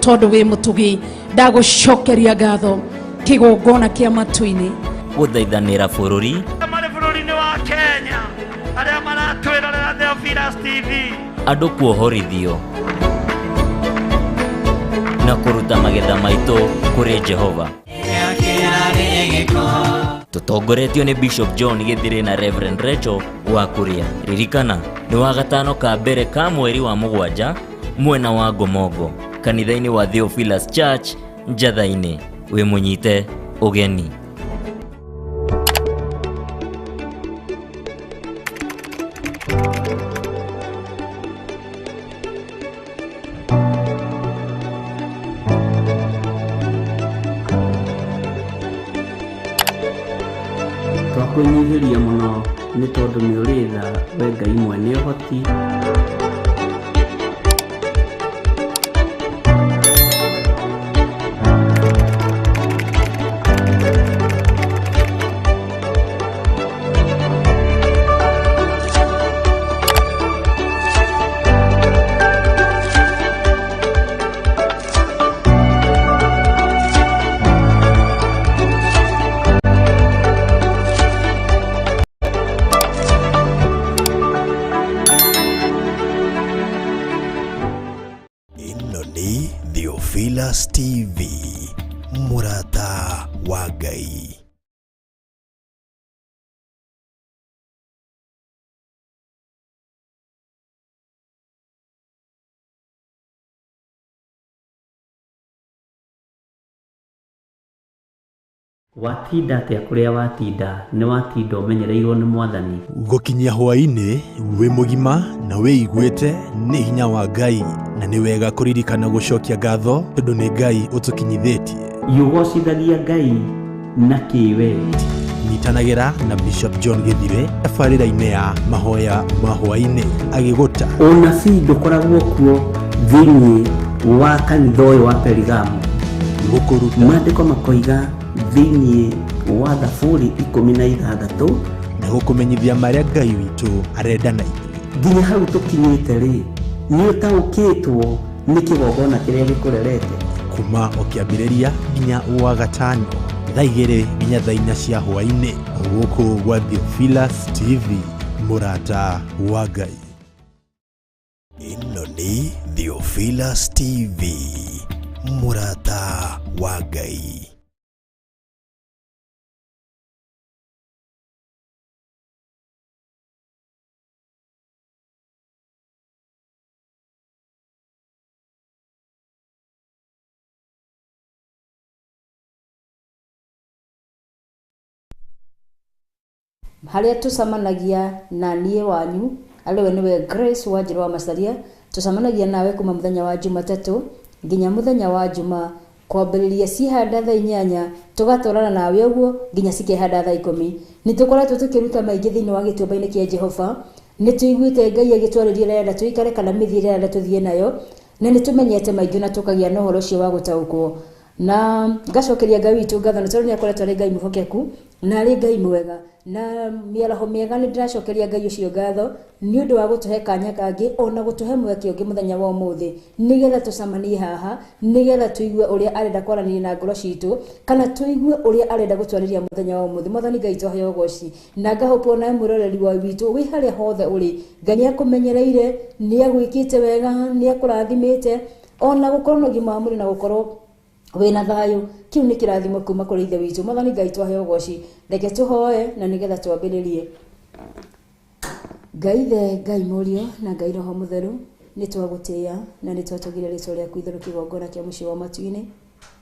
Tondu wi mutugi ndagucokeria ngatho kigongona kia matu-ini. Guthaithanira bururi marĩ bũrũri-inĩ wa Kenya arĩa maratwĩrorera Theophilus TV, andu kuohorithio na kuruta magetha maitu kuri Jehova. Tutongoretio ni Bishop John Githire na Reverend Rachel wa Kuria. Ririkana ni wa gatano ka mbere ka mweri wa mugwanja mwena wa Ngomongo kanitha-inĩ wa Theophilus Church Njatha-inĩ. Wi munyite ugeni. Twakwĩnyihĩria mũno nĩ tondũ nĩ ũrĩ tha we Ngai mwene ũhoti. Ĩno nĩ Theophilus TV, mũrata wa Ngai. Watinda atĩa kũrĩa watinda nĩ watinda ũmenyereirwo nĩ Mwathani. Gũkinyia hwaĩ-inĩ wĩ mũgima na wĩiguĩte nĩ hinya wa Ngai, na nĩ wega kũririkana gũcokia ngatho tondũ nĩ Ngai ũtũkinyithĩtie. Yũgocithagia Ngai na kĩwe. Nyitanagĩra na Bishop John Githire tabarĩra-inĩ ya mahoya ma hwaĩ-inĩ agĩgũta. Ũnabii ndũkoragwo kuo thĩinĩ wa kanitha ũyũ wa Perigamo. Gũkũruta. Maandĩko makoiga thĩinĩ wa Thaburi 16 na gũkũmenyithia marĩa Ngai witũ arenda na ithuĩ. Nginya hau tũkinyĩte rĩ, nĩ ũtaũkĩtwo nĩ kĩgongona kĩrĩa gĩkũrerete. Kuma o kĩambĩrĩria nginya wa gatano thaa 2 nginya thaa 4 cia hwaĩ-inĩ gũkũ gwa Theophilus TV, mũrata wa Ngai. Ĩno nĩ Theophilus TV, mũrata wa Ngai. Haria tucemanagia na niĩ wanyu arĩwe nĩwe Grace Wanjĩrũ wa Macharia, tucemanagia nawe kuma mũthenya wa Jumatatũ nginya mũthenya wa Juma, kwambĩrĩria cihanda thaa 8 tũgatwarana nawe ũguo nginya cikĩhanda thaa 10. Nĩ tũkoretwo tũkĩruta maingĩ thĩinĩ wa gĩtuamba-inĩ kĩa Jehova, nĩ tũiguĩte Ngai agĩtwarĩria ũrĩa arenda tũikare kana mĩthiĩre ĩrĩa arenda tũthiĩ nayo, na nĩ tũmenyete maingĩ na tũkagĩa na ũhoro ũcio wa gũtaũkwo. Na ngacokeria Ngai witũ ngatho nĩ tondũ nĩ akoretwo arĩ Ngai mwĩhokeku na arĩ Ngai mwega, na mĩaraho mĩega. Nĩ ndĩracokeria Ngai ũcio ngatho nĩ ũndũ wa gũtũhe kanya kangĩ ona gũtũhe mweke ũngĩ mũthenya wa ũmũthĩ, nĩgetha tũcemanie haha, nĩgetha tũigue ũrĩa arenda kwaranĩria na ngoro citũ, kana tũigue ũrĩa arenda gũtwarĩria mũthenya wa ũmũthĩ. Mwathani Ngai twahe ũgoci na ngahũpwo nawe mwĩroreri wa witũ wĩ harĩa hothe ũrĩ. Ngai nĩ akũmenyereire, nĩ agwĩkĩte wega, nĩ akũrathimĩte ona gũkorwo na ũgima wa mwĩrĩ na gũkorwo wĩna thayũ. Kĩu nĩ kĩrathimo kuma kũrĩ Ithe witũ. Mwathani Ngai twahe ũgoci, reke tũhoe na nĩgetha twambĩrĩrie. Ngai Ithe, Ngai Mũriũ na Ngai Roho Mũtheru, nĩ twagũtĩĩa na nĩ twatũgĩria rĩtwa rĩaku itheru kĩgongona kĩa mũciĩ wa matu-inĩ.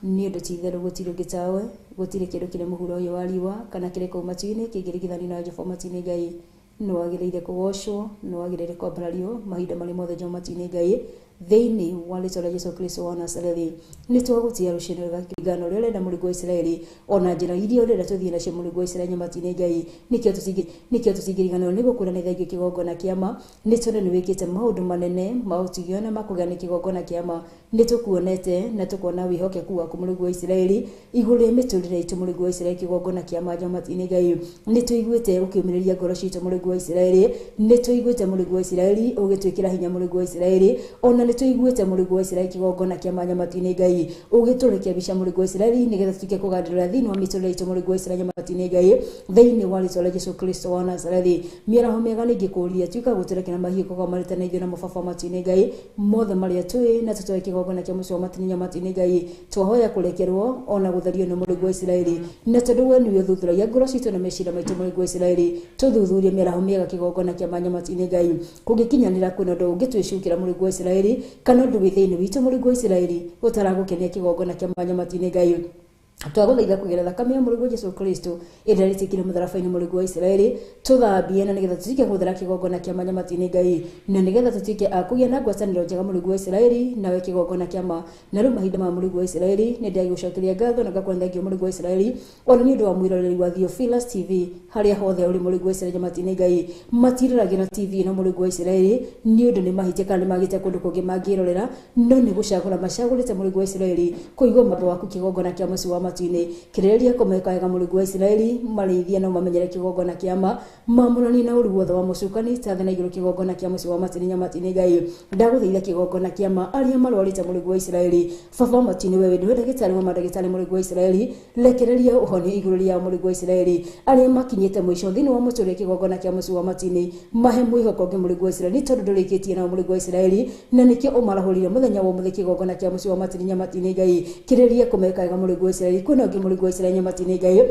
Nĩ ũndũ ti itherũ gũtirĩ ũngĩ tawe, gũtirĩ kĩndũ kĩrĩ mũhuro ũyũ wa riũa kana kĩrĩ kũu matu-inĩ kĩngĩringithanio na Jehova matu-inĩ. Ngai nĩ wagĩrĩire kũgocwo, nĩ wagĩrĩire kwambarario mahinda marĩ mothe Jehova matu-inĩ. Ngai thĩinĩ wa rĩtwa rĩa Jesũ Kristo wa Nazarethi, nĩ twagũtĩĩa rũciinĩ rwega kĩringana ũrĩa ũrenda mũrĩgu wa Isiraeli, ona njĩra iria ũrenda tũthiĩ nacio mũrĩgu wa Isiraeli matu-inĩ. Ngai nĩkĩo tũtingĩriganĩrwo nĩ gũkũra nĩ thengiũ kĩgongona kĩa ma, nĩ tondũ nĩ wĩkĩte maũndũ manene ma ũtugi ona ma kũgĩa nĩ kĩgongona kĩa ma. Nĩ tũkuonete na tũkona wĩhokeku waku mũrĩgu wa Isiraeli igũrũ rĩa mĩtũrĩre itũ mũrĩgu wa Isiraeli kĩgongona kĩa ma matu-inĩ. Ngai nĩ tũiguĩte ũkĩũmĩrĩria ngoro citũ mũrĩgu wa Isiraeli, nĩ tũiguĩte mũrĩgu wa Isiraeli ũgĩtwĩkĩra hinya mũrĩgu wa Isiraeli, ona nĩ tũiguĩte mũrĩgu wa Isiraeli kĩgongona kĩa manyamati-inĩ Ngai ũgĩtũrekia bica mũrĩgu wa Isiraeli nĩgetha tutuĩke kũgandĩrĩra thĩinĩ wa mĩtũrĩre itũ mũrĩgu wa Isiraeli nyamati-inĩ Ngai thĩinĩ wa rĩtwa rĩa Jesũ Kristo wa Nazarethi. Mĩaraho mĩega nĩngĩkũria tuĩka gũtũrekera mahiũ koko marĩte na ithuĩ na mũbaba matu-inĩ Ngai mothe marĩa tũĩ na tũtoe kĩgongona kĩa mũciĩ wa matu-inĩ nyamati-inĩ Ngai twahoya kũrekerwo ona gũtherio nĩ mũrĩgu wa Isiraeli na tondũ we nĩwe ũthuthuragia ngoro citũ na meciria maitũ mũrĩgu wa Isiraeli tũthuthurie mĩaraho mĩega kĩgongona kĩa manyamati-inĩ Ngai kũngĩkinyanĩra kwĩna ũndũ ũngĩtwĩcukĩra mũrĩgu wa Isiraeli kana ũndũ wĩ thĩinĩ witũ mũrĩgu wa Isiraeli ũtaragũkenia kĩgongona kĩa manyamati-inĩ Ngai twagũthaitha kũgerera thakame ya mũrĩgu Jesũ Kristo ĩrĩa ĩrĩtĩkire mũtharaba-inĩ mũrĩgu wa Isiraeli tũthambie na nĩgetha tũtuĩke gũthera kĩgongona kĩa manyamati-inĩ Ngai na nĩgetha tũtuĩke a kũgĩa na ngwatanĩro njega mũrĩgu wa Isiraeli nawe kĩgongona kĩa ma. Na rĩu mahinda ma mũrĩgu wa Isiraeli nĩ ndagĩgũcokeria ngatho na ngakũhe thengio mũrĩgu wa Isiraeli ona nĩ ũndũ wa mwĩroreri wa Theophilus TV harĩa hothe ũrĩ mũrĩgu wa Isiraeli nyamati-inĩ Ngai matiroragĩra TV ĩno mũrĩgu wa Isiraeli nĩ ũndũ nĩ mahĩtia kana nĩ magĩte kũndũ kũngĩ mangĩrorera no nĩ gũcagũra macagũrĩte mũrĩgu wa Isiraeli kũigua mambo waku kĩgongona kĩa mũciĩ wa matu-inĩ kĩrĩrĩria kũmeka wega mũrĩgu wa Isiraeli marĩithie na mamenyere kĩgongona kĩa ma mamũranie na ũru wothe wa mũcukani ta thĩ na igũrũ kĩgongona kĩa mũciĩ wa matu-inĩ nyamati-inĩ Ngai ndagũthaitha kĩgongona kĩa ma arĩa marwarĩte mũrĩgu wa Isiraeli baba matu-inĩ wewe nĩwe ndagĩtarĩ wa mandagĩtarĩ mũrĩgu wa Isiraeli rekereria ũhonio igũrũ rĩao mũrĩgu wa Isiraeli arĩa makinyĩte mũico thĩinĩ wa mũtũrĩre kĩgongona kĩa mũciĩ wa matu-inĩ mahe mwĩhoko ũngĩ mũrĩgu wa Isiraeli tondũ ndũrĩkĩtie nao mũrĩgu wa Isiraeli na nĩkĩo ũmarahũrire mũthenya wa ũmũthĩ kĩgongona kĩa mũciĩ wa matu-inĩ nyamati-inĩ Ngai kĩrĩrĩria kũmeka wega mũrĩgu wa Isiraeli kwĩna ũngĩ mũrĩgu wa Isiraeli nyamati-inĩ Ngai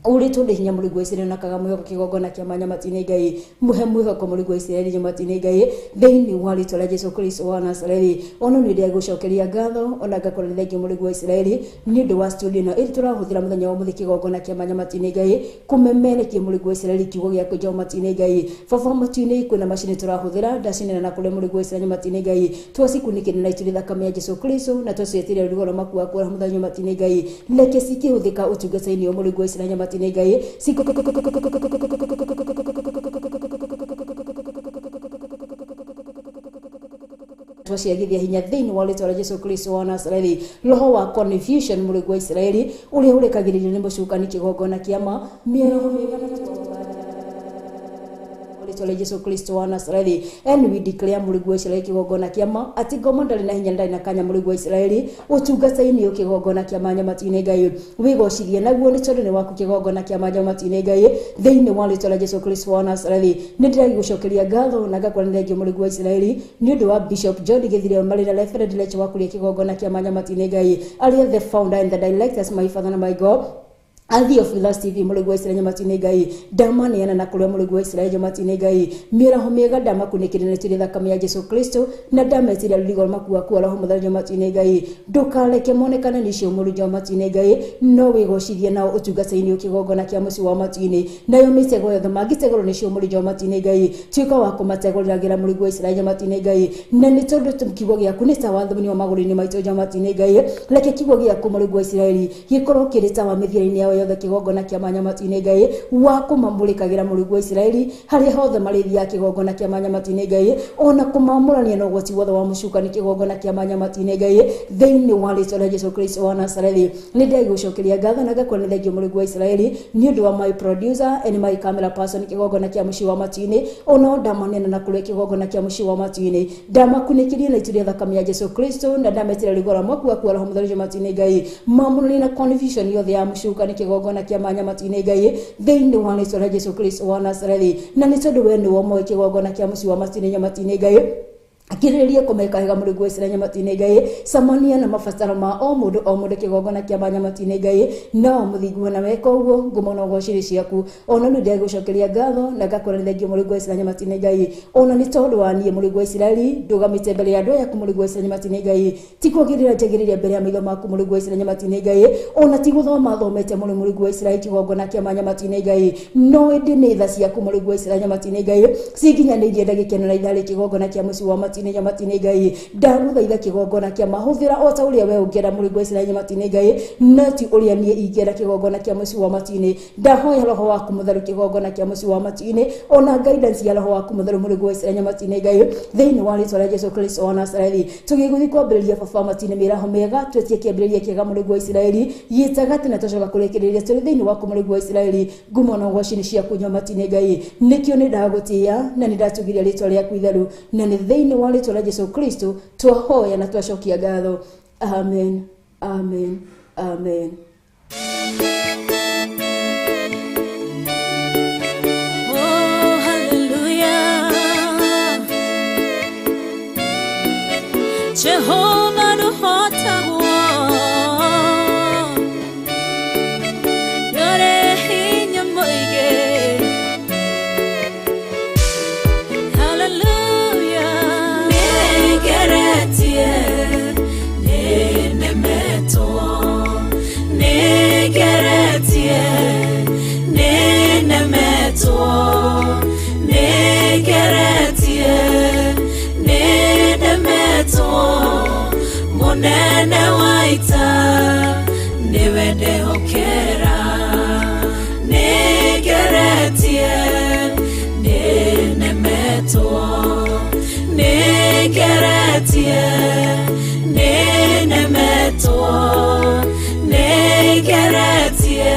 ũrĩtwo nĩ hinya mũrĩgu wa Isiraeli na kaga mwĩhoko kĩgongona kĩa manyamati-inĩ Ngai mũhe mwĩhoko mũrĩgu wa Isiraeli nyamati-inĩ Ngai thĩinĩ wa rĩtwa rĩa Jesũ Kristo wa Nazarethi. Ona nĩ ndagũcokeria ngatho ona ngakorwo nĩ thengio mũrĩgu wa Isiraeli nĩ ũndũ wa studio ĩno ĩrĩa tũrahũthĩra mũthenya wa ũmũthĩ kĩgongona kĩa manyamati-inĩ Ngai kũmemerekia mũrĩgu wa Isiraeli kiugo gĩaku nyamati-inĩ Ngai baba matu-inĩ kwĩna macini tũrahũthĩra ndacinĩra na kũrĩa mũrĩgu wa Isiraeli nyamati-inĩ Ngai twacikunĩkĩra na itu rĩa thakame ya Jesũ Kristo na twaciĩtĩria rũrugo rwa maku waku mũthenya nyamati-inĩ Ngai reke cikĩhũthĩka ũtungata-inĩ wa mũrĩgu wa Isiraeli nyamati-inĩ Ngai twaciagithia hinya thĩinĩ wa rĩtwa rĩa Jesũ Kristo wa Nazarethi. Roho wa confusion mũrĩgu wa Isiraeli ũrĩa ũrekagĩrĩrio nĩ mũcukani kĩgongona kĩa ma mĩaraho mĩega rĩtwa rĩa Jesũ Kristo wa Nazarethi. And we declare mũrĩgu wa Isiraeli kĩgongona kĩa ma atĩ ngoma ndarĩ na hinya ndarĩ na kanya mũrĩgu wa Isiraeli ũtungata-inĩ ũyũ kĩgongona kĩa ma nyamati-inĩ Ngai wĩgocithie naguo nĩ tondũ nĩ waku kĩgongona kĩa ma nyamati-inĩ Ngai thĩinĩ wa rĩtwa rĩa Jesũ Kristo wa Nazarethi. Nĩ ndĩragĩgũcokeria ngatho na ngakũra nĩ thengio mũrĩgu wa Isiraeli nĩ ũndũ wa Bishop John Gĩthire marĩ na Reverend Rachel wa kũrĩa kĩgongona kĩa ma nyamati-inĩ Ngai arĩa the founder and the directors my father and my God Theophilus TV mũrĩgu wa Isiraeli nyamati-inĩ Ngai ndamaneana na kũrĩa mũrĩgu wa Isiraeli nyamati-inĩ Ngai mĩaraho mĩega ndamakunĩkĩire na itu thakame ya Jesũ Kristo na ndametiria rũrigo rwa maku roho mũtheru nyamati-inĩ Ngai ndũkareke monekane nĩ icio mũrũ nyamati-inĩ Ngai no wĩgocithie nao ũtungata-inĩ kĩgongona kĩa mũciĩ wa matu-inĩ nayo mĩtego yothe mangĩtegũrwo nĩ icio mũrũ nyamati-inĩ Ngai tuĩka wa kũmategũrĩragĩra mũrĩgu wa Isiraeli nyamati-inĩ Ngai na nĩ tondũ kiugo gĩaku nĩ tawa thĩinĩ wa magũrũ-inĩ maitũ nyamati-inĩ Ngai reke kiugo gĩaku mũrĩgu wa Isiraeli gĩkorwo kĩrĩ tawa mĩthiĩre-inĩ yao yothe kĩgongona kĩa manyamati-inĩ Ngai wa kũmamũrĩkagĩra mũrĩgu wa Isiraeli harĩa hothe marĩthiaga kĩgongona kĩa manyamati-inĩ Ngai ona kũmamũrania na ũgwati wothe wa mũcukani kĩgongona kĩa manyamati-inĩ Ngai thĩinĩ wa rĩtwa rĩa Jesũ Kristo wa Nazarethi. Nĩ ndagũcokeria ngatho na ngakũra nĩ thengio mũrĩgu wa Isiraeli nĩ ũndũ wa my producer and my camera person kĩgongona kĩa mũciĩ wa matu-inĩ ona ndamaneana na kũrĩa kĩgongona kĩa mũciĩ wa matu-inĩ ndamakunĩkĩrie na itu rĩa thakame ya Jesũ Kristo na ndametĩra rũrigo rwa mwaku waku roho mũtheru matu-inĩ Ngai mamũranie na confusion yothe ya mũcukani kĩgongona kĩa manyamati-inĩ Ngai thĩinĩ wa rĩtwa rĩa Jesũ Kristo wa Nazarethi na nĩ tondũ we nĩwe ũmoĩ kĩgongona kĩa mũciĩ wa matu-inĩ nyamati-inĩ Ngai akĩrĩrĩria kũmeka wega mũrĩgu wa Isiraeli nyamati-inĩ Ngai camania na mabataro ma o mũndũ kĩgongona kĩa manyamati-inĩ Ngai no mũthingu na weka ũguo ngumo na ũgociri ciaku ona nĩ ndagũcokeria ngatho na ngakũra nĩ thengio mũrĩgu wa Isiraeli nyamati-inĩ Ngai ona nĩ tondũ wa niĩ mũrĩgu wa Isiraeli ndũgamĩte mbere ya andũ aya mũrĩgu wa Isiraeli nyamati-inĩ Ngai ti kwagĩrĩra njagĩrĩire mbere ya maitho maku mũrĩgu wa Isiraeli nyamati-inĩ Ngai ona ti gũthoma thomete mũno mũrĩgu wa Isiraeli kĩgongona kĩa manyamati-inĩ Ngai no ĩndĩ nĩ tha ciaku mũrĩgu wa Isiraeli nyamati-inĩ Ngai cikinyanĩirie ndagĩka ĩno na ithaa rĩ kĩgongona kĩa mũciĩ wa matu-inĩ nyamati-inĩ Ngai ndagũthaitha kĩgongona kĩa mahũthĩra o ta ũrĩa we ũngĩenda mũrĩgu wa Isiraeli nyamati-inĩ Ngai no ti ũrĩa niĩ ingĩenda kĩgongona kĩa mũciĩ wa matu-inĩ ndahoya roho waku mũtheru kĩgongona kĩa mũciĩ wa matu-inĩ ona guidance ya roho waku mũtheru mũrĩgu wa Isiraeli nyamati-inĩ Ngai thĩinĩ wa rĩtwa rĩa Jesũ Kristo wa Nazarethi tũgĩgũthiĩ kwambĩrĩria baba matu-inĩ mĩaraho mĩega twetie kĩambĩrĩria kĩega mũrĩgu wa Isiraeli gĩtagatĩ na tũcoka kũrĩkĩrĩria tũrĩ thĩinĩ waku mũrĩgu wa Isiraeli ngumo na ũgoci nĩ ciaku nyamati-inĩ Ngai nĩkĩo nĩ ndagũtĩĩa na nĩ ndatũgĩria rĩtwa rĩaku itheru na nĩ thĩinĩ Thĩinĩ wa rĩtwa rĩa Jesu Kristo twahoya na twacokia ngatho. Amen, amen, amen. Oh, hallelujah. Jehovah nũhotagwo, nĩũrĩ hinya mũingĩ. Hallelujah. Nĩngeretie, nĩnemetwo, nĩngeretie, nĩnemetwo, nĩngeretie, nĩnemetwo, mũnene wa ita nĩwe ndehokera. Nĩngeretie, nĩnemetwo, nĩngeretie, nĩnemetwo, nĩngeretie,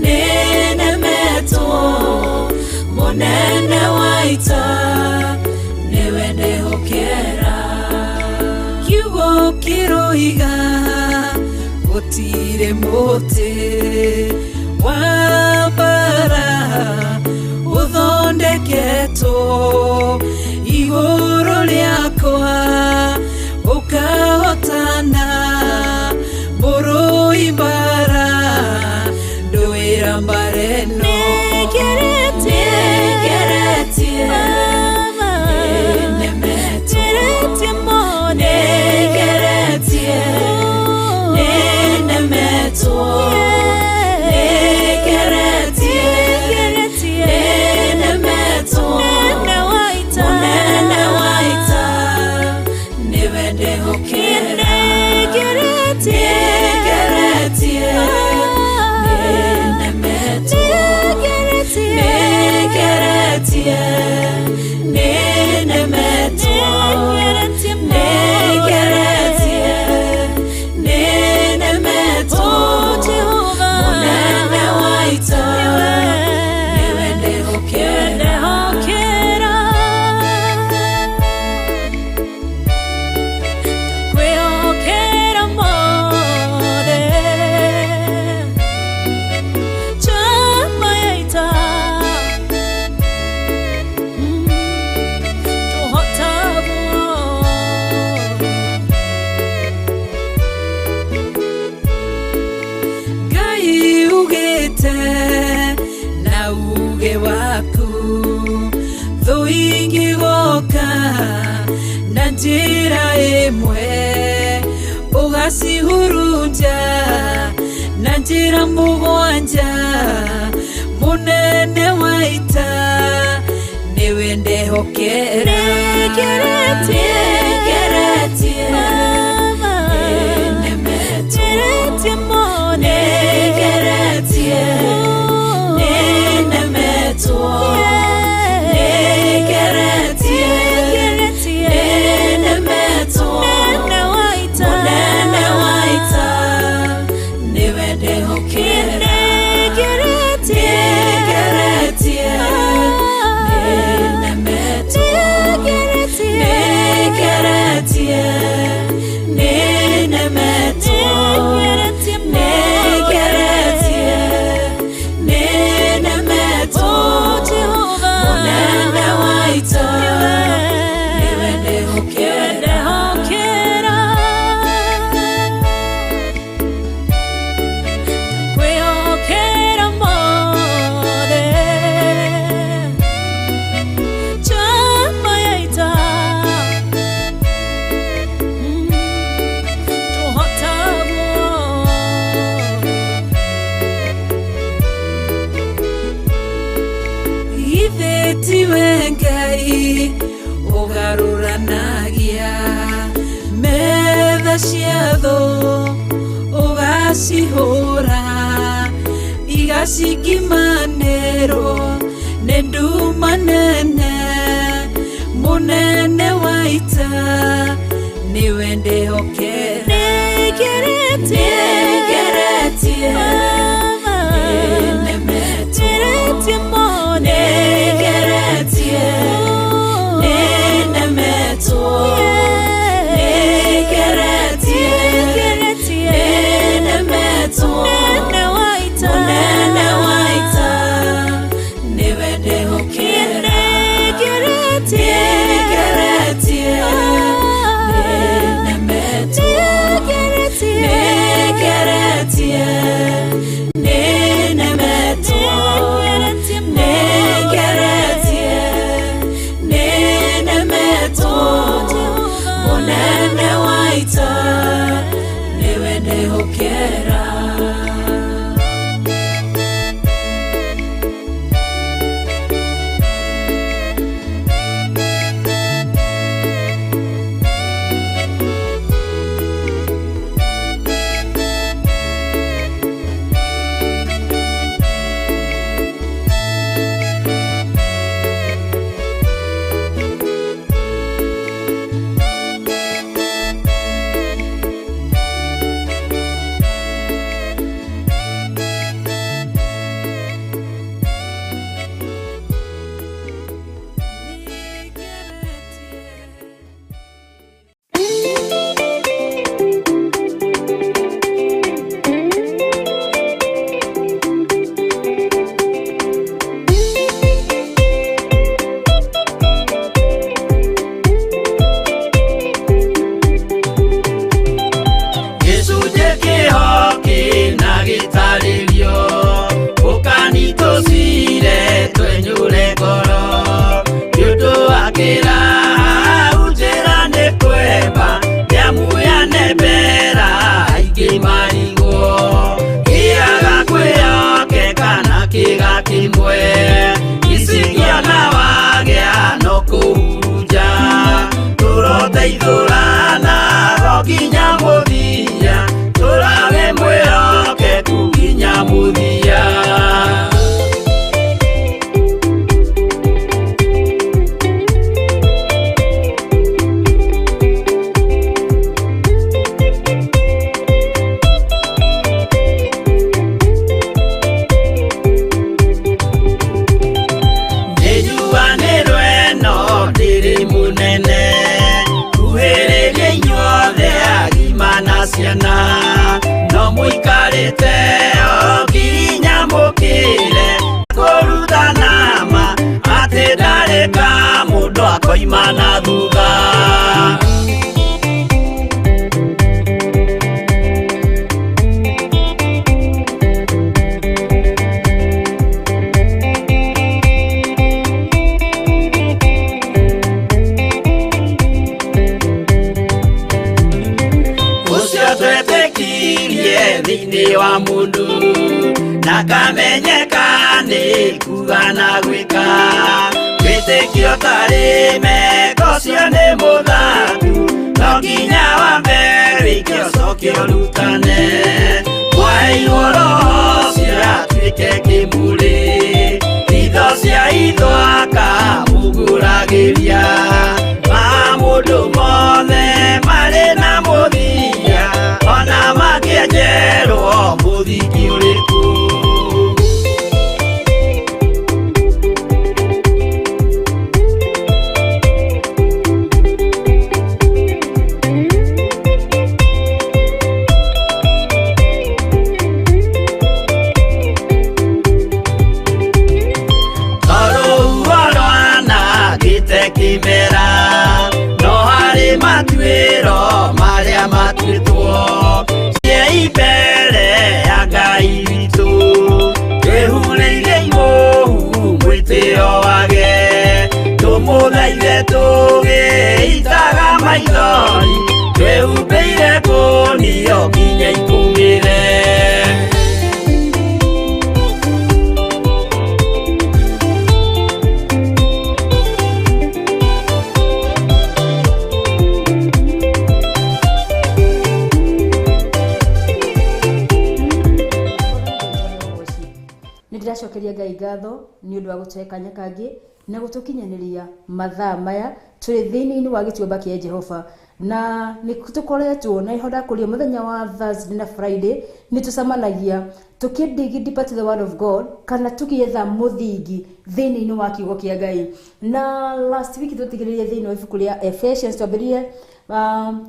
nĩnemetwo, mũnene wa ita nĩwe ndehokera. Kiugo kĩroiga gũtirĩ mũtĩ wa mbara ũthondeketwo igũrũ rĩakwa ũkahotana, mũrũi mbara ndũĩra mbara ĩno. Nĩngeretie, Nĩngeretie, Baba, nĩnemetwo, nĩngeretie mũno. Nĩngeretie, nĩnemetwo, nĩngeretie, Nĩngeretie, nĩnemetwo, mũnene wa ita. Mũnene wa ita nĩwe ndehokera. Nĩngeretie, Nĩngeretie, nĩnemetwo, nĩngeretie, nĩngeretie, nĩnemetwo, nĩngeretie mũno. nĩngeretie, nĩnemetwo, Oh, Jehovah, mũnene wa ita nĩwe nĩwe ndehokera. ndehokera. Ndakwĩhokera mothe. Njamba ya ita. Tũhotagwo. Ngai ugĩte na uge waku thũ ingĩgoka na njĩra ĩmwe ũgacihurunja na njĩra mũgwanja, mũnene wa ita nĩwe ndehokera. Nĩngeretie, Nĩngeretie, Baba, nĩnemetwo, nĩngeretie mũno. Nĩngeretie, nĩnemetwo, nĩngeretie, Nĩngeretie, nĩnemetwo, mũnene wa ita. Mũnene wa ita nĩwe ndehokera. Nĩngeretie, Nĩngeretie, nĩnemetwo, nĩngeretie, nĩngeretie, nĩnemetwo, nĩngeretie mũno. nĩngeretie, nĩnemetwo, Oh, Jehovah, mũnene wa ita nĩwe ndehokera. Ndehokera. Ndakwĩhokera mothe. Njamba ya ita. Tũhotagwo. Githĩ tiwe Ngai ũgarũranagia metha cia thũ ũgacihũra igacikimanĩrwo nĩ nduma nene, mũnene wa ita nĩwe ndehokera. Nĩngeretie, Nĩngeretie, Baba, nĩnemetwo, nĩngeretie mũno. nĩngeretie, nĩnemetwo, Nĩngeretie, nĩnemetwo, nĩngeretie, nĩnemetwo, mũnene wa ita nĩwe ndĩhokera. Gĩcunjĩ kĩho kĩna gĩtarĩrio ũkanitũcire twenyũre ngoro nĩ ũndũ wa kĩraha njĩra nĩ kwemba nĩamuyane mbera aingĩ marigwo kĩaga kwĩyoke kana kĩga kĩmwe icingĩona wagĩa no kũhurunja tũroteithũrana ro nginya mũthia tũrage mwĩhokeku nginya mũthia. Nĩnjuanĩrwo ĩno ndĩrĩ mũnene kuhĩrĩria inyuothe agima na ciana no mũikarĩte o nginya mũkĩre kũrutana ma atĩ ndarĩ ka mũndũ akoima na thutha. Ũcio twetĩkirie thĩinĩ wa mũndũ ndakamenyeka nĩ kuga na gwĩka wĩtĩkio tarĩ meko ũcio nĩ mũthatu no nginya wambe wĩke ũcoke ũrutane mwaheirwo roho ũcio atuĩke kĩmũrĩ itho cia itho akamũgũragĩria ma mũndũ mothe marĩ na mũthia ona mangĩenjerwo mũthingi ũrĩkũ. Tondũ rwanangĩte kĩmera no harĩ matuĩro marĩa matuĩtwo ciĩ mbere ya Ngai witũ twĩhurĩire imũhu mwĩtĩo wage tũmũthaithe tũgĩitaga maithori twĩhumbĩire kũnio nginya ikũmĩre. Nĩndĩracokeria Ngai ngatho nĩ ũndũ wa gũtũhe kanya kangĩ na gũtũkinyanĩria mathaa maya tũrĩ thĩinĩ-inĩ wa gĩtuamba kĩa Jehova na nĩ tũkoretwo na nĩho ndakũria mũthenya wa Thursday na Friday nĩ tũcemanagia tũkĩ dig deeper to the word of God kana tũkĩetha mũthingi thĩinĩ-inĩ wa kiugo kĩa Ngai. Na last week tũtigĩrĩrie thĩinĩ wa ibuku rĩa Ephesians, twambĩrĩrie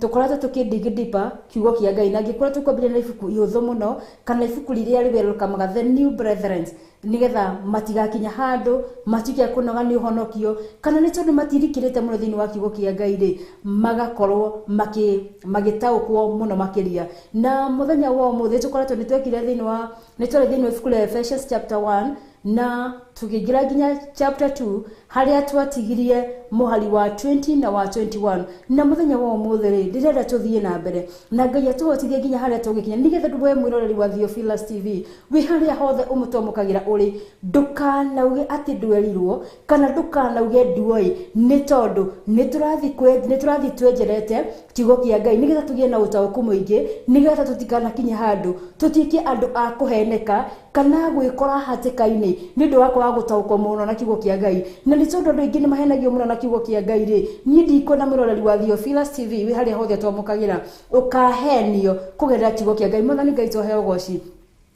Tũkoretwo tũkĩ dig deeper kiugo kĩa Ngai, na ngĩkorwo tũkwambĩrĩria na ibuku ihũthũ mũno kana ibuku rĩrĩa rĩwerũkamaga The New Brethren, nĩgetha matigakinya handũ matuĩke a kũnoga nĩ ũhonokio, kana nĩ tondũ matirikĩrĩte mũno thĩinĩ wa kiugo kĩa Ngai rĩ, magakorwo magĩtaũkwo mũno makĩria. Na mũthenya wa ũmũthĩ tũkoretwo nĩ twekire thĩinĩ wa nĩ twarĩ thĩinĩ wa ibuku rĩa Ephesians chapter 1 na tũkĩingĩra nginya chapter 2 harĩa twatigirie mũhari wa 20 na wa 21. Na mũthenya wa ũmũthĩ rĩ, ndĩrenda tũthiĩ na mbere na Ngai atũhotithie nginya harĩa tũgĩkinya, nĩgetha we mwĩroreri wa Theophilus TV wĩ harĩa hothe ũmũtomokagĩra ũrĩ, ndũkanauge atĩ ndwerirwo kana ndũkanauge nduoĩ, nĩ tondũ nĩ tũrathiĩ twenjerete kiugo kĩa Ngai nĩgetha tũgĩe na ũtaũku mũingĩ, nĩgetha tũtikanakinye handũ tũtuĩke andũ a kũheneka kana gwĩkora hatĩka-inĩ nĩ ũndũ wa kwaga gũtaũkwo mũno na kiugo kĩa Ngai. Na nĩ tondũ andũ aingĩ nĩ mahenagio mũno na kiugo kĩa Ngai rĩ, niĩ ndikwenda mwĩroreri wa Theophilus TV wĩ harĩa hothe twamũkagĩra ũkahenio kũgerera kiugo kĩa Ngai. Mwathani Ngai tũheo ũgoci.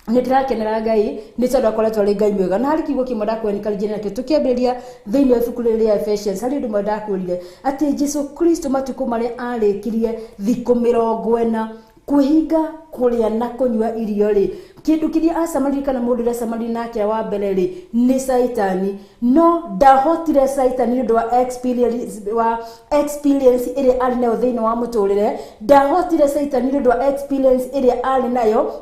Nĩ ndĩrakenera Ngai nĩ tondũ akoretwo arĩ Ngai mwega. Na harĩ kiugo kĩmwe ndakwenĩkarinjire nakĩo tũkĩambĩrĩria thĩinĩ wa ibuku rĩrĩ rĩa Ephesians, harĩ ũndũ ũmwe ndakwĩrire atĩ Jesu Kristo matukũ marĩa arĩkirie thikũ 40 kwĩhinga kũrĩa na kũnyua irio rĩ, kĩndũ kĩrĩa acemanirie kana mũndũ ũrĩa acemanirie nake wa mbere rĩ nĩ Saitani. No ndahotire Saitani nĩ ũndũ wa experience ĩrĩa arĩ nayo thĩinĩ wa mũtũrĩre, ndahotire Saitani nĩ ũndũ wa experience ĩrĩa arĩ nayo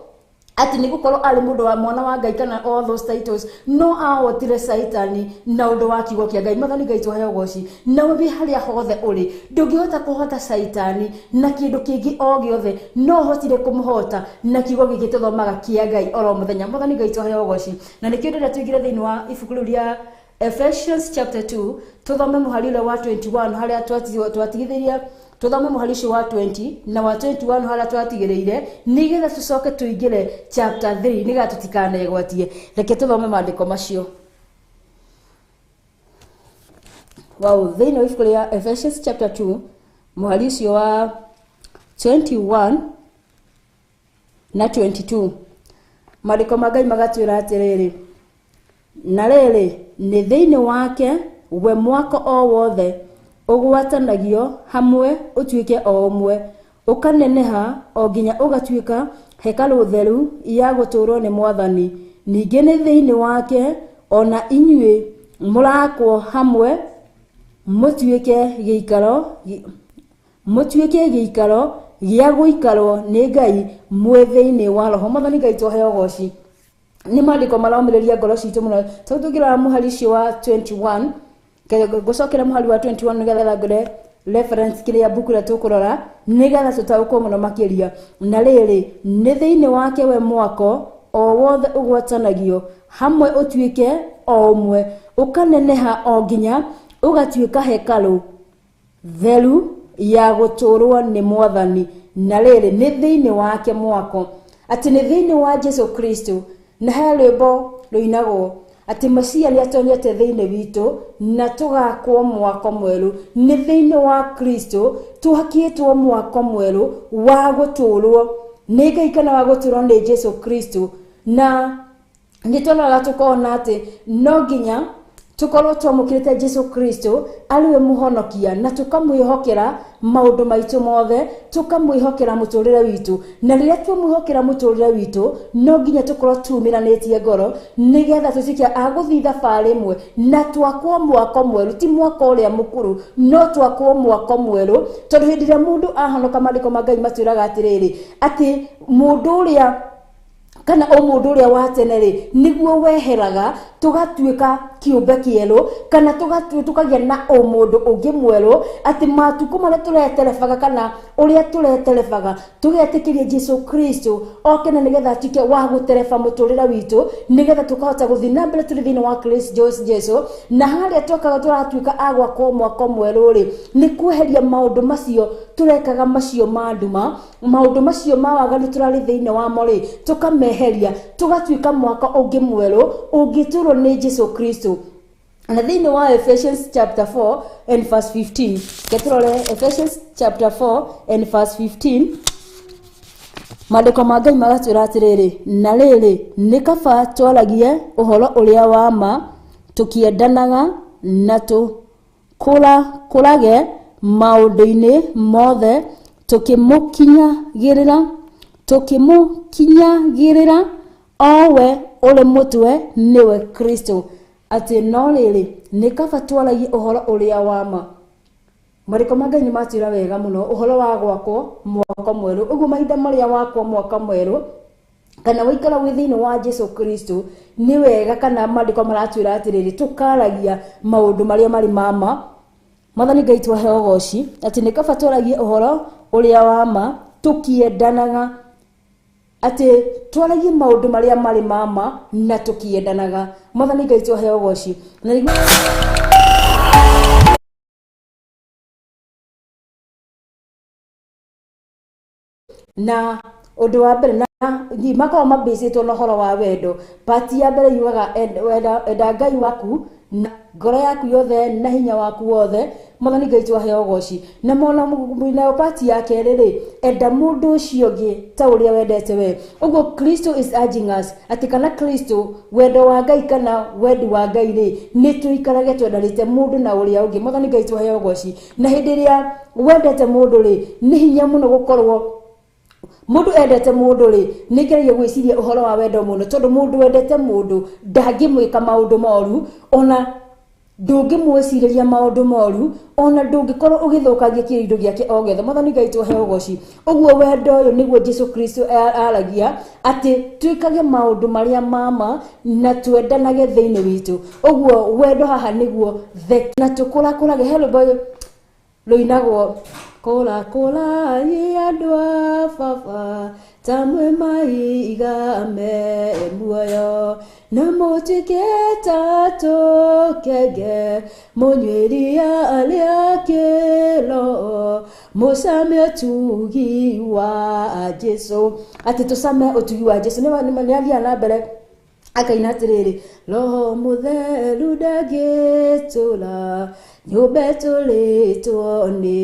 atĩ nĩ gũkorwo arĩ mũndũ wa mwana wa Ngai kana all those titles, no ahotire Saitani na ũndũ wa kiugo kĩa Ngai. Mwathani Ngai tũheo ũgoci. Na wĩ harĩa hothe ũrĩ, ndũngĩhota kũhota Saitani na kĩndũ kĩngĩ o gĩothe, no ũhotire kũmũhota na kiugo gĩkĩ tũthomaga kĩa Ngai oro mũthenya. Mwathani Ngai tũheo ũgoci. Na nĩkĩo ndĩrenda tũingĩre thĩinĩ wa ibuku rĩu rĩa Ephesians chapter 2, tũthome mũhari ũrĩa wa 21 harĩa twatigithĩria, tũthome mũhari ũcio wa 20 na wa 21 harĩa twatigĩrĩire, nĩgetha tũcoke tũingĩre chapter 3 nĩgetha tũtikanegwatie. Reke tũthome maandĩko macio. Wow, thĩinĩ wa ibuku rĩa Ephesians chapter 2 mũhari ũcio wa 21 na 22, maandĩko ma Ngai magatwĩra atĩrĩrĩ, na rĩrĩ nĩ thĩinĩ wake we mwako o wothe ũgwatanagio hamwe ũtuĩke o ũmwe, ũkaneneha o nginya ũgatuĩka hekarũ theru ya gũtũũrwo nĩ Mwathani. Ningĩ nĩ thĩinĩ wake ona inyuĩ mũrakwo hamwe mũtuĩke gĩikaro gĩa gũikarwo nĩ Ngai mwĩ thĩinĩ wa Roho. Mwathani Ngai tũheo ũgoci. Nĩ maandĩko maromĩrĩria ngoro citũ mũno. Tondũ tũngĩrora mũhari ũcio wa 21, ngũcokera mũhari wa 21 nĩgetha ngore reference kĩrĩa mbuku ĩrĩa tũkũrora nĩgetha tũtaũkwo mũno makĩria. Na rĩrĩ nĩ thĩinĩ wake we mwako o wothe ũgwatanagio hamwe ũtuĩke o ũmwe, ũkaneneha o nginya ũgatuĩka hekarũ theru ya gũtũũrwo nĩ Mwathani. Na rĩrĩ nĩ thĩinĩ wake mwako, atĩ nĩ thĩinĩ wa Jesu Kristo. Na he rwĩmbo rũinagwo atĩ Masia nĩ atonyete thĩinĩ witũ na tũgakwo mwako mwerũ. Nĩ thĩinĩ wa Kristo twakĩtwo mwako mwerũ wa gũtũũrwo nĩ Ngai kana wa gũtũũrwo nĩ Jesu Kristo. Na nĩ tũroraga tũkona atĩ no nginya tũkorwo twamũkĩrĩte Jesu Kristo arĩ we mũhonokia, na tũkamwĩhokera maũndũ maitũ mothe, tũkamwĩhokera mũtũrĩre witũ. Na rĩrĩa twamwĩhokera mũtũrĩre witũ, no nginya tũkorwo tumĩranĩtie ngoro nĩgetha tũtuĩke a gũthiĩ thabarĩ ĩmwe na twakwo mwako mwerũ, ti mwako ũrĩa mũkũrũ, no twakwo mwako mwerũ. Tondũ hĩndĩ ĩrĩa mũndũ ahonoka, maandĩko ma Ngai matwĩraga atĩrĩrĩ, atĩ mũndũ ũrĩa kana o mũndũ ũrĩa wa tene rĩ nĩguo weheraga, tũgatuĩka kĩũmbe kĩerũ kana tũkagĩa na ũmũndũ ũngĩ mwerũ, atĩ matukũ marĩa tũreterebaga kana ũrĩa tũreterebaga tũgetĩkĩria Jesu Kristo oke na nĩgetha atuĩke wa gũtereba mũtũrĩre witũ, nĩgetha tũkahota gũthiĩ na mbere tũrĩ thĩinĩ wa Kristo Jesu. Na harĩa twakaga tũratuĩka a gwakwo mwako mwerũ rĩ, nĩ kweheria maũndũ macio tũrekaga macio ma nduma, maũndũ macio ma waganu tũrarĩ thĩinĩ wamo rĩ, tũkameheria, tũgatuĩka mwaka ũngĩ mwerũ ũngĩtũrwo nĩ Jesu Kristo. Na thĩinĩ wa Ephesians chapter 4 and verse 15, ketũrore Ephesians chapter 4 and verse 15, maandĩko ma Ngai magatwĩra atĩrĩrĩ, na rĩrĩ nĩ kaba twaragie ũhoro ũrĩa wa ma tũkĩendanaga na tũkũrage maũndũ-inĩ mothe tũkĩmũkinyagĩrĩra owe ũrĩ mũtwe nĩwe Kristo. Atĩ no rĩrĩ nĩ kaba twaragie ũhoro ũrĩa wa ma. Marĩko ma Ngai nĩ matwĩra wega mũno ũhoro wa gwakwo mwaka mwerũ. Ũguo mahinda marĩa wakwo mwaka mwerũ kana waikara wĩ thĩinĩ wa Jesu Kristo nĩ wega, kana maandĩko maratwĩra atĩrĩrĩ tũkaragia maũndũ marĩa marĩ mama. Mwathani Ngai twahe ũgoci atĩ nĩ kaba twaragie ũhoro ũrĩa wa ma tũkĩendanaga, atĩ twaragie maũndũ marĩa marĩ mama na tũkĩendanaga. Mwathani Ngai twahe ũgoci. Na nĩguo na ũndũ wa mbere na makoragwo mambĩcĩtwo na ũhoro wa wendo. Pati ya mbere yugaga enda Ngai waku na ngoro yaku yothe na hinya waku wothe. Mwathani Ngai twahe ũgoci. Na mona nayo pati ya kerĩ rĩ, enda mũndũ ũcio ũngĩ ta ũrĩa wendete we. Ũguo Kristo is urging us atĩ kana Kristo wendo wa Ngai kana wendi wa Ngai rĩ, nĩ tũikarage twendanĩte mũndũ na ũrĩa ũngĩ. Mwathani Ngai twahe ũgoci. Na hĩndĩ ĩrĩa wendete mũndũ rĩ, nĩ hinya mũno gũkorwo mũndũ endete mũndũ rĩ, nĩ ngeragia gwĩciria ũhoro wa wendo mũno, tondũ mũndũ wendete mũndũ ndangĩmwĩka maũndũ moru, ona ndũngĩmwĩcirĩria maũndũ moru, ona ndũngĩkorwo ũgĩthũkangia kĩndũ gĩake o gĩothe. Mwathani Ngai twahe ũgoci. Ũguo wendo ũyũ nĩguo Jesu Kristo aragia atĩ twĩkage maũndũ marĩa mama na twendanage thĩinĩ witũ. Ũguo wendo haha nĩguo na tũkũrakũrage. He rwĩmbo rũinagwo kũra kũrai andũ a baba ta mwĩ maiga me muoyo na mũtuĩke ta tũkenge mũnyuĩria arĩa kĩro mũcame ũtugi wa Jesu. Atĩ tũcame ũtugi wa Jesu. Nĩ athiaga na mbere akaina atĩrĩrĩ, Roho Mũtheru ndangĩtũra nyũmba ĩtũrĩtwo nĩ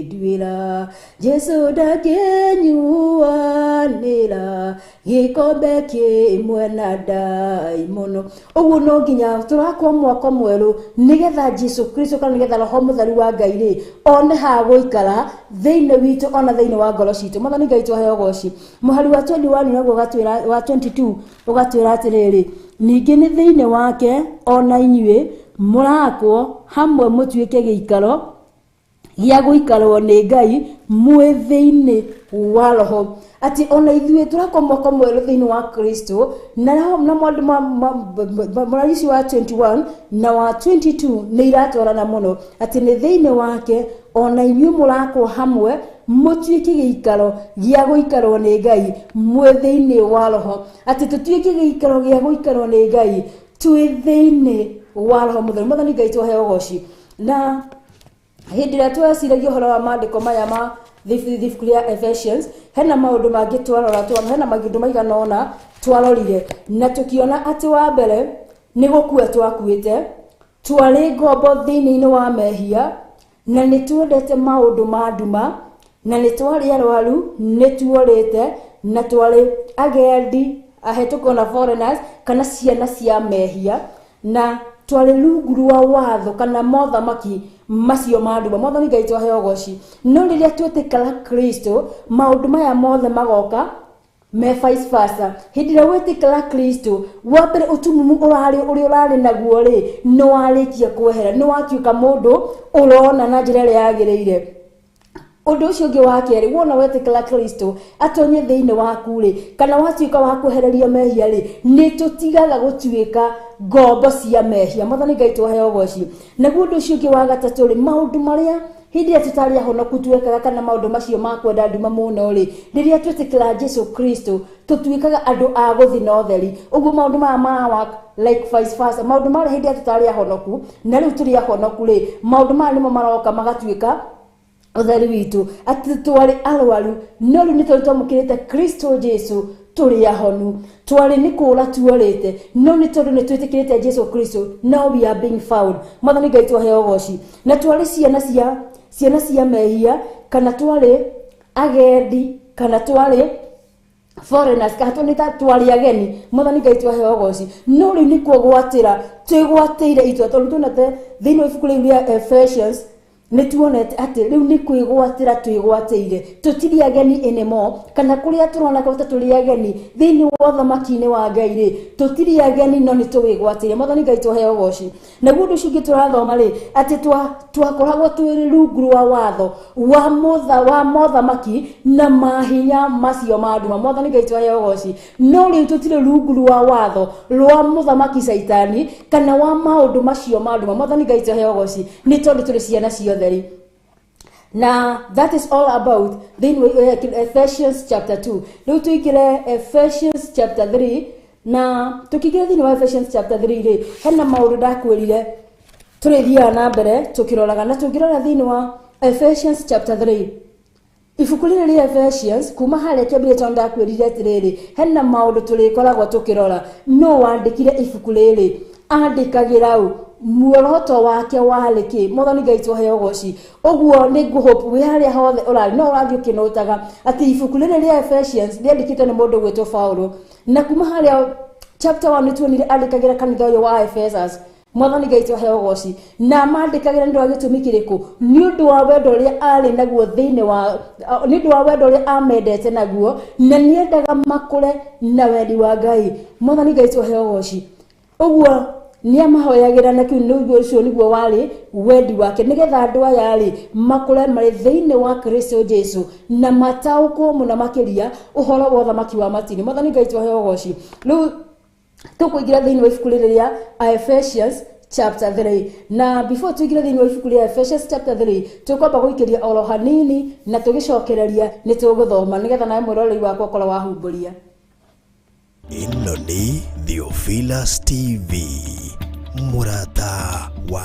nduĩra, Jesu ndangĩnyuanĩra gĩkombe kĩmwe na ndaimono. Ũguo no nginya tũrakwo mwako mwerũ nĩgetha Jesu Kristo kana nĩgetha Roho Mũtheru wa Ngai rĩ one ha gũikara thĩinĩ witũ ona thĩinĩ wa ngoro citũ. Mwathani Ngai twahe ũgoci. Mũhari wa 21 naguo ũgatwĩra, wa 22 ũgatwĩra atĩrĩrĩ, ningĩ nĩ thĩinĩ wake ona inyuĩ mũrakwo hamwe mũtuĩke gĩikaro gĩa gũikarwo nĩ Ngai mwĩ thĩinĩ wa Roho. Atĩ ona ithuĩ tũrakwo mwako mwerũ thĩinĩ wa Kristo, na mũrari ũcio wa 21 na wa 22 nĩ iratwarana mũno, atĩ nĩ thĩinĩ wake ona inyuĩ mũrakwo hamwe mũtuĩke gĩikaro gĩa gũikarwo nĩ Ngai mwĩ thĩinĩ wa Roho. Atĩ tũtuĩke gĩikaro gĩa gũikarwo nĩ Ngai twĩ thĩinĩ wa Roho Mũtheru. Mwathani Ngai twahe ũgoci. Na hĩndĩ ĩrĩa tweciragia ũhoro wa maandĩko maya ma ibuku rĩa Ephesians, hena maũndũ mangĩ twarora, hena maũndũ maigana ũna twarorire na tũkĩona atĩ wa mbere nĩ gũkua twakuĩte, twarĩ ngombo thĩinĩ-inĩ wa mehia, na nĩ twendete maũndũ ma nduma, na nĩ twarĩ arwaru, nĩ tuorĩte, na twarĩ agendi ahĩtũkwo na foreigners kana ciana cia mehia, na twarĩ rungu rwa watho kana mothamaki macio ma nduma. Mwathani Ngai twahe ũgoci. No rĩrĩa twetĩkĩra Kristo, maũndũ maya mothe magoka me vice versa. Hĩndĩ ĩrĩa wetĩkĩra Kristo, wa mbere ũtumumu ũrarĩ ũrĩa ũrarĩ naguo rĩ, nĩ warĩkia kwehera, nĩ watuĩka mũndũ ũrona na njĩra ĩrĩa yagĩrĩire. Ũndũ ũcio ũngĩ wa kerĩ, wona wetĩkĩra Kristo atonye thĩinĩ waku rĩ, kana watuĩka wa kwehererio mehia rĩ, nĩ tũtigaga gũtuĩka ngombo cia mehia. Mwathani Ngai twahe ũgoci. Naguo ũndũ ũcio ũngĩ wa gatatũ rĩ, maũndũ marĩa hĩndĩ ĩrĩa tũtarĩ ahonoku twekaga kana maũndũ macio ma kwenda nduma mũno rĩ, rĩrĩa twetĩkĩra Jesu Kristo tũtuĩkaga andũ a gũthiĩ na ũtheri. Ũguo maũndũ maya ma work like vice versa. Maũndũ marĩa hĩndĩ ĩrĩa tũtarĩ ahonoku na rĩu tũrĩ ahonoku rĩ, maũndũ maya nĩmo maroka magatuĩka ũtheri witũ. Atĩ twarĩ arwaru no rĩu nĩ tondũ twamũkĩrĩte Kristo Jesu tũrĩ ahonu. Twarĩ nĩ kũũra tuorĩte no nĩ tondũ nĩ twĩtĩkĩrĩte Jesu Kristo, now we are being found. Mwathani Ngai twahe ũgoci. Na twarĩ ciana cia mehia, kana twarĩ agendi, kana twarĩ foreigners, kana twarĩ ageni. Mwathani Ngai twahe ũgoci. No rĩu nĩ kũgwatĩra twĩgwatĩire itua, tondũ tuonete thĩinĩ wa ibuku rĩu rĩa Ephesians Nĩ tuonete atĩ rĩu nĩ kwĩgwatĩra twĩgwatĩire, tũtirĩ ageni anymore, kana kũrĩa tũrona ta tũrĩ ageni thĩinĩ wa ũthamaki-inĩ wa Ngai rĩ, tũtirĩ ageni no nĩ tũwĩgwatĩire. Mwathani Ngai tũheo ũgoci. Naguo ũndũ ũcio ũngĩ tũrathoma rĩ, atĩ twakoragwo twĩ rungu rwa watho wa motha wa mothamaki na mahinya macio ma nduma. Mwathani Ngai tũheo ũgoci. No rĩu tũtirĩ rungu rwa watho rwa mũthamaki Caitani kana wa maũndũ macio ma nduma. Mwathani Ngai tũheo ũgoci, nĩ tondũ tũrĩ ciana cia ũtheri. Na that is all about thĩinĩ wa Ephesians chapter 2. Rĩu tũingĩre Ephesians chapter 3, na tũkĩingĩra thĩinĩ wa Ephesians chapter 3 rĩ, hena maũndũ ndakwĩrire tũrĩthiaga na mbere tũkĩroraga. Na tũngĩrora thĩinĩ wa Ephesians chapter 3, ibuku rĩrĩ rĩa Ephesians kuma harĩa kĩambĩrĩria, tondũ ndakwĩrire atĩrĩrĩ, hena maũndũ tũrĩkoragwo tũkĩrora. No wandĩkire ibuku rĩrĩ, andĩkagĩra ũ, muoroto wake warĩ kĩ? Mwathani Ngai tũheo ũgoci. Ũguo nĩ ngũhope wĩ harĩa hothe ũrarĩ no ũrathiĩ ũkĩnotaga atĩ ibuku rĩrĩ rĩa Ephesians rĩandĩkĩtwo nĩ mũndũ gwĩtwo Paulo, na kuma harĩa chapter 1 nĩ tuonire andĩkagĩra kanitha ũyũ wa Ephesus. Mwathani Ngai tũheo ũgoci. Na mandĩkagĩra nĩ ũndũ wa gĩtũmi kĩrĩkũ? Nĩ ũndũ wa wendo ũrĩa arĩ naguo thĩinĩ wa, nĩ ũndũ wa wendo ũrĩa amendete naguo, na nĩendaga makũre na wendi wa Ngai. Mwathani Ngai tũheo ũgoci. Ũguo nĩ amahoyagĩra, na kĩu nĩguo, ũcio nĩguo warĩ wendi wake, nĩgetha andũ aya rĩ makũre marĩ thĩinĩ wa Kristo Jesu na mataũkwo mũno makĩria ũhoro wa ũthamaki wa matini. Mwathani Ngai tũheo ũgoci. Rĩu tũkũingĩra thĩinĩ wa ibuku rĩrĩ rĩa Ephesians chapter 3, na before tũingĩre thĩinĩ wa ibuku rĩa Ephesians chapter 3, tũkwamba gũikĩria oro hanini, na tũgĩcokereria nĩ tũgũthoma, nĩgetha nawe mwĩroreri wakwa ũkorwo wahumbũria. Ĩno nĩ Theophilus TV, mũrata wa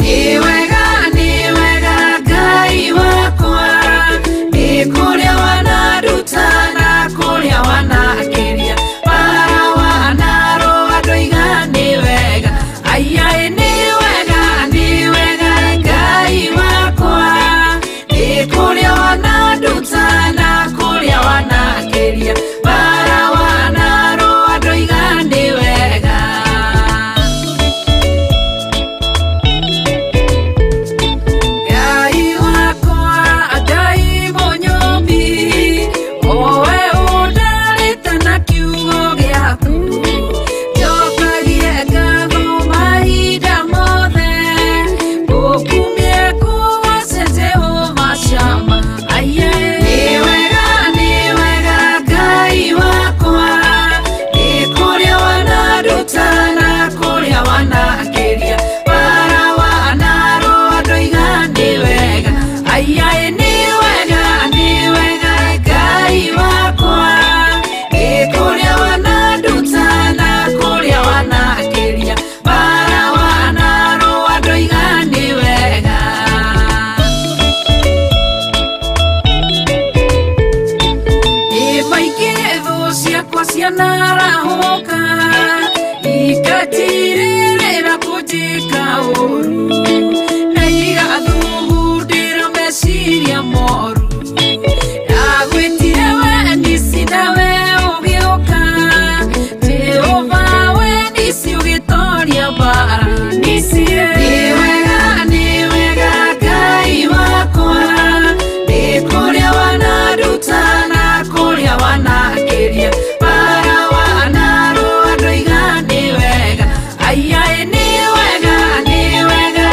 Nĩ wega, nĩ wega Ngai wakwa, nĩ kũrĩa wananduta na kũrĩa wanakĩria, bara wanarũa ndoiga nĩ wega. Aiyaĩ, nĩ wega, nĩ wega Ngai wakwa, nĩ kũrĩa wananduta na kũrĩa wanakĩria, bara wanarũa ndoiga nĩ wega. Ngai wakwa, Ngai mũnyũmbi, owe ũndarĩte na kiugo gĩaku, njokagie ngatho mahinda mothe, ngũkumie ngũgoce Jehova Shama. Aiye, nĩ wega, nĩ wega Ngai wakwa, nĩ kũrĩa wananduta na kũrĩa wanakĩria, bara wanarũa ndoiga nĩ wega. Aiyaĩ, nĩ wega, nĩ wega Ngai wakwa, nĩ kũrĩa wananduta na kũrĩa wanakĩria, bara wanarũa ndoiga nĩ wega. Ĩ maingĩ thũ ciakwa cianarahũka, ikatirĩrĩra kũnjĩka ũru, na igathugundĩra meciria moru. Ndagwĩtire we Nisi, nawe ũgĩũka, Jehova we Nisi, ũgĩtoria mbara Nisi. Nĩ wega, nĩ wega Ngai wakwa, nĩ kũrĩa wananduta na kũrĩa wanakĩria, bara wanarũa ndoiga nĩ wega. Aiyaĩ, nĩ wega, nĩ wega.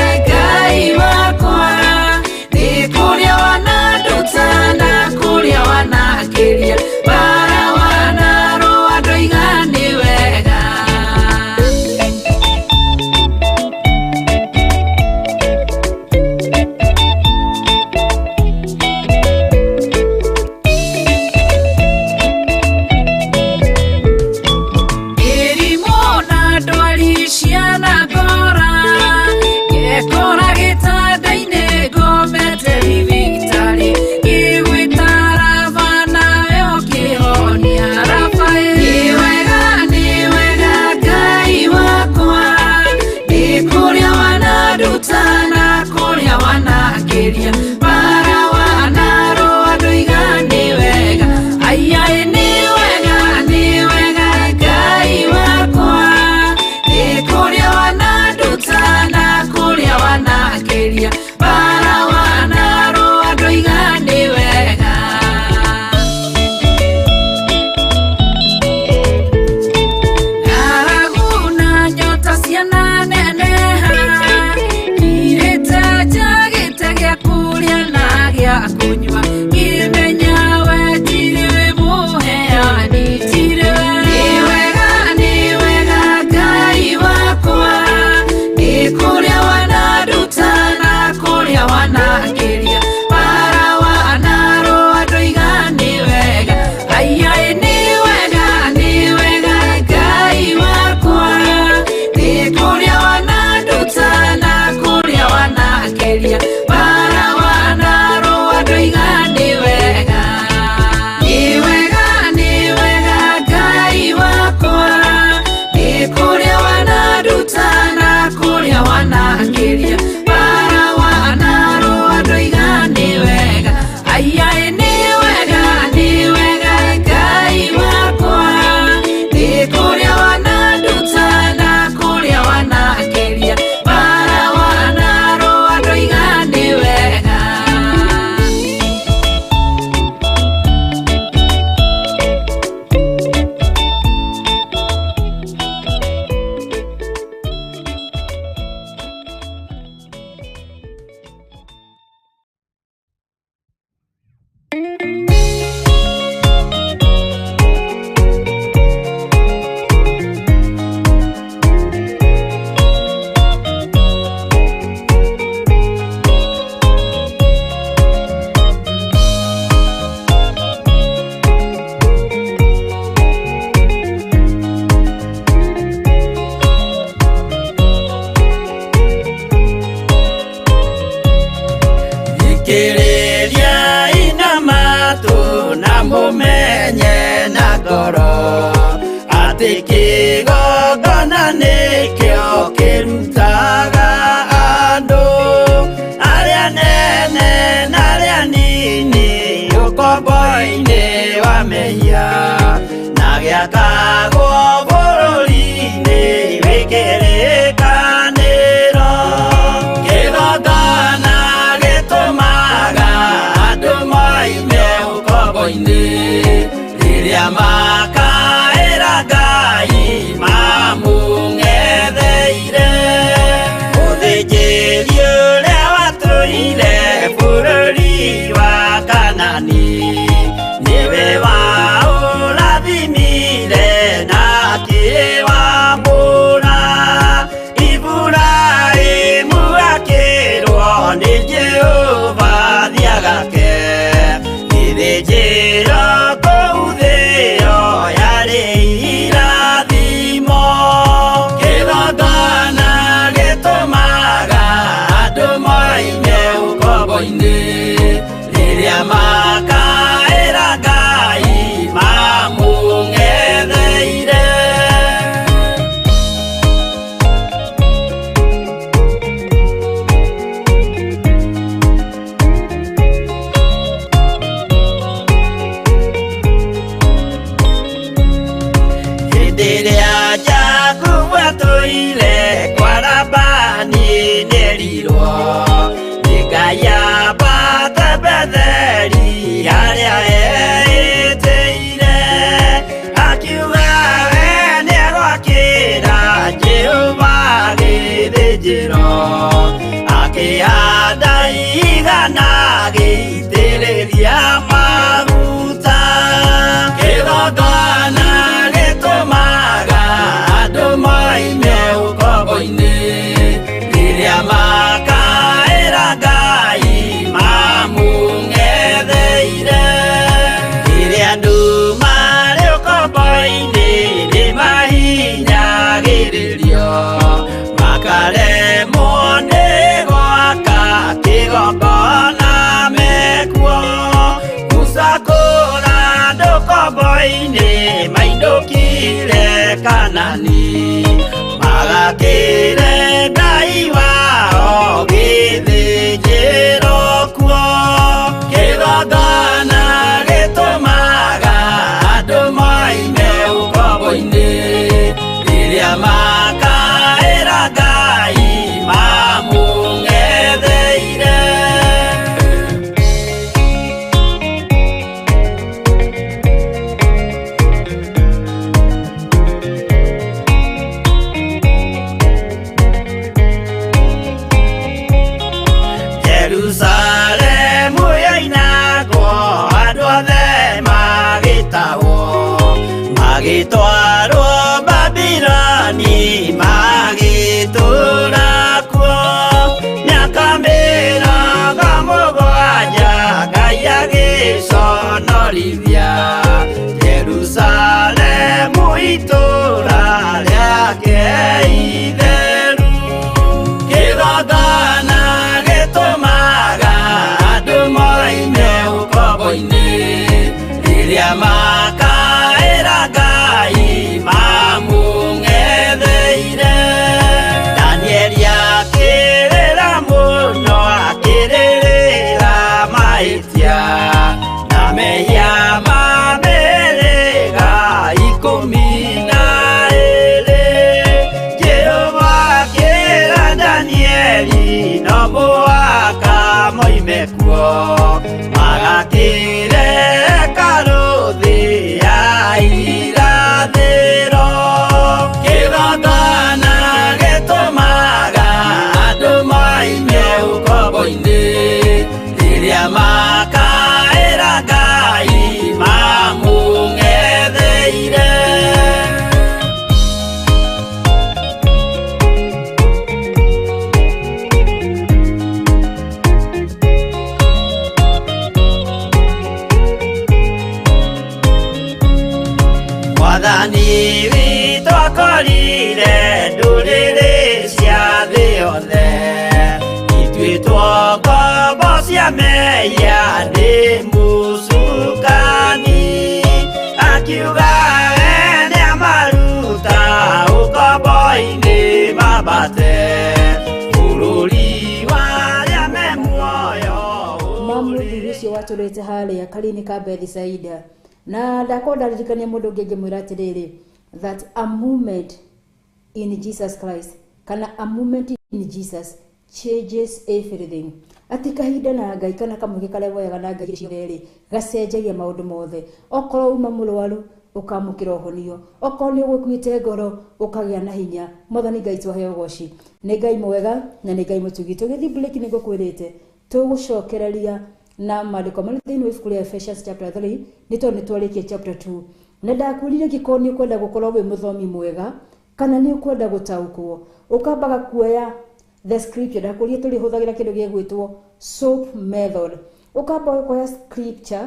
Atĩ kĩgongona nĩkĩo kĩrutaga andũ arĩa nene na arĩa nini ũkombo-inĩ wa mehia na gĩakagwo bũrũri-inĩ wĩ kĩrĩkanĩro. Kĩgongona gĩtũmaga andũ moime ũkombo-inĩ rĩrĩa makaĩra Ngai mamũng'etheire. Mũthĩnjĩri ũrĩa watũire bũrũri wa Kanani nĩwe waũrathimire na akĩwamũra. Iburahĩmu akĩrwo nĩ Jehova thiagake gĩthĩnjĩro kũu thĩo yarĩ irathimo. Kĩgongona gĩtũmaga andũ moime ũkombo-inĩ rĩrĩa makaĩra Ngai mamũng'etheire. Hĩndĩ ĩrĩa Jakubu atũire kwa Labani nĩerirwo nĩ Ngai ambate Betheli harĩa eĩtĩire. Akiuga we nĩegwakĩra Jehova gĩthĩnjĩro, akĩhanda igana agĩitĩrĩria maguta. Kĩgongona gĩtũmaga andũ moime ũkombo-inĩ rĩrĩa makaĩra Ngai mamũng'etheire. Rĩrĩa andũ marĩ ũkombo-inĩ nĩmahinyagĩrĩrio makaremwo nĩ gwaka kĩgongona mekuo. Musa kũra andũ ũkombo-inĩ mainũkire Kanani magakĩre Ngai wao gĩthĩnjĩro kuo. Kĩgongona gĩtũmaga andũ moime ũkombo-inĩ rĩrĩa makaĩra Ngai mamũng'etheire. ũkombo-inĩ mambate bũrũri wa arĩa me muoyo. Mamuthuri ũcio watũrĩte harĩa Karini ka Bethisaida. Na ndakorwo ndaririkania mũndũ ũngĩ ngĩmwĩra atĩrĩrĩ, that a moment in Jesus Christ kana a moment in Jesus changes everything. Atĩ kahinda na Ngai kana kamweke karĩa woyaga na Ngai ciothe-rĩ, gacenjagia maũndũ mothe. Okorwo uma mũrwaru ũkamũkĩra ũhonio, okorwo nĩ ũgũkuĩte ngoro ũkagĩa na hinya. Mwathani Ngai twaheo ũgoci. Nĩ Ngai mwega na nĩ Ngai mũtugi. Tũgĩthiĩ break nĩ ngũkwĩrĩte tũgũcokereria na maandĩko marĩa thĩinĩ wa ibuku rĩa Ephesians chapter 3, nĩ tondũ nĩ twarĩkia chapter 2. Na ndakwĩrire angĩkorwo nĩ ũkwenda gũkorwo wĩ mũthomi mwega kana nĩ ũkwenda gũtaũkwo, ũkambaga kuoya the scripture. Ndakwĩrire tũrĩhũthagĩra kĩndũ gĩgwĩtwo SOAP method. Ũkamba ũkoya scripture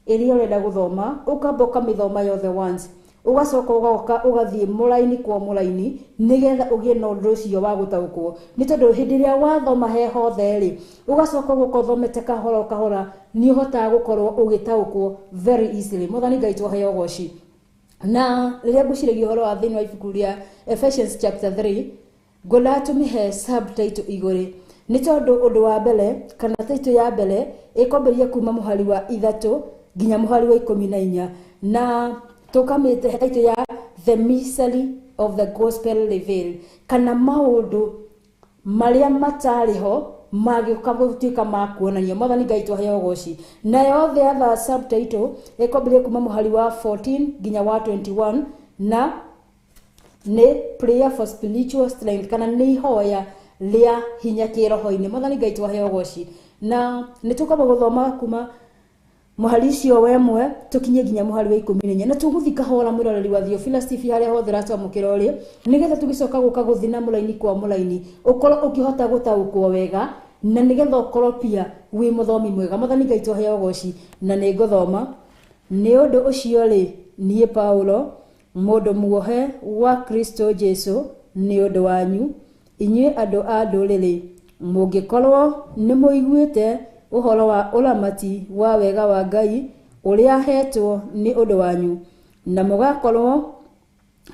ĩrĩa ũrenda gũthoma, ũkamba ũkamĩthoma yothe once, ũgacoka ũgoka ũgathiĩ mũraini kwa mũraini nĩgetha ũgĩe na ũndũ ũcio wa gũtaũkwo. Nĩ tondũ hĩndĩ ĩrĩa wathoma he hothe rĩ, ũgacoka ũgoka ũthomete kahora o kahora, nĩ ũhotaga gũkorwo ũgĩtaũkwo very easily. Mwathani Ngai twaheo ũgoci. Na rĩrĩa ngwĩciragia ũhoro wa thĩinĩ wa ibuku rĩa Ephesians chapter 3, ngwendaga tũmĩhe subtitle igũrĩ, nĩ tondũ ũndũ wa mbere kana title ya mbere ĩkwambĩrĩria kuma mũhari wa 3 nginya mũhari wa 14, na tũkamĩte title ya The Mystery of the Gospel Revealed, kana maũndũ marĩa matarĩ ho magĩũka gũtuĩka ma kuonania. Mwathani Ngai twaheo ũgoci. Nayo the other subtitle ĩkwambĩrĩria kuma mũhari wa 14 nginya wa 21, na nĩ prayer for spiritual strength, kana nĩ ihoya rĩa hinya kĩroho-inĩ. Mwathani Ngai twaheo ũgoci. Na nĩ tũkwamba gũthoma kuma mũhari ũcio wa 1 tũkinye nginya mũhari wa 14, na tũgũthiĩ kahora mwĩroreri wa Theophilus TV harĩa hothe ũratwamũkĩra ũrĩ, nĩgetha tũgĩcoka gũka gũthiĩ na mũraini kwa mũraini, ũkorwo ũkĩhota gũtaũkwo wega, na nĩgetha ũkorwo pia wĩ mũthomi mwega. Mwathani Ngai twaheo ũgoci. Na nĩ ngũthoma. Nĩ ũndũ ũcio rĩ, niĩ Paulo, mũndũ muohe wa Kristo Jesu nĩ ũndũ wanyu, inyuĩ andũ a ndũrĩrĩ, mũngĩkorwo nĩ mũiguĩte ũhoro wa ũramati wa wega wa Ngai ũrĩa hetwo nĩ ũndũ wanyu, na mũgakorwo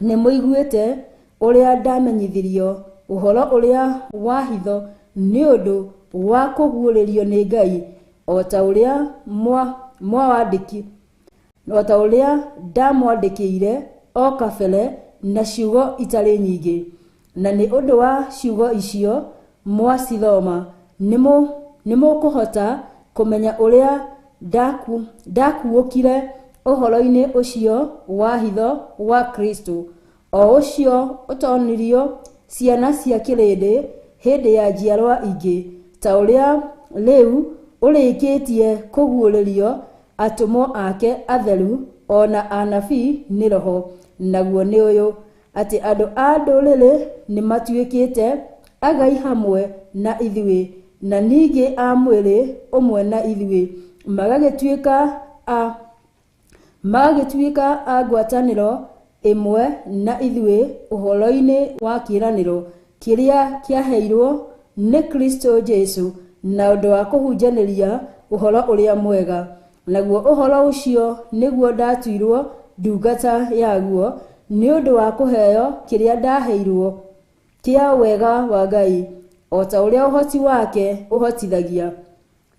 nĩ mũiguĩte ũrĩa ndamenyithirio ũhoro ũrĩa wa hitho nĩ ũndũ wa kũguũrĩrio nĩ Ngai, o ta ũrĩa o ta ũrĩa ndamwandĩkĩire o kabere na ciugo itarĩ nyingĩ. Na nĩ ũndũ wa ciugo icio mwacithoma nĩ mũkũhota kũmenya ũrĩa ndakuũkire ũhoro-inĩ ũcio wa hitho wa Kristo, o ũcio ũtonirio ciana cia kĩrĩndĩ hĩndĩ ya njiarwa ingĩ, ta ũrĩa rĩu ũrĩkĩtie kũguũrĩrio atũmwo ake atheru o na anabii nĩ Roho. Naguo nĩ ũyũ, atĩ andũ a ndũrĩrĩ nĩ matuĩkĩte agai hamwe na ithuĩ, na ningĩ a mwĩrĩ ũmwe na ithuĩ, magagĩtuĩka a ngwatanĩro ĩmwe na ithuĩ ũhoro-inĩ wa kĩĩranĩro kĩrĩa kĩaheirwo nĩ Kristo Jesu na ũndũ wa kũhunjanĩria ũhoro ũrĩa mwega. Naguo ũhoro ũcio nĩguo ndatuirwo ndungata yaguo, nĩ ũndũ wa kũheo kĩrĩa ndaheirwo kĩa wega wa Ngai, o ta ũrĩa ũhoti wake ũhotithagia.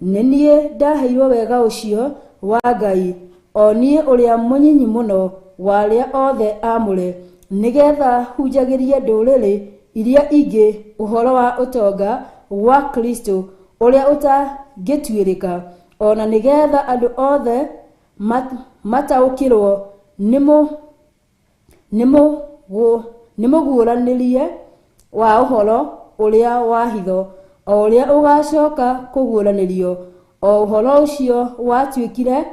Nĩ niĩ ndaheirwo wega ũcio wa Ngai, o niĩ ũrĩa mũnyinyi mũno wa arĩa othe aamũre, nĩgetha hunjagĩrie ndũrĩrĩ iria ingĩ ũhoro wa ũtonga wa Kristo ũrĩa ũtangĩtuĩrĩka, o na nĩgetha andũ othe mataũkĩrwo nĩ mũguũranĩrie wa ũhoro ũrĩa wa hitho, o ũrĩa ũgacoka kũguũranĩrio, o ũhoro ũcio watuĩkire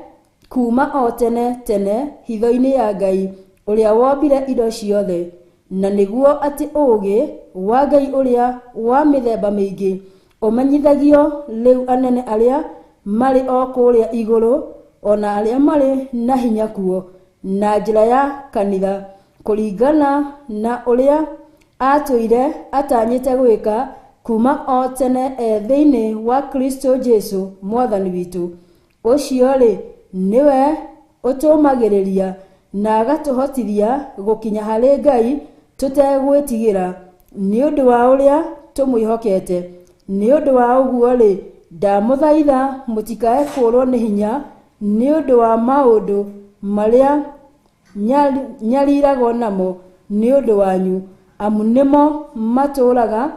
kuma o tene tene hitho-inĩ ya Ngai ũrĩa wombire indo ciothe, na nĩguo atĩ ũũgĩ wa Ngai ũrĩa wa mĩthemba mĩingĩ ũmenyithagio rĩu anene arĩa marĩ o kũrĩa igũrũ, o na arĩa marĩ na hinya kuo, na njĩra ya kanitha, kũringana na ũrĩa atũire atanyĩte gwĩka kuma o tene e thĩinĩ wa Kristo Jesu Mwathani witũ. Ũcio-rĩ nĩwe ũtũũmagĩrĩria na agatũhotithia gũkinya harĩ Ngai Tũtegwĩtigĩra nĩ ũndũ wa ũrĩa tũmwĩhokete. Nĩ ũndũ wa ũguo-rĩ, ndamũthaitha mũtikae kũũrwo nĩ hinya nĩ ũndũ wa maũndũ marĩa nyariragwo namo nĩ ũndũ wanyu, amu nĩmo matũũraga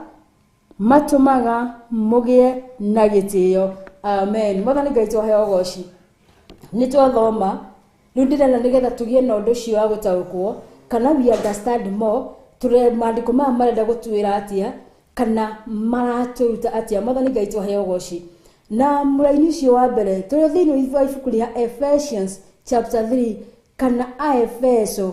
matũmaga mũgĩe na gĩtĩo. Amen. Mwathani Ngai tũheo ũgoci. Nĩ twathoma rĩu ndĩrenda nĩgetha tũgĩe na ũndũ ũcio wa gũtaũkwo kana we understand more, tũrore maandĩko maya marenda gũtwĩra atĩa kana maratũruta atĩa. Mwathani Ngai tũheo ũgoci. Na mũraini ũcio wa mbere tũrĩ thĩinĩ wa ibuku rĩa Ephesians chapter 3 kana Aefeso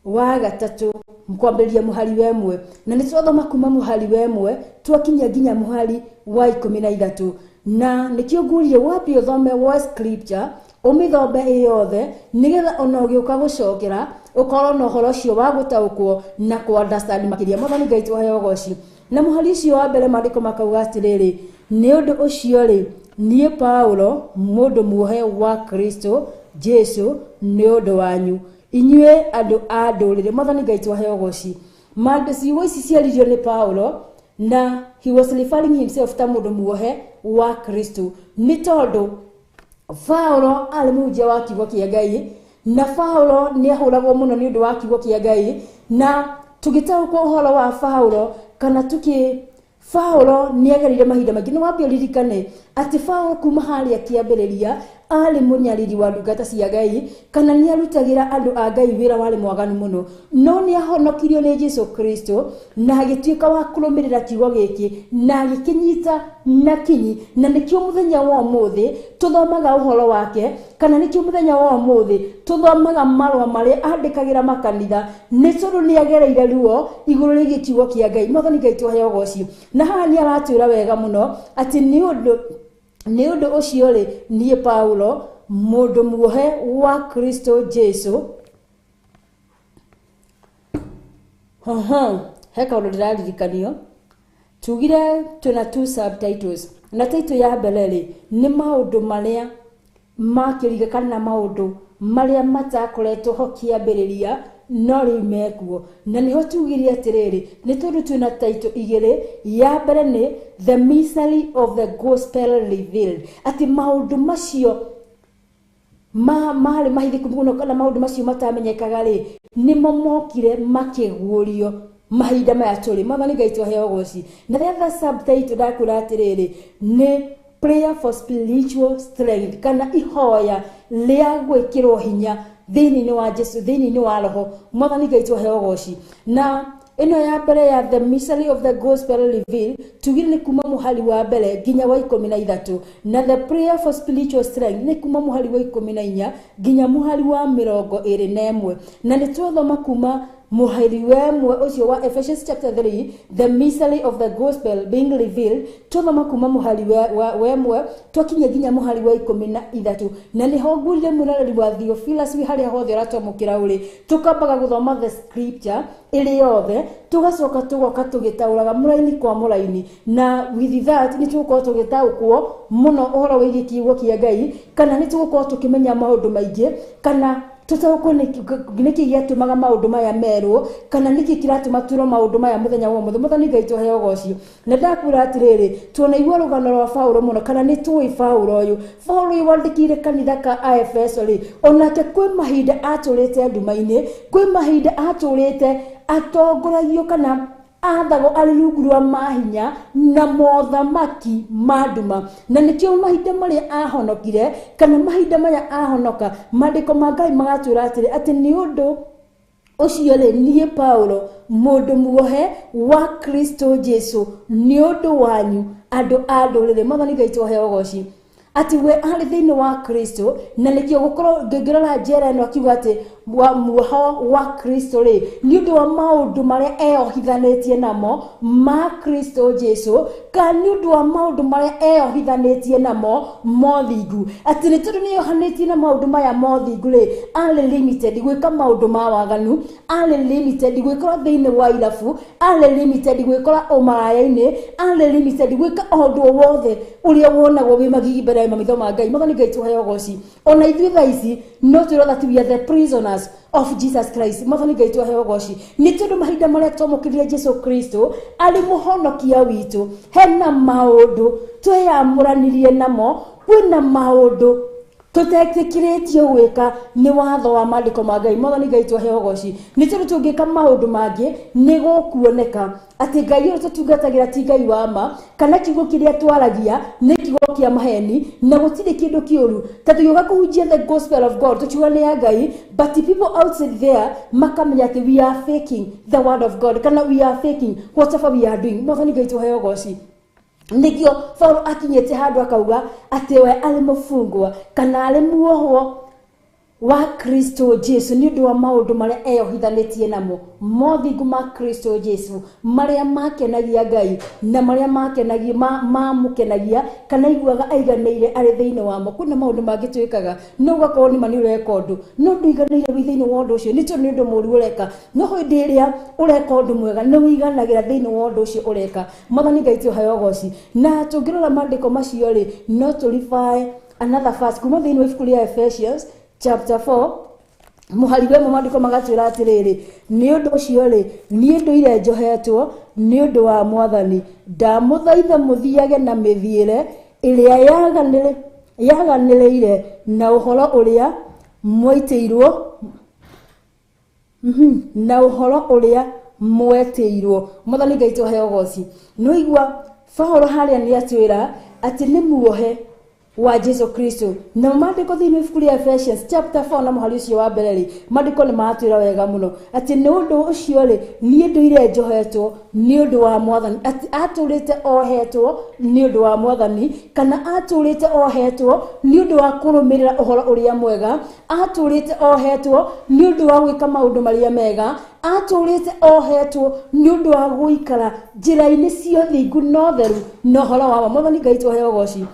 wa gatatũ kwambĩrĩria mũhari wa ĩmwe, na nĩ twathoma kuma mũhari wa ĩmwe twakinya nginya mũhari wa 13. Na nĩkĩo ngũrie wambe ũthome wa scripture, ũmĩthome ĩ yothe nĩgetha ona ũgĩũka gũcokera ũkorwo na ũhoro ũcio wa gũtaũkwo na kũ understand makĩria. Mwathani Ngai tũheo ũgoci. Na mũhari ũcio wa mbere maandĩko makauga atĩrĩrĩ, nĩ ũndũ ũcio rĩ, niĩ Paulo mũndũ muohe wa Kristo Jesu nĩ ũndũ wanyu inyuĩ andũ a ndũrĩrĩ. Mwathani Ngai tũheo ũgoci. Maandĩ ciugo ici ciaririo nĩ Paulo na he was referring himself ta mũndũ muohe wa Kristo, nĩ tondũ Paulo arĩ mũhunjia wa kiugo kĩa Ngai, na Paulo nĩ ahũragwo mũno nĩ ũndũ wa kiugo kĩa Ngai. Na tũgĩtaũkwo ũhoro wa Paulo kana tũkĩ Paulo nĩ agereire mahinda maingĩ. Nĩ wambe ũririkane atĩ Paulo kuma harĩa kĩambĩrĩria arĩ mũnyariri wa ndungata cia Ngai, kana nĩ arutagĩra andũ a Ngai wĩra warĩ mwaganu mũno, no nĩ ahonokirio nĩ Jesu Kristo na agĩtuĩka wa kũrũmĩrĩra kiugo gĩkĩ na agĩkĩnyita na kinyi. Na nĩkĩo mũthenya wa ũmũthĩ tũthomaga ũhoro wake, kana nĩkĩo mũthenya wa ũmũthĩ tũthomaga marũa marĩa andĩkagĩra makanitha, nĩ tondũ nĩ agereire ruo igũrũ rĩgiĩ kiugo kĩa Ngai. Mwathani Ngai tũheo ũgoci. Na haha nĩ aratwĩra wega mũno atĩ nĩ ũndũ ũcio rĩ, niĩ Paulo mũndũ muohe wa Kristo Jesu. He kaũndũ ndĩraririkanio tugire twĩna two subtitles, na title ya mbere rĩ nĩ maũndũ marĩa makĩriga kana maũndũ marĩa matakoretwo ho kĩambĩrĩria no rĩu mekuo. Na nĩho tugire atĩrĩrĩ, nĩ tondũ twĩna title igĩrĩ, ya mbere nĩ the mystery of the gospel revealed, atĩ maũndũ macio marĩ mahithĩku mũno kana maũndũ macio matamenyekaga rĩ, nĩmo mokire makĩguũrio mahinda maya tũrĩ. Mwathani Ngai tũheo ũgoci. Na the other subtitle ndakwĩra atĩrĩrĩ nĩ prayer for spiritual strength, kana ihoya rĩa gwĩkĩrwo hinya thĩinĩ wa Jesu, thĩinĩ wa roho. Mwathani Ngai tũheo ũgoci. Na ĩno ya mbere ya the mystery of the gospel revealed tugire nĩ kuma mũhari wa mbere nginya wa 13, na the prayer for spiritual strength nĩ kuma mũhari wa 14 nginya mũhari wa 21. Na nĩ twathoma kuma mũhari wa ĩmwe ũcio wa Ephesians chapter 3, the mystery of the gospel being revealed, twathoma kuma mũhari wa ĩmwe twakinya nginya mũhari wa 13. Na nĩho ngurire mũroreri wa Theophilus wĩ harĩa hothe ũratwamũkĩra ũrĩ, tũkambaga gũthoma the scripture ĩrĩ yothe, tũgacoka tũgoka tũgĩtaũraga mũraini kwa mũraini, na with that nĩ tũgũkorwo tũgĩtaũkwo mũno ũhoro wĩgiĩ kiugo kĩa Ngai, kana nĩ tũgũkorwo tũkĩmenya maũndũ maingĩ, kana tũtaũkwo nĩkĩ gĩatũmaga maũndũ maya merwo, kana nĩkĩ kĩratũma twĩrwo maũndũ maya mũthenya wa ũmũthĩ. Mwathani Ngai tũheo ũgoci. Na ndakwĩra atĩrĩrĩ, tuonaigua rũgano rwa Paulo mũno, kana nĩ tũĩ Paulo ũyũ. Paulo ũyũ wandĩkĩire kanitha ka Aefeso rĩ, onake kwĩ mahinda atũrĩte nduma-inĩ, kwĩ mahinda atũrĩte atongoragio kana athagwo arĩ rungu rwa mahinya na mothamaki ma nduma. Na nĩkĩo mahinda marĩa ahonokire kana mahinda maya ahonoka, maandĩko ma Ngai magatwĩra atĩrĩ, atĩ nĩ ũndũ ũcio rĩ, niĩ Paulo mũndũ muohe wa Kristo Jesu nĩ ũndũ wanyu andũ a ndũrĩrĩ. Mwathani Ngai tũheo ũgoci. Atĩ we arĩ thĩinĩ wa Kristo, na nĩkĩo gũkorwo ngĩrora njera ĩno akiuga atĩ muoho wa Kristo rĩ, nĩ ũndũ wa maũndũ marĩa eyohithanĩtie namo ma Kristo Jesu, kana nĩ ũndũ wa maũndũ marĩa eyohithanĩtie namo mothingu. Atĩ nĩ tondũ nĩ eyohanĩtie na maũndũ maya mothingu rĩ, arĩ limited gwĩka maũndũ ma waganu, arĩ limited gwĩkora thĩinĩ wa irabu, arĩ limited gwĩkora ũmaraya-inĩ, arĩ limited gwĩka ũndũ o wothe ũrĩa wonagwo wĩ magigi mbere mamitho ma Ngai. Mwathani Ngai tũheo ũgoci. Ona ithuĩ thaa ici no twĩrwo that we are the prisoners of Jesus Christ. Mwathani Ngai tũheo ũgoci nĩ tondũ mahinda marĩa twamũkĩrire Jesu Kristo arĩ mũhonokia witũ, hena maũndũ tweyamũranirie namo, kwĩna maũndũ tũtetĩkĩrĩtio gwĩka nĩ watho wa maandĩko ma Ngai. Mwathani Ngai tũheo ũgoci nĩ tondũ tũngĩka maũndũ mangĩ nĩ gũkuoneka atĩ Ngai ũrĩa tũtungatagĩra ti Ngai wa ma, kana kiugo kĩrĩa twaragia nĩ kiugo kĩa maheni, na gũtirĩ kĩndũ kĩũru ta tũgĩũka kũhunjia the gospel of God tũkiuga nĩ ya Ngai, but people outside there makamenya atĩ we are faking the word of God, kana we are faking whatever we are doing. Mwathani Ngai tũheo ũgoci. Nĩkĩo Paulo akinyĩte handũ akauga atĩ we arĩ mũbungwa kana arĩ muohwo wa Kristo Jesu nĩ ũndũ wa maũndũ marĩa eyohithanĩtie namo, mothingu ma Kristo Jesu marĩa makenagia Ngai na marĩa makenagia mamũkenagia kana aiguaga aiganĩire arĩ thĩinĩ wamo. Kwĩna maũndũ mangĩ twĩkaga no ũgakorwo nĩma nĩ ũreka ũndũ no ndũiganĩire wĩ thĩinĩ wa ũndũ ũcio nĩ tondũ nĩ ũndũ mũũru ũreka, no hĩndĩ ĩrĩa ũreka ũndũ mwega nĩ ũiganagĩra thĩinĩ wa ũndũ ũcio ũreka. Mwathani Ngai tũheo ũgoci. Na tũngĩrora maandĩko macio rĩ, no tũribae another verse kuma thĩinĩ wa ibuku rĩa Ephesians chapter 4 mũhari wa ĩmwe, maandĩko magatwĩra atĩrĩrĩ, nĩ ũndũ ũcio rĩ, niĩ ndũire njohetwo nĩ ũndũ wa Mwathani, ndamũthaitha mũthiage na mĩthiĩre ĩrĩa yaganĩrĩire na ũhoro ũrĩa mwetĩirwo, na ũhoro ũrĩa mwetĩirwo. Mwathani Ngai tũheo ũgoci. Nĩwaigua Paulo harĩa nĩ atwĩra atĩ nĩ muohe wa Jesu Kristo, na maandĩko thĩinĩ wa ibuku rĩa Ephesians chapter 4 na mũhari ũcio wa mbere rĩ, maandĩko nĩ matwĩra wega mũno atĩ nĩ ũndũ ũcio rĩ, niĩ ndũire njohetwo nĩ ũndũ wa Mwathani, atĩ atũrĩte ohetwo nĩ ũndũ wa Mwathani, kana atũrĩte ohetwo nĩ ũndũ wa kũrũmĩrĩra ũhoro ũrĩa mwega, atũrĩte ohetwo nĩ ũndũ wa gwĩka maũndũ marĩa mega, atũrĩte ohetwo nĩ ũndũ wa gũikara njĩra-inĩ cia ũthingu na ũtheru na ũhoro wa ma. Mwathani Ngai tũheo ũgoci.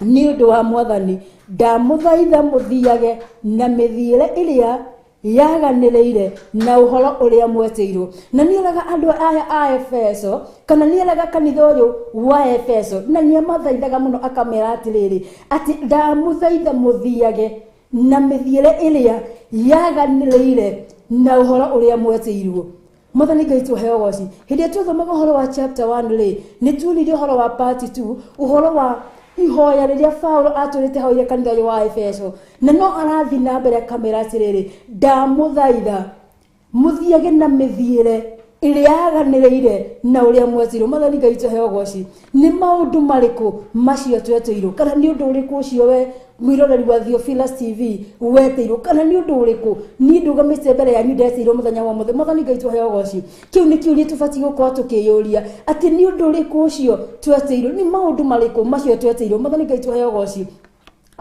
Nĩ ũndũ wa Mwathani ndamũthaitha mũthiage na mĩthiĩre ĩrĩa yaganĩrĩire na ũhoro ũrĩa mwetĩirwo. Na nĩeraga andũ aya a Efeso, kana nĩeraga kanitha ũyũ wa Efeso, na nĩamathaithaga mũno akamera atĩrĩrĩ, atĩ ndamũthaitha mũthiage na mĩthiĩre ĩrĩa yaganĩrĩire na ũhoro ũrĩa mwetĩirwo. Mwathani Ngai tũheo ũgoci. Hĩndĩ ĩrĩa twathomaga ũhoro wa chapter 1 rĩ, nĩ tuonire ũhoro wa part 2, ũhoro wa ihoya rĩrĩa Paulo atũrĩte hoire kanitha ũyũ wa Efeso, na no arathiĩ na mbere akamera atĩrĩrĩ, ndamũthaitha mũthiage na mĩthiĩre ĩrĩa yaganĩrĩire na ũrĩa mwetĩirwo. Mwathani Ngai tũheo ũgoci. Nĩ maũndũ marĩkũ macio twetĩirwo, kana nĩ ũndũ ũrĩkũ ũcio we mwĩroreri wa Theophilus TV wetĩirwo, kana nĩ ũndũ ũrĩkũ niĩ ndũgamĩte mbere yanyu ndetĩirwo mũthenya wa ũmũthĩ. Mwathani Ngai tũheo ũgoci. Kĩu nĩ kĩũria tũbatiĩ gũkorwo tũkĩyũria atĩ nĩ ũndũ ũrĩkũ ũcio twetĩirwo, nĩ maũndũ marĩkũ macio twetĩirwo. Mwathani Ngai tũheo ũgoci.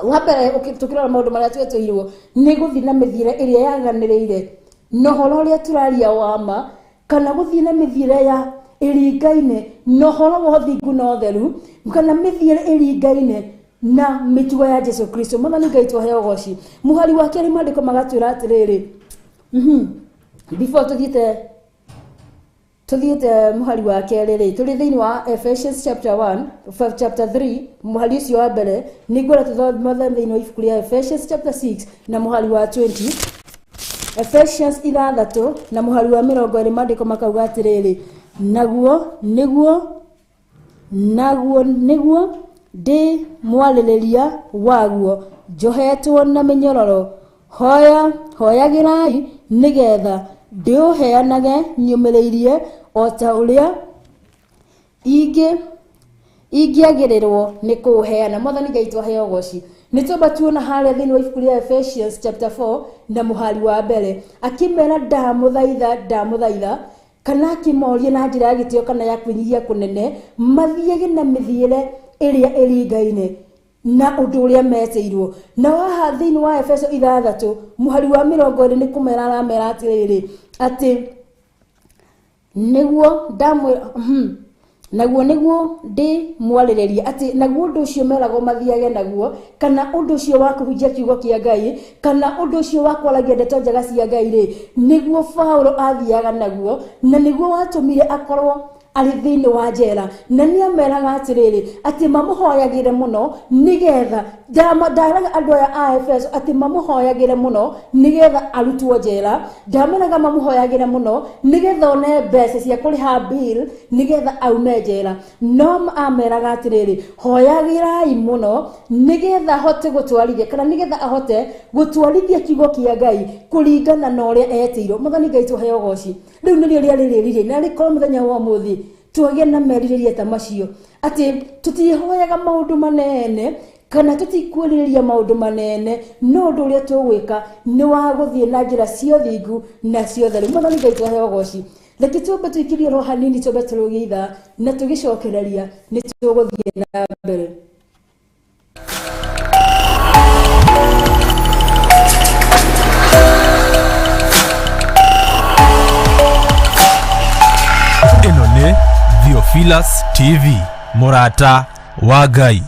Wa mbere tũkĩrora maũndũ marĩa twetĩirwo nĩ gũthiĩ na mĩthiĩre ĩrĩa yaganĩrĩire na ũhoro ũrĩa tũraria wa ma, kana gũthiĩ na mĩthiĩre ya ĩringaine na ũhoro wa ũthingu na ũtheru, kana mĩthiĩre ĩringaine na mĩtugo ya Jesu Kristo. Mwathani Ngai tũheo ũgoci. Mũhari wa kerĩ maandĩko magatwĩra atĩrĩrĩ, before tũthiĩte mũhari wa kerĩ rĩ, tũrĩ thĩinĩ wa Ephesians chapter 1 chapter 3 mũhari ũcio wa mbere, nĩngwenda tũthome thĩinĩ wa ibuku rĩa Ephesians chapter 6 na mũhari wa 20. Ephesians 6 na mũhari wa 20, maandĩko makauga atĩrĩrĩ, naguo nĩguo ndĩ mwarĩrĩria waguo njohetwo na mĩnyororo, hoyagĩrai nĩgetha ndĩũheanage nyũmĩrĩirie o ta ũrĩa ingĩagĩrĩrwo nĩ kũũheana. Mwathani Ngai tũheo ũgoci. Nĩ twamba tuona harĩa thĩinĩ wa ibuku rĩa Ephesians chapter 4 na mũhari wa mbere akĩmera ndamũthaitha, kana akĩmoria na njĩra ya gĩtĩo kana ya kwĩnyihia kũnene mathiage na mĩthiĩre ĩrĩa ĩringaine na ũndũ ũrĩa metĩirwo. Na haha thĩinĩ wa Efeso 6 mũhari wa 20 nĩ kũmera aramera atĩrĩrĩ, atĩ nĩguo naguo nĩguo ndĩ mwarĩrĩria, atĩ naguo ũndũ ũcio meragwo mathiage naguo, kana ũndũ ũcio wa kũhunjia kiugo kĩa Ngai, kana ũndũ ũcio wa kwaragia ndeto njega cia Ngai rĩ, nĩguo Paulo athiaga naguo, na nĩguo watũmire akorwo Arĩ thĩinĩ wa njera na nĩ ameraga atĩrĩrĩ atĩ mamũhoyagĩre mũno nĩgetha ndaraga andũ aya a Efeso atĩ mamũhoyagĩre mũno nĩgetha arutwo njera. Ndameraga mamũhoyagĩre mũno nĩgetha one mbeca cia kũrĩha bill nĩgetha aume njera. No ameraga atĩrĩrĩ, hoyagĩrai mũno nĩgetha ahote gũtwarithia kana nĩgetha ahote gũtwarithia kiugo kĩa Ngai kũringana na ũrĩa etĩirwo. Mwathani Ngai tũheo ũgoci. Rĩu nĩrĩo rĩarĩ rĩrirĩria na rĩkorwo mũthenya wa ũmũthĩ twagĩe na merirĩria ta macio atĩ tũtihoyaga maũndũ manene kana tũtikwĩrirĩria maũndũ manene, no ũndũ ũrĩa tũgwĩka nĩ wa gũthiĩ na njĩra cia ũthingu na cia ũtheru. Mwathani Ngai tũheo ũgoci. Reke twambe tũikirie roho hanini, twambe tũrũgie ithaa na tũgĩcokereria nĩ tũgũthiĩ na mbere. Ĩno nĩ Theophilus TV, mũrata wa Ngai.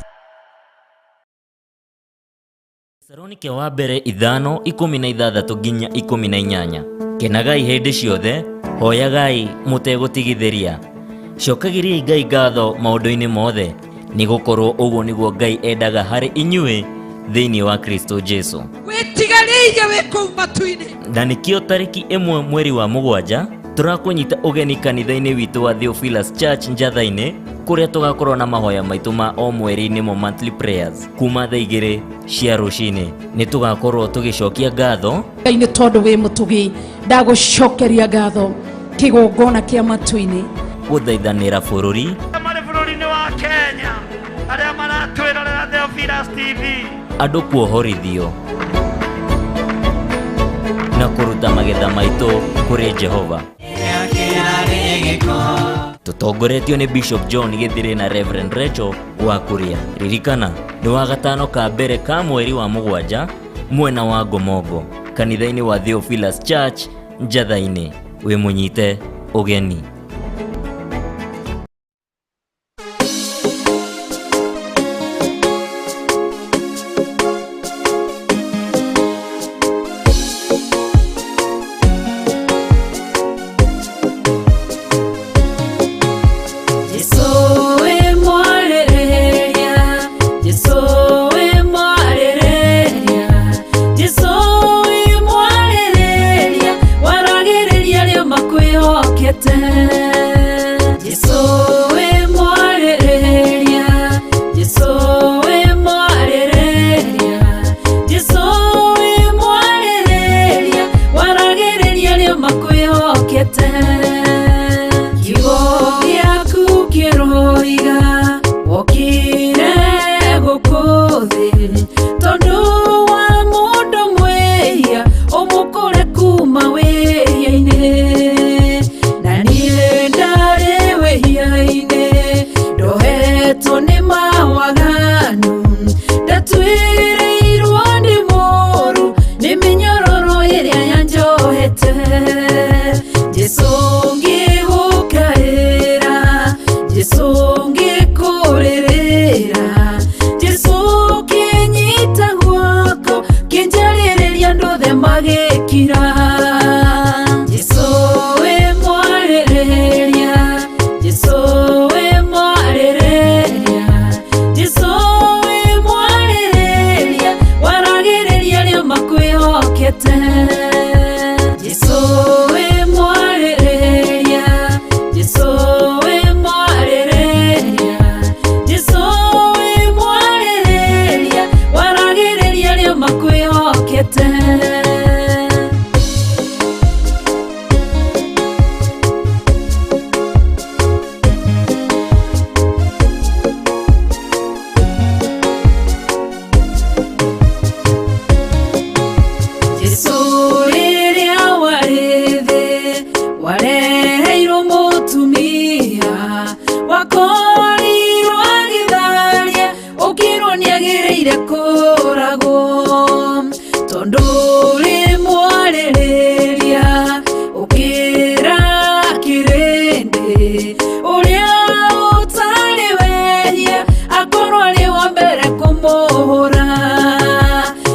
Thesalonike wa mbere 5:16 nginya 18. Kenagai hĩndĩ ciothe, hoyagai mũtegũtigithĩria. Cokagĩriai Ngai ngatho maũndũ-inĩ mothe, nĩgũkorwo ũguo nĩguo Ngai endaga harĩ inyuĩ thĩinĩ wa Kristo Jesu. Wĩtigarĩirie wĩ kũu matu-inĩ. Na nĩkĩo tarĩki 1 mweri wa 7 tũrakũnyita ũgeni kanitha-inĩ witũ wa Theophilus Church Njatha-inĩ, kũrĩa tũgakorwo na mahoya maitũ ma o mweri nĩmo monthly prayers kuma thaa 2 cia rũcinĩ. Nĩ tũgakorwo tũgĩcokia ngatho Ngai nĩ tondũ wĩ mũtugi, ndagũcokeria ngatho kĩgongona kĩa matu-inĩ, gũthaithanĩra bũrũri marĩ bũrũri-inĩ wa Kenya arĩa maratwĩrorera Theophilus TV, andũ kuohorithio na kũruta magetha maitũ kũrĩ Jehova. Tũtongoretio nĩ Bishop John Gĩthirĩ na Reverend Rachel wa Kuria. Ririkana nĩ wa gatano ka mbere ka mweri wa 7 mwena wa Ngomongo kanitha-inĩ wa Theophilus Church Njatha-inĩ. Wĩ mũnyite ũgeni. Jesu wĩ mwarĩrĩria, Jesu wĩ mwarĩrĩria, Jesu wĩ mwarĩrĩria, waragĩrĩria arĩa makwĩhokete. Jesu wĩ mwarĩrĩria, Jesu wĩ mwarĩrĩria, Jesu wĩ mwarĩrĩria, waragĩrĩria arĩa makwĩhokete. Kiugo gĩaku kĩroiga wokire gũkũ thĩ tondũ wa mũndũ mwĩhia ũmũkũre kuma wĩhia-inĩ, na niĩ ndarĩ wĩhia-inĩ ndohetwo nĩ mawaganu, ndatwĩrĩirwo nĩ mũru nĩ mĩnyororo ĩrĩa yanjohete. Jesu ngĩgũkaĩra, Jesu ngĩkũrĩrĩra, Jesu kĩnyita guoko kĩnjarĩrĩria andũ othe magĩkira. Jesu wĩ mwarĩrĩria, Jesu wĩ mwarĩrĩria, Jesu wĩ mwarĩrĩria, waragĩrĩria arĩa makwĩhokete. Jesu wĩ mwarĩrĩria, Jesu wĩ mwarĩrĩria, Jesu wĩ mwarĩrĩria, waragĩrĩria arĩa makwĩhokete. Jesu rĩrĩa warĩ thĩ wareheirwo mũtumia wakorirwo agĩtharia ũkĩrwo nĩagĩrĩire kũragwo, tondũ rĩ mwarĩrĩria ũkĩra kĩrĩndĩ ũrĩa ũtarĩ wehia akorwo arĩ wa mbere kũmũhũra.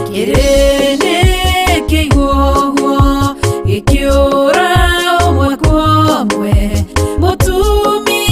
Kĩrĩndĩ kĩigua ũguo gĩkĩũra ũmwe kwa ũmwe, mũtumia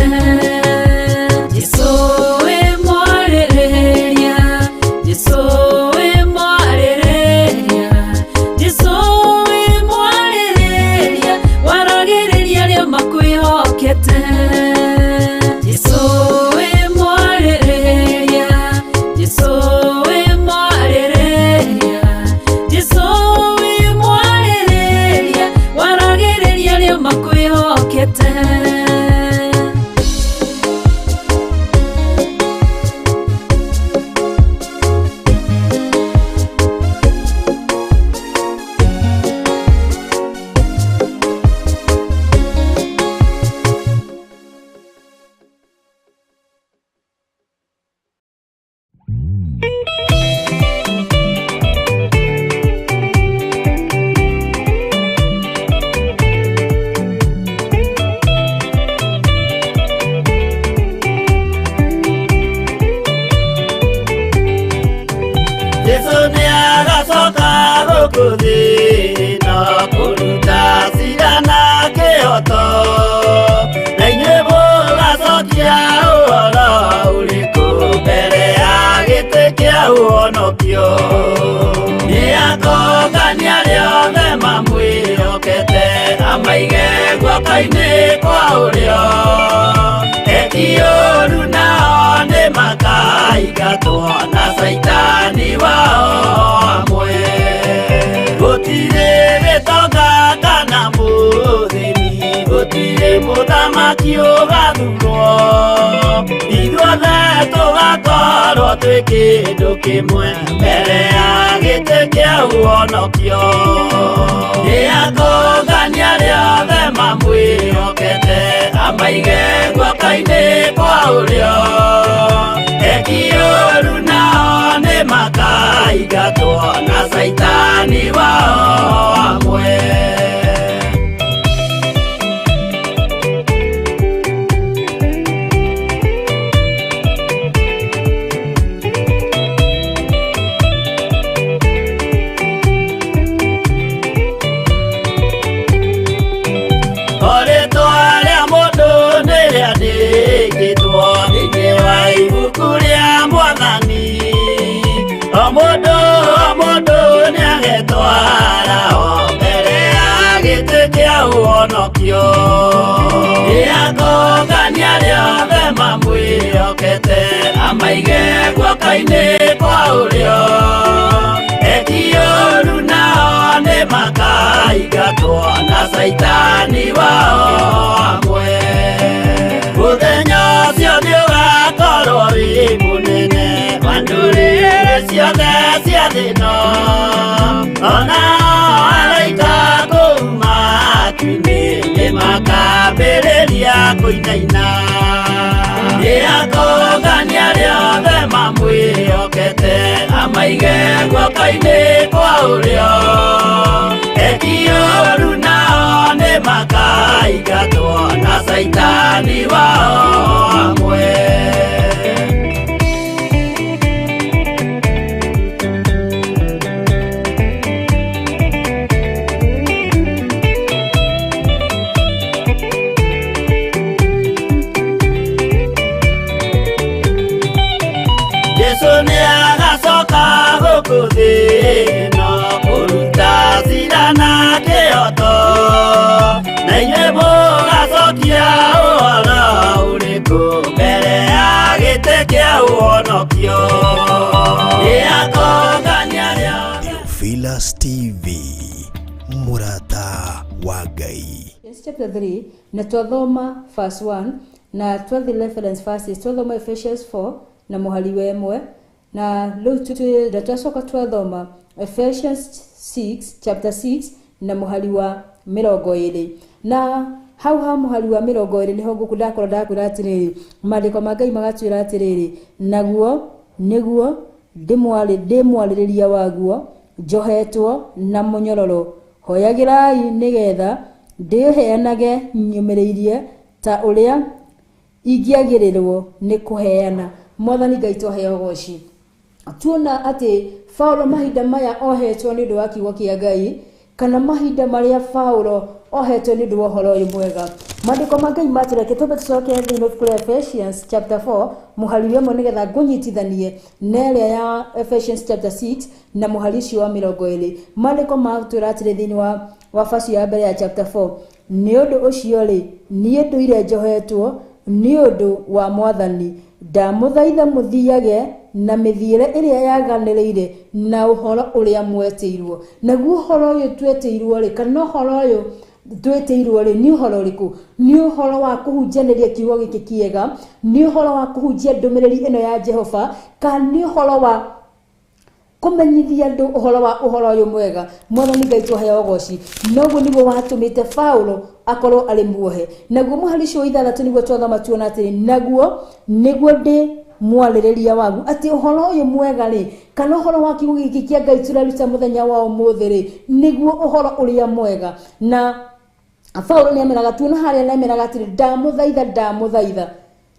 makwĩhokete. Jesũ wĩ mwarĩrĩria, Jesũ wĩ mwarĩrĩria, Jesũ wĩ mwarĩrĩria, waragĩrĩria arĩa makwĩhokete. Jesũ wĩ mwarĩrĩria, Jesũ wĩ mwarĩrĩria, Jesũ wĩ mwarĩrĩria, waragĩrĩria arĩa makwĩhokete. Jesu nĩagacoka gũkũ thĩ na kũruta cira na kĩhoto, na inyuĩ mũgacokia ũhoro ũrĩkũ mbere ya gĩtĩ kĩa ũhonokio. Nĩakongania arĩa othe mamwĩhokete, amaige guoko-inĩ kwa ũrĩo. Eki ũũru nao nĩmakaingatwo na Caitani wao hamwe. Gũtirĩ gĩtonga kana mũthĩni, gũtirĩ mũthamaki ũgathurwo. Ithuothe tũgakorwo twĩ kĩndũ kĩmwe mbere ya gĩtĩ kĩa ũhonokio. Nĩakongania arĩa othe mamwĩhokete, amaige guoko-inĩ kwa ũrĩo. Eki ũũru nao nĩmakaingatwo na Caitani wao hamwe. Rĩtwa rĩa mũndũ nĩrĩandĩkĩtwo thĩinĩ wa ibuku rĩa Mwathani. O mũndũ o mũndũ nĩagetwara o mbere ya gĩtĩ kĩa ũhonokio. Nĩakongania arĩa othe mamwĩhokete, amaige guoko-inĩ kwa ũrĩo. Eki ũũru nao nĩmakaingatwo na Caitani wao hamwe. Mũthenya ũcio nĩũgakorwo wĩ mũnene wa ndũrĩrĩ ciothe cia thĩ ĩno. Ona araika kũu matu-inĩ nĩmakambĩrĩria kũinaina. Nĩakongania arĩa othe mamwĩhokete, amaige guoko-inĩ kwa ũrĩo. Eki ũũru nao nĩmakaingatwo na Caitani wao hamwe. Jesu nĩagacoka gũkũ thĩ ĩno kũruta cira na kĩhoto, na inyuĩ mũgacokia ũhoro ũrĩkũ mbere ya gĩtĩ kĩa ũhonokio. Nĩakongania arĩa Theophilus TV, mũrata wa Ngai. Yes, chapter 3 na twathoma verse 1 na twathi reference verses, twathoma Ephesians 4 na mũhari wa 1 na rĩu na twacoka twathoma Ephesians 6 chapter 6 na mũhari wa 20 na hau ha mũhari wa 20 niho ngũkũ ndakorwo ndakwĩra atĩrĩrĩ, maandĩko ma Ngai magatwĩra atĩrĩrĩ, naguo nĩguo ndĩmwarĩrĩria waguo njohetwo na mũnyororo, hoyagĩrai nĩgetha ndĩheanage nyũmĩrĩirie ta ũrĩa ingĩagĩrĩrwo nĩ kũheana. Mwathani Ngai twaheo goci. Tuona atĩ Paulo mahinda maya ohetwo nĩ ũndũ wa kiugo kĩa Ngai, kana mahinda marĩa Paulo Ohetwo nĩ ũndũ wa ũhoro ũyũ mwega. Maandĩko ma Ngai matũreke twambe tũcoke thĩinĩ wa ibuku rĩa Ephesians chapter 4 mũhari wa 1 nĩgetha ngũnyitithanie na ĩrĩa ya Ephesians chapter 6 na mũhari ũcio wa 20. Maandĩko matwĩra atĩrĩ thĩinĩ wa verse ya mbere ya chapter 4, nĩ ũndũ ũcio rĩ, niĩ ndũire njohetwo nĩ ũndũ wa Mwathani, ndamũthaitha mũthiage na mĩthiĩre ĩrĩa yaganĩrĩire na ũhoro ũrĩa mwetĩirwo. Naguo ũhoro ũyũ twetĩirwo rĩ, kana ũhoro ũyũ twĩtĩirwo rĩ, nĩ ũhoro ũrĩkũ? Nĩ ũhoro wa kũhunjanĩria kiugo gĩkĩ kĩega, nĩ ũhoro wa kũhunjia ndũmĩrĩri ĩno ya Jehova, kana nĩ ũhoro wa kũmenyithia andũ ũhoro wa ũhoro ũyũ mwega. Mwathani Ngai tũheo ũgoci. Noguo nĩguo watũmĩte Paulo akorwo arĩ muohe. Naguo mũhari ũcio wa 6 nĩguo twathoma tuona atĩrĩ, naguo nĩguo ndĩ mwarĩrĩria waguo, atĩ ũhoro ũyũ mwega rĩ, kana ũhoro wa kiugo gĩkĩ kĩa Ngai tũreruta mũthenya wa ũmũthĩ rĩ, nĩguo ũhoro ũrĩa mwega. Na Paulo nĩameraga, tuona harĩa nĩameraga atĩrĩ, ndamũthaitha, ndamũthaitha.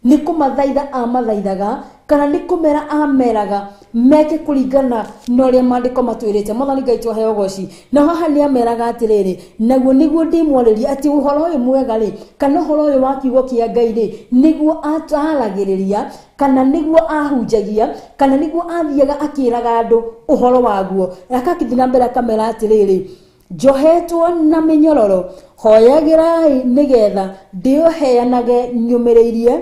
Nĩ kũmathaitha amathaithaga, kana nĩ kũmera ameraga meke kũringana na ũrĩa maandĩko matwĩrĩte. Mwathani Ngai tũheo ũgoci. Na haha nĩameraga atĩrĩrĩ, naguo nĩguo ndĩmwarĩria, atĩ ũhoro ũyũ mwega rĩ, kana ũhoro ũyũ wa kiugo kĩa Ngai rĩ, nĩguo ataragĩrĩria, kana nĩguo ahunjagia, kana nĩguo athiaga akĩraga andũ ũhoro waguo. Akakĩthiĩ na mbere akamera atĩrĩrĩ, njohetwo na mĩnyororo, hoyagĩrai nĩgetha ndĩũheanage nyũmĩrĩirie.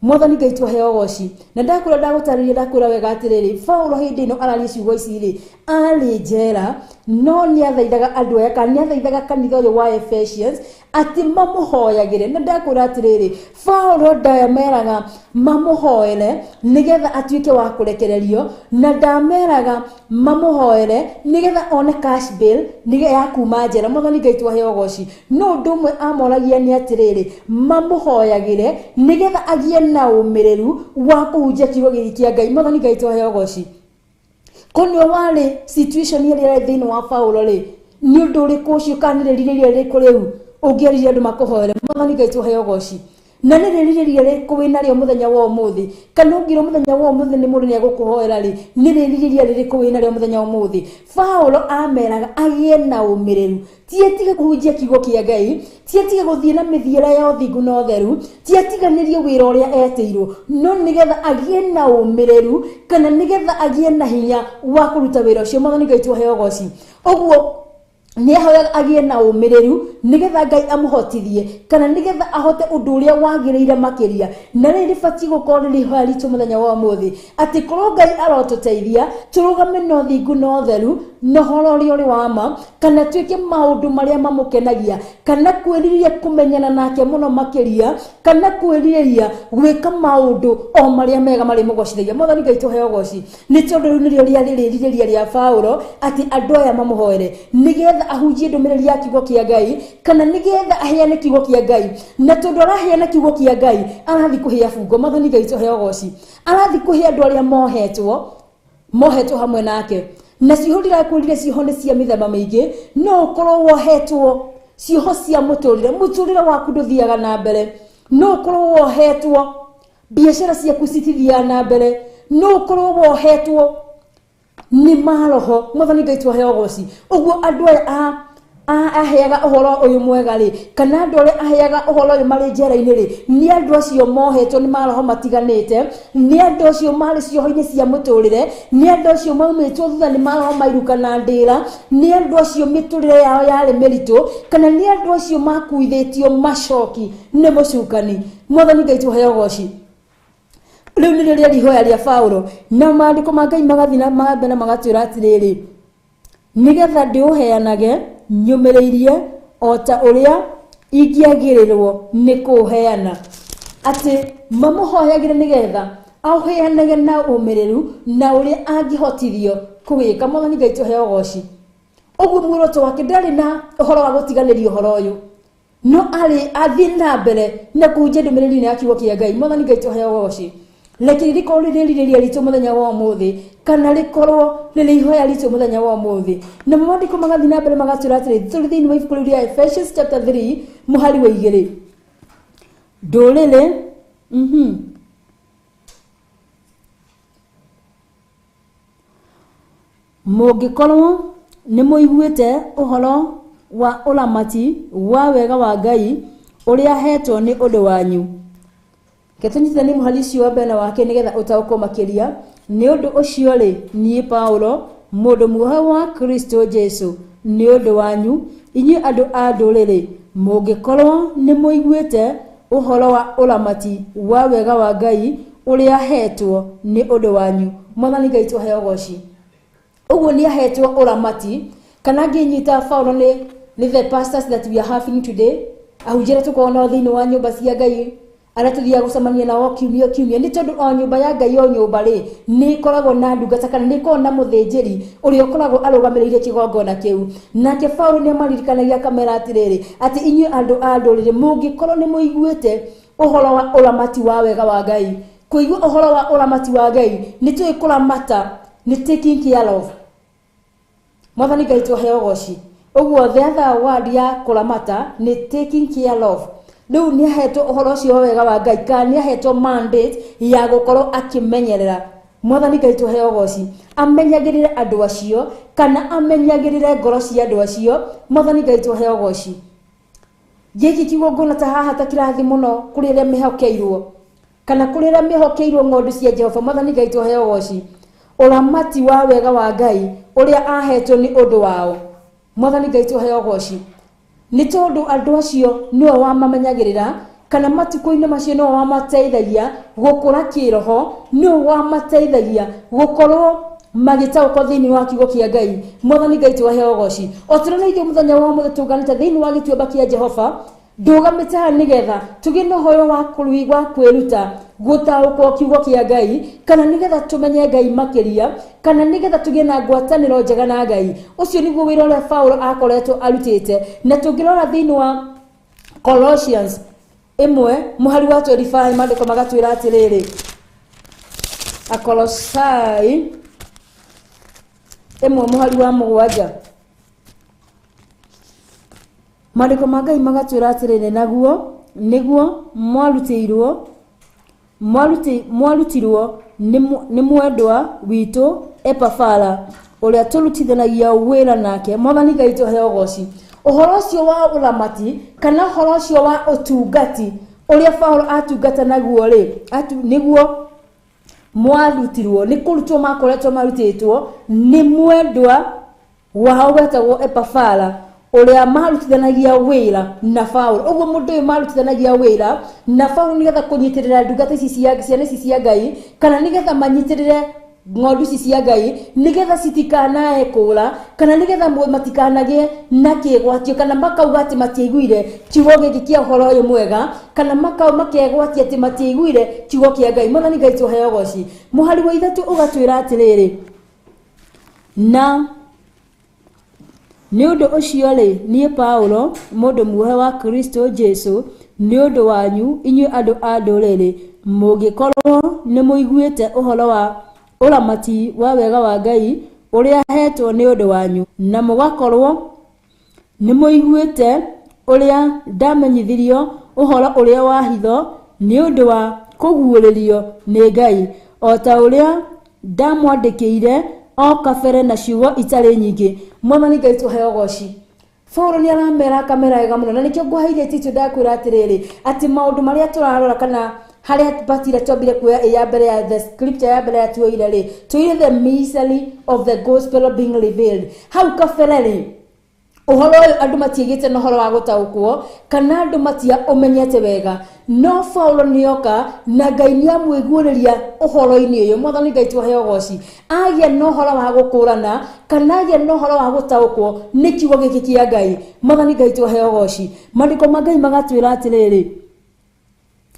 Mwathani Ngai tũheo ũgoci. Na ndakwĩra, ndagũtarĩria, ndakwĩra wega atĩrĩrĩ, Paulo hĩndĩ ĩno araria ciugo ici rĩ, arĩ njera, no nĩathaithaga andũ aya, kana nĩathaithaga kanitha ũyũ wa Ephesians atĩ mamũhoyagĩre. Na ndakwĩra atĩrĩrĩ, Paulo ndameraga mamũhoere nĩgetha atuĩke wa kũrekererio, na ndameraga mamũhoere nĩgetha one cash bail nĩgetha ya kuma njera. Mwathani Ngai tũheo ũgoci. No ũndũ ũmwe amoragia nĩ atĩrĩrĩ, mamũhoyagĩre nĩgetha agĩe na ũmĩrĩru wa kũhunjia kiugo gĩkĩ kĩa Ngai. Mwathani Ngai tũheo ũgoci. Kũnĩ warĩ situation ĩrĩa ĩrĩ thĩinĩ wa Paulo rĩ, nĩ ũndũ ũrĩkũ ũcio, kana nĩ rĩrirĩria rĩrĩkũ rĩu ũngĩaririe andũ makũhoere? Mwathani Ngai tũheo ũgoci. Na nĩ rĩrirĩria rĩrĩkũ wĩnarĩo mũthenya wa ũmũthĩ, kana ũngĩrwo mũthenya wa ũmũthĩ nĩ mũndũ nĩegũkũhoera rĩ, nĩ rĩrirĩria rĩrĩkũ wĩnarĩo mũthenya wa ũmũthĩ? Paulo ameraga agĩe na ũmĩrĩru, ti atige kũhunjia kiugo kĩa Ngai, ti atige gũthiĩ na mĩthiĩre ya ũthingu na ũtheru, ti atiganĩrie wĩra ũrĩa etĩirwo, no nĩgetha agĩe na ũmĩrĩru, kana nĩgetha agĩe na hinya wa kũruta wĩra ũcio. Mwathani Ngai tũheo ũgoci. Ũguo nĩahoyaga agĩe na ũmĩrĩru nĩgetha Ngai amũhotithie, kana nĩgetha ahote ũndũ ũrĩa wagĩrĩire makĩria. Na rĩrĩ rĩbatiĩ gũkorwo rĩrĩ ihoya ritũ mũthenya wa ũmũthĩ, atĩ korwo Ngai arotũteithia tũrũgame na ũthingu na ũtheru na ũhoro ũrĩa ũrĩ wa ma, kana twĩke maũndũ marĩa mamũkenagia, kana kwĩrirĩria kũmenyana nake mũno makĩria, kana kwĩrirĩria gwĩka maũndũ o marĩa mega marĩ mũgocithagia. Mwathani Ngai tũheo ũgoci. Nĩ tondũ rĩu nĩrĩo rĩarĩ rĩrirĩria rĩa Paulo atĩ andũ aya mamũhoere nĩgetha ahunjie ndũmĩrĩri ya kiugo kĩa Ngai, kana nĩgetha aheane kiugo kĩa Ngai. Na tondũ araheana kiugo kĩa Ngai, arathiĩ kũhe abungwo. Mwathani Ngai tũheo ũgoci. Arathiĩ kũhe andũ arĩa mohetwo hamwe nake. Na cioho ndĩrakwĩrire, cioho nĩ cia mĩthemba mĩingĩ. No ũkorwo wohetwo cioho cia mũtũrĩre, mũtũrĩre waku ndũthiaga na mbere. No ũkorwo wohetwo biacara ciaku citithiaga na mbere. No ũkorwo wohetwo nĩ maroho. Mwathani Ngai tũheo ũgoci. Ũguo andũ aya aheaga ũhoro ũyũ mwega rĩ, kana andũ arĩa aheaga ũhoro ũyũ marĩ njera-inĩ rĩ, nĩ andũ acio mohetwo nĩ maroho matiganĩte, nĩ andũ acio marĩ cioho-inĩ cia mũtũrĩre, nĩ andũ acio maumĩtwo thutha nĩ maroho mairuka na ndĩra, nĩ andũ acio mĩtũrĩre yao yarĩ mĩritũ, kana nĩ andũ acio makuithĩtio macoki nĩ mũcukani. Mwathani Ngai tũheo ũgoci. Rĩu nĩrĩo rĩarĩ ihoya rĩa Paulo. Na maandĩko ma Ngai magathiĩ na mbere magatwĩra atĩrĩrĩ, nĩgetha ndĩũheanage nyũmĩrĩirie o ta ũrĩa ingĩagĩrĩrwo nĩ kũũheana. Atĩ mamũhoyagĩre nĩgetha aũheanage na ũmĩrĩru na ũrĩa angĩhotithio kũwĩka. Mwathani Ngai tũheo ũgoci. Ũguo muoroto wake ndarĩ na ũhoro wa gũtiganĩria ũhoro ũyũ, no arĩ athiĩ na mbere na kũhunjia ndũmĩrĩri ya kiugo kĩa Ngai. Mwathani Ngai tũheo ũgoci. Reke rĩkorwo rĩrĩ rĩrirĩria ritũ mũthenya wa ũmũthĩ, kana rĩkorwo rĩrĩ ihoya ritũ mũthenya wa ũmũthĩ. Na maandĩko magathiĩ na mbere magatwĩra atĩrĩ, tũrĩ thĩinĩ wa ibuku rĩu rĩa Ephesians chapter 3 mũhari wa 2, ndũrĩrĩ mũngĩkorwo nĩ mũiguĩte ũhoro wa ũramati wa wega wa Ngai ũrĩa ahetwo nĩ ũndũ wanyu. Ketũnyitithanie mũhari ũcio wa mbere na wa kerĩ nĩgetha ũtaũkwo makĩria. Nĩ ũndũ ũcio rĩ, niĩ Paulo, mũndũ muohe wa Kristo Jesu, nĩ ũndũ wanyu inyuĩ andũ a ndũrĩrĩ, mũngĩkorwo nĩ mũiguĩte ũhoro wa ũramati wa wega wa Ngai ũrĩa ahetwo nĩ ũndũ wanyu. Mwathani Ngai tũheo ũgoci. Ũguo nĩ ahetwo ũramati, kana ngĩnyita Paulo nĩ the pastors that we are having today, ahunjia arĩa tũkoragwo nao thĩinĩ wa nyũmba cia Ngai, arĩa tũthiaga gũcemania nao kiumia kiumia, nĩ tondũ o nyũmba ya Ngai o nyũmba rĩ, nĩ ĩkoragwo na ndungata kana nĩ ĩkoragwo na mũthĩnjĩri ũrĩa ũkoragwo arũgamĩrĩire kĩgongona kĩu. Nake Paulo nĩ amaririkanagia akamera atĩrĩrĩ, atĩ inyuĩ andũ a ndũrĩrĩ mũngĩkorwo nĩ mũiguĩte ũhoro wa ũramati wa wega wa Ngai. Kũigua ũhoro wa ũramati wa Ngai nĩ tũĩ kũramata nĩ taking care of. Mwathani Ngai tũheo ũgoci. Ũguo the other word ya kũramata nĩ taking care of. Rĩu nĩ ahetwo ũhoro ũcio wa wega wa Ngai, kana nĩ ahetwo mandate ya gũkorwo akĩmenyerera. Mwathani Ngai tũheo ũgoci. Amenyagĩrĩre andũ acio kana amenyagĩrĩre ngoro cia andũ acio. Mwathani Ngai tũheo ũgoci. Gĩkĩ kĩgongona ta haha ta kĩrathi mũno kũrĩ arĩa mehokeirwo kana kũrĩ arĩa mehokeirwo ng'ondu cia Jehova. Mwathani Ngai tũheo ũgoci. Ũramati wa wega wa Ngai ũrĩa ahetwo nĩ ũndũ wao. Mwathani Ngai tũheo ũgoci. Nĩ tondũ andũ acio nĩwe wamamenyagĩrĩra, kana matukũ-inĩ macio nĩwe wamateithagia gũkũra kĩroho, nĩwe wamateithagia gũkorwo magĩtaũkwo thĩinĩ wa kiugo kĩa Ngai. Mwathani Ngai tũheo ũgoci. O ta ũrĩa ithuĩ mũthenya wa ũmũthĩ tũnganĩte thĩinĩ wa gĩtuamba kĩa Jehova, ndũgamĩte haha nĩgetha tũgĩe na ũhoro wa kwĩruta gũtaũkwo kiugo kĩa Ngai, kana nĩgetha tũmenye Ngai makĩria, kana nĩgetha tũgĩe na ngwatanĩro njega na Ngai. Ũcio nĩguo wĩra ũrĩa Paulo akoretwo arutĩte. Na tũngĩrora thĩinĩ wa Colossians 1 mũhari wa 25, maandĩko magatwĩra atĩrĩrĩ, Akolosai 1 mũhari wa 7, maandĩko ma Ngai magatwĩra atĩrĩrĩ, naguo nĩguo mwarutirwo nĩ mwendwa witũ Epafara, ũrĩa tũrutithanagia wĩra nake. Mwathani Ngai tũheo ũgoci. Ũhoro ũcio wa ũramati kana ũhoro ũcio wa ũtungati ũrĩa Paulo atungata naguo rĩ, nĩguo mwarutirwo, nĩ kũrutwo makoretwo marutĩtwo nĩ mwendwa wao wetagwo Epafara, ũrĩa marutithanagia wĩra na Paulo. Ũguo mũndũ ũyũ marutithanagia wĩra na Paulo nĩgetha kũnyitĩrĩra ndungata ici cia ciana ici cia Ngai, kana nĩgetha manyitĩrĩre ng'ondu ici cia Ngai, nĩgetha citikanae kũra, kana nĩgetha matikanagĩe na kĩgwatio, kana makauga atĩ matiaiguire kiugo gĩkĩ kĩa ũhoro ũyũ mwega, kana makegwatia atĩ matiaiguire kiugo kĩa Ngai. Mwathani Ngai tũheo ũgoci. Mũhari wa 3 ũgatwĩra atĩrĩrĩ, na nĩ ũndũ ũcio rĩ, niĩ Paulo, mũndũ muohe wa Kristo Jesu, nĩ ũndũ wanyu inyuĩ andũ a ndũrĩrĩ, mũngĩkorwo nĩ mũiguĩte ũhoro wa ũramati wa wega wa Ngai ũrĩa ahetwo nĩ ũndũ wanyu, na mũgakorwo nĩ mũiguĩte ũrĩa ndamenyithirio ũhoro ũrĩa wa hitho nĩ ũndũ wa kũguũrĩrio nĩ Ngai, o ta ũrĩa ndamwandĩkĩire o kabere na ciugo itarĩ nyingĩ. Mwathani Ngai tũheo ũgoci. Paulo nĩ aramera akamera wega mũno, na nĩkĩo ngũheire titũ ndakwĩra atĩrĩrĩ, atĩ maũndũ marĩa tũrarora kana harĩa batire twambire kuoya ĩ ya mbere ya the scripture ya mbere ya tuoire rĩ, tuoire the mystery of the gospel being revealed. Hau kabere rĩ, ũhoro ũyũ andũ matiĩgĩte na ũhoro wa gũtaũkwo, kana andũ matia ũmenyete wega, no Paulo nĩoka na Ngai nĩamwĩguũrĩria ũhoro-inĩ ũyũ. Mwathani Ngai tũheo ũgoci. Agĩa na ũhoro wa gũkũrana, kana agĩa na ũhoro wa gũtaũkwo nĩ kiugo gĩkĩ kĩa Ngai. Mwathani Ngai tũheo ũgoci. Maandĩko ma Ngai magatwĩra atĩrĩrĩ,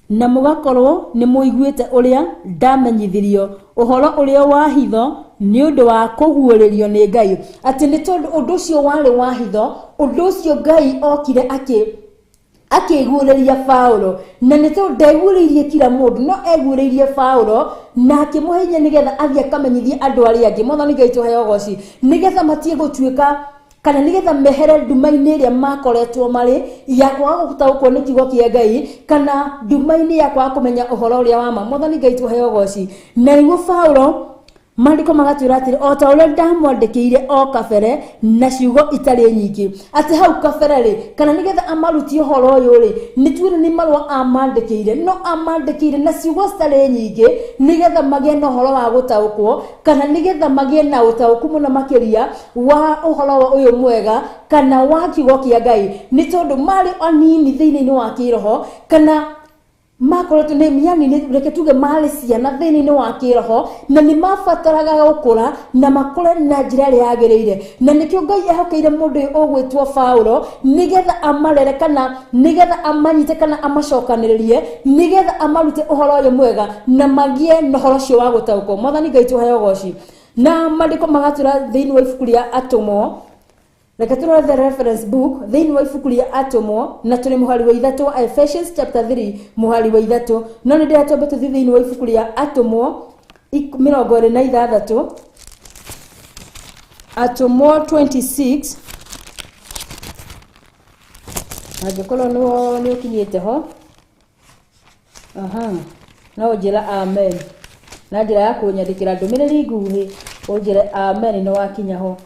na mũgakorwo nĩ mũiguĩte ũrĩa ndamenyithirio ũhoro ũrĩa wa hitho nĩ ũndũ wa kũguũrĩrio nĩ Ngai, atĩ nĩ tondũ ũndũ ũcio warĩ wa hitho, ũndũ ũcio Ngai okire akĩguũrĩria Paulo, na nĩ tondũ ndeguũrĩirie kila mũndũ, no eguũrĩirie Paulo na akĩmũhe hinya nĩgetha athiĩ akamenyithie andũ arĩa angĩ. Mwathani Ngai tũheo ũgoci. Nĩgetha matige gũtuĩka kana nĩgetha mehere nduma-inĩ ĩrĩa makoretwo marĩ ya kwaga gũtaũkwo nĩ kiugo kĩa Ngai, kana nduma-inĩ ya kwaga kũmenya ũhoro ũrĩa wa ma. Mwathani Ngai tũheo ũgoci. Na nĩguo Paulo Maandĩko magatwĩra atĩrĩ, o ta ũrĩa ndamwandĩkĩire o kabere na ciugo itarĩ nyingĩ, atĩ hau kabere rĩ, kana nĩgetha amarutie ũhoro ũyũ rĩ, nĩ tuone nĩ marũa amandĩkĩire, no amandĩkĩire na ciugo citarĩ nyingĩ nĩgetha magĩe na ũhoro wa gũtaũkwo, kana nĩgetha magĩe na ũtaũku mũno makĩria wa ũhoro ũyũ mwega kana wa kiugo kĩa Ngai, nĩ tondũ marĩ anini thĩinĩ wa kĩroho, kana makoretwo nĩ yani nĩ reke tuge marĩ ciana thĩinĩ wa kĩroho, na nĩ mabataraga gũkũra na makũre na njĩra ĩrĩa yagĩrĩire. Na nĩkĩo Ngai ehokeire mũndũ ũyũ ũgwĩtwo Paulo nĩgetha amarere, kana nĩgetha amanyite, kana amacokanĩrĩrie, nĩgetha amarute ũhoro ũyũ mwega na magĩe na ũhoro ũcio wa gũtaũkwo. Mwathani Ngai tũheo ũgoci. Na maandĩko magatwĩra thĩinĩ wa ibuku rĩa Atũmwo, reke tũrore the reference book thĩinĩ wa ibuku rĩa Atũmwo, na tũrĩ mũhari wa 3 wa Ephesians chapter 3 mũhari wa 3. No nĩ ndĩrenda twambe tũthiĩ thĩinĩ wa ibuku rĩa Atũmwo 26, Atũmwo 26, angĩkorwo nĩ ũkinyĩte ho, aha, no ũnjĩra amen na njĩra ya kũnyandĩkĩra ndũmĩrĩri nguhĩ, ũnjĩre amen nĩ wakinya ho.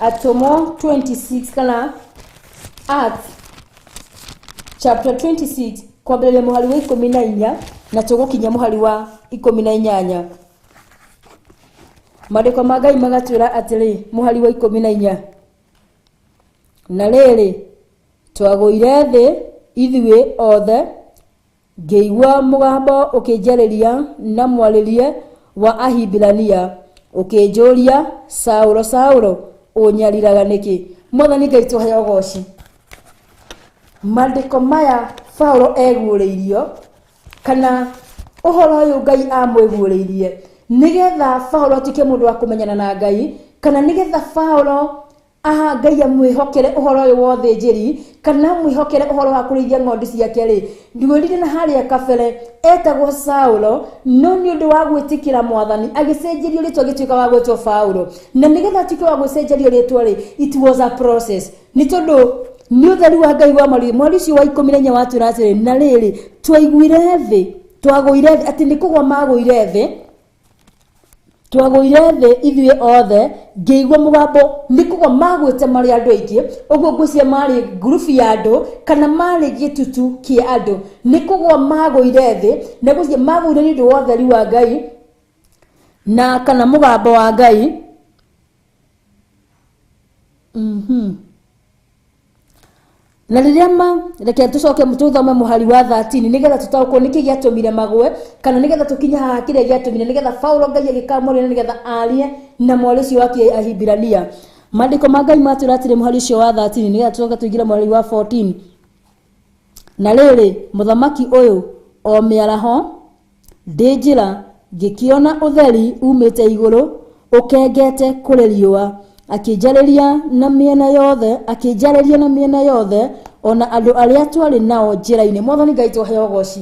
Atũmwo 26 kana Acts chapter 26 kwambĩrĩria mũhari wa 14 na tũgũkinya mũhari wa 18. Maandĩko ma Ngai magatwĩra atĩrĩ, mũhari wa 14, na rĩrĩ, twagũire thĩ ithuĩ othe, ngĩigua mũgambo ũkĩnjarĩria na mwarĩrie wa Ahibirania, ũkĩnjũria, Saulo, Saulo, ũnyariraga nĩkĩ? Mwathani Ngai tũheo ũgoci. Maandĩko maya Paulo eguũrĩirio, kana ũhoro ũyũ Ngai amwĩguũrĩirie nĩgetha Paulo atuĩke mũndũ wa kũmenyana na Ngai, kana nĩgetha Paulo aha Ngai amwĩhokere ũhoro ũyũ wa ũthĩnjĩri, kana amwĩhokere ũhoro wa kũrĩithia ng'ondu ciake rĩ, ndwĩrire na harĩa kabere etagwo Saulo, no nĩ ũndũ wa gwĩtĩkĩra Mwathani agĩcenjerio rĩtwa, agĩtuĩka wa gwĩtwo Paulo. Na nĩgetha atuĩke wa gũcenjerio rĩtwa rĩ, it was a process, nĩ tondũ nĩ ũtheri wa Ngai wa marĩ. Mweri ũcio wa 14 watwĩra atĩrĩ, na rĩrĩ, twaiguire thĩ, twagũire thĩ, atĩ nĩ kũgwa magũire thĩ, twagũire thĩ ithuĩ othe, ngĩigua mũgambo, nĩ kũgwa magwĩte marĩ andũ aingĩ. Ũguo ngwĩciria marĩ ngurubu ya andũ kana marĩ gĩtutu kĩa andũ, nĩ kũgwa magũire thĩ, na ngwĩciria magũire nĩ ũndũ wa ũtheri wa Ngai na kana mũgambo wa Ngai. Na rĩrĩa ma reke tũcoke tũthome mũhari wa 13 nĩgetha tũtaũkwo nĩkĩ gĩatũmire magwe, kana nĩgetha tũkinye haha kĩrĩa gĩatũmire nĩgetha Paulo Ngai agĩkamũrĩra nĩgetha arie na mwarĩ ũcio wa Kĩahibirania. Maandĩko ma Ngai matwĩra atĩrĩ mũhari ũcio wa 13, nĩgetha tũcoke tũingĩre mũhari wa 14. Na rĩrĩ, mũthamaki ũyũ o mĩaraho ndĩ njĩra, ngĩkĩona ũtheri umĩte igũrũ ũkengete kũrĩ riũa, akĩnjarĩria na mĩena yothe, akĩnjarĩria na mĩena yothe, ona andũ arĩa twarĩ nao njĩra-inĩ. Mwathani Ngai tũheo ũgoci.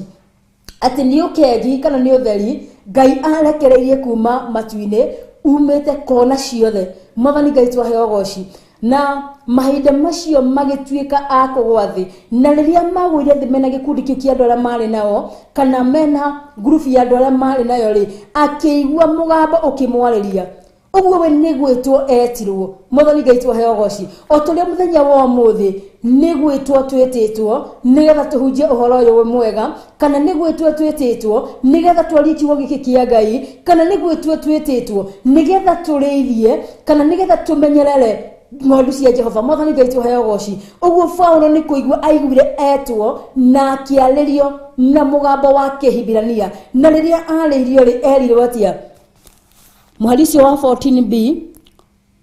Atĩ nĩ ũkengi kana nĩ ũtheri Ngai arekereirie kuma matu-inĩ umĩte kona ciothe. Mwathani Ngai tũheo ũgoci. Na mahinda macio magĩtuĩka a kũgwa thĩ, na rĩrĩa magũire thĩ mena gĩkundi kĩu kĩa andũ arĩa marĩ nao, kana mena ngurubu ya andũ arĩa marĩ nayo rĩ, akĩigua mũgambo ũkĩmwarĩria. Ũguo we nĩ gwĩtwo etirwo. Mwathani Ngai tũheo ũgoci. O ta ũrĩa mũthenya wa ũmũthĩ nĩ gwĩtwo twĩtĩtwo nĩgetha tũhunjie ũhoro ũyũ mwega, kana nĩ gwĩtwo twĩtĩtwo nĩgetha twarie kiugo gĩkĩ kĩa Ngai, kana nĩ gwĩtwo twĩtĩtwo nĩgetha tũrĩithie, kana nĩgetha tũmenyerere ng'ondu cia Jehova. Mwathani Ngai tũheo ũgoci. Ũguo Paulo nĩ kũigua aiguire etwo na akĩarĩrio na mũgambo wa Kĩhibirania. Na rĩrĩa arĩirio rĩ, erirwo atĩa? Mũhari ũcio wa 14b,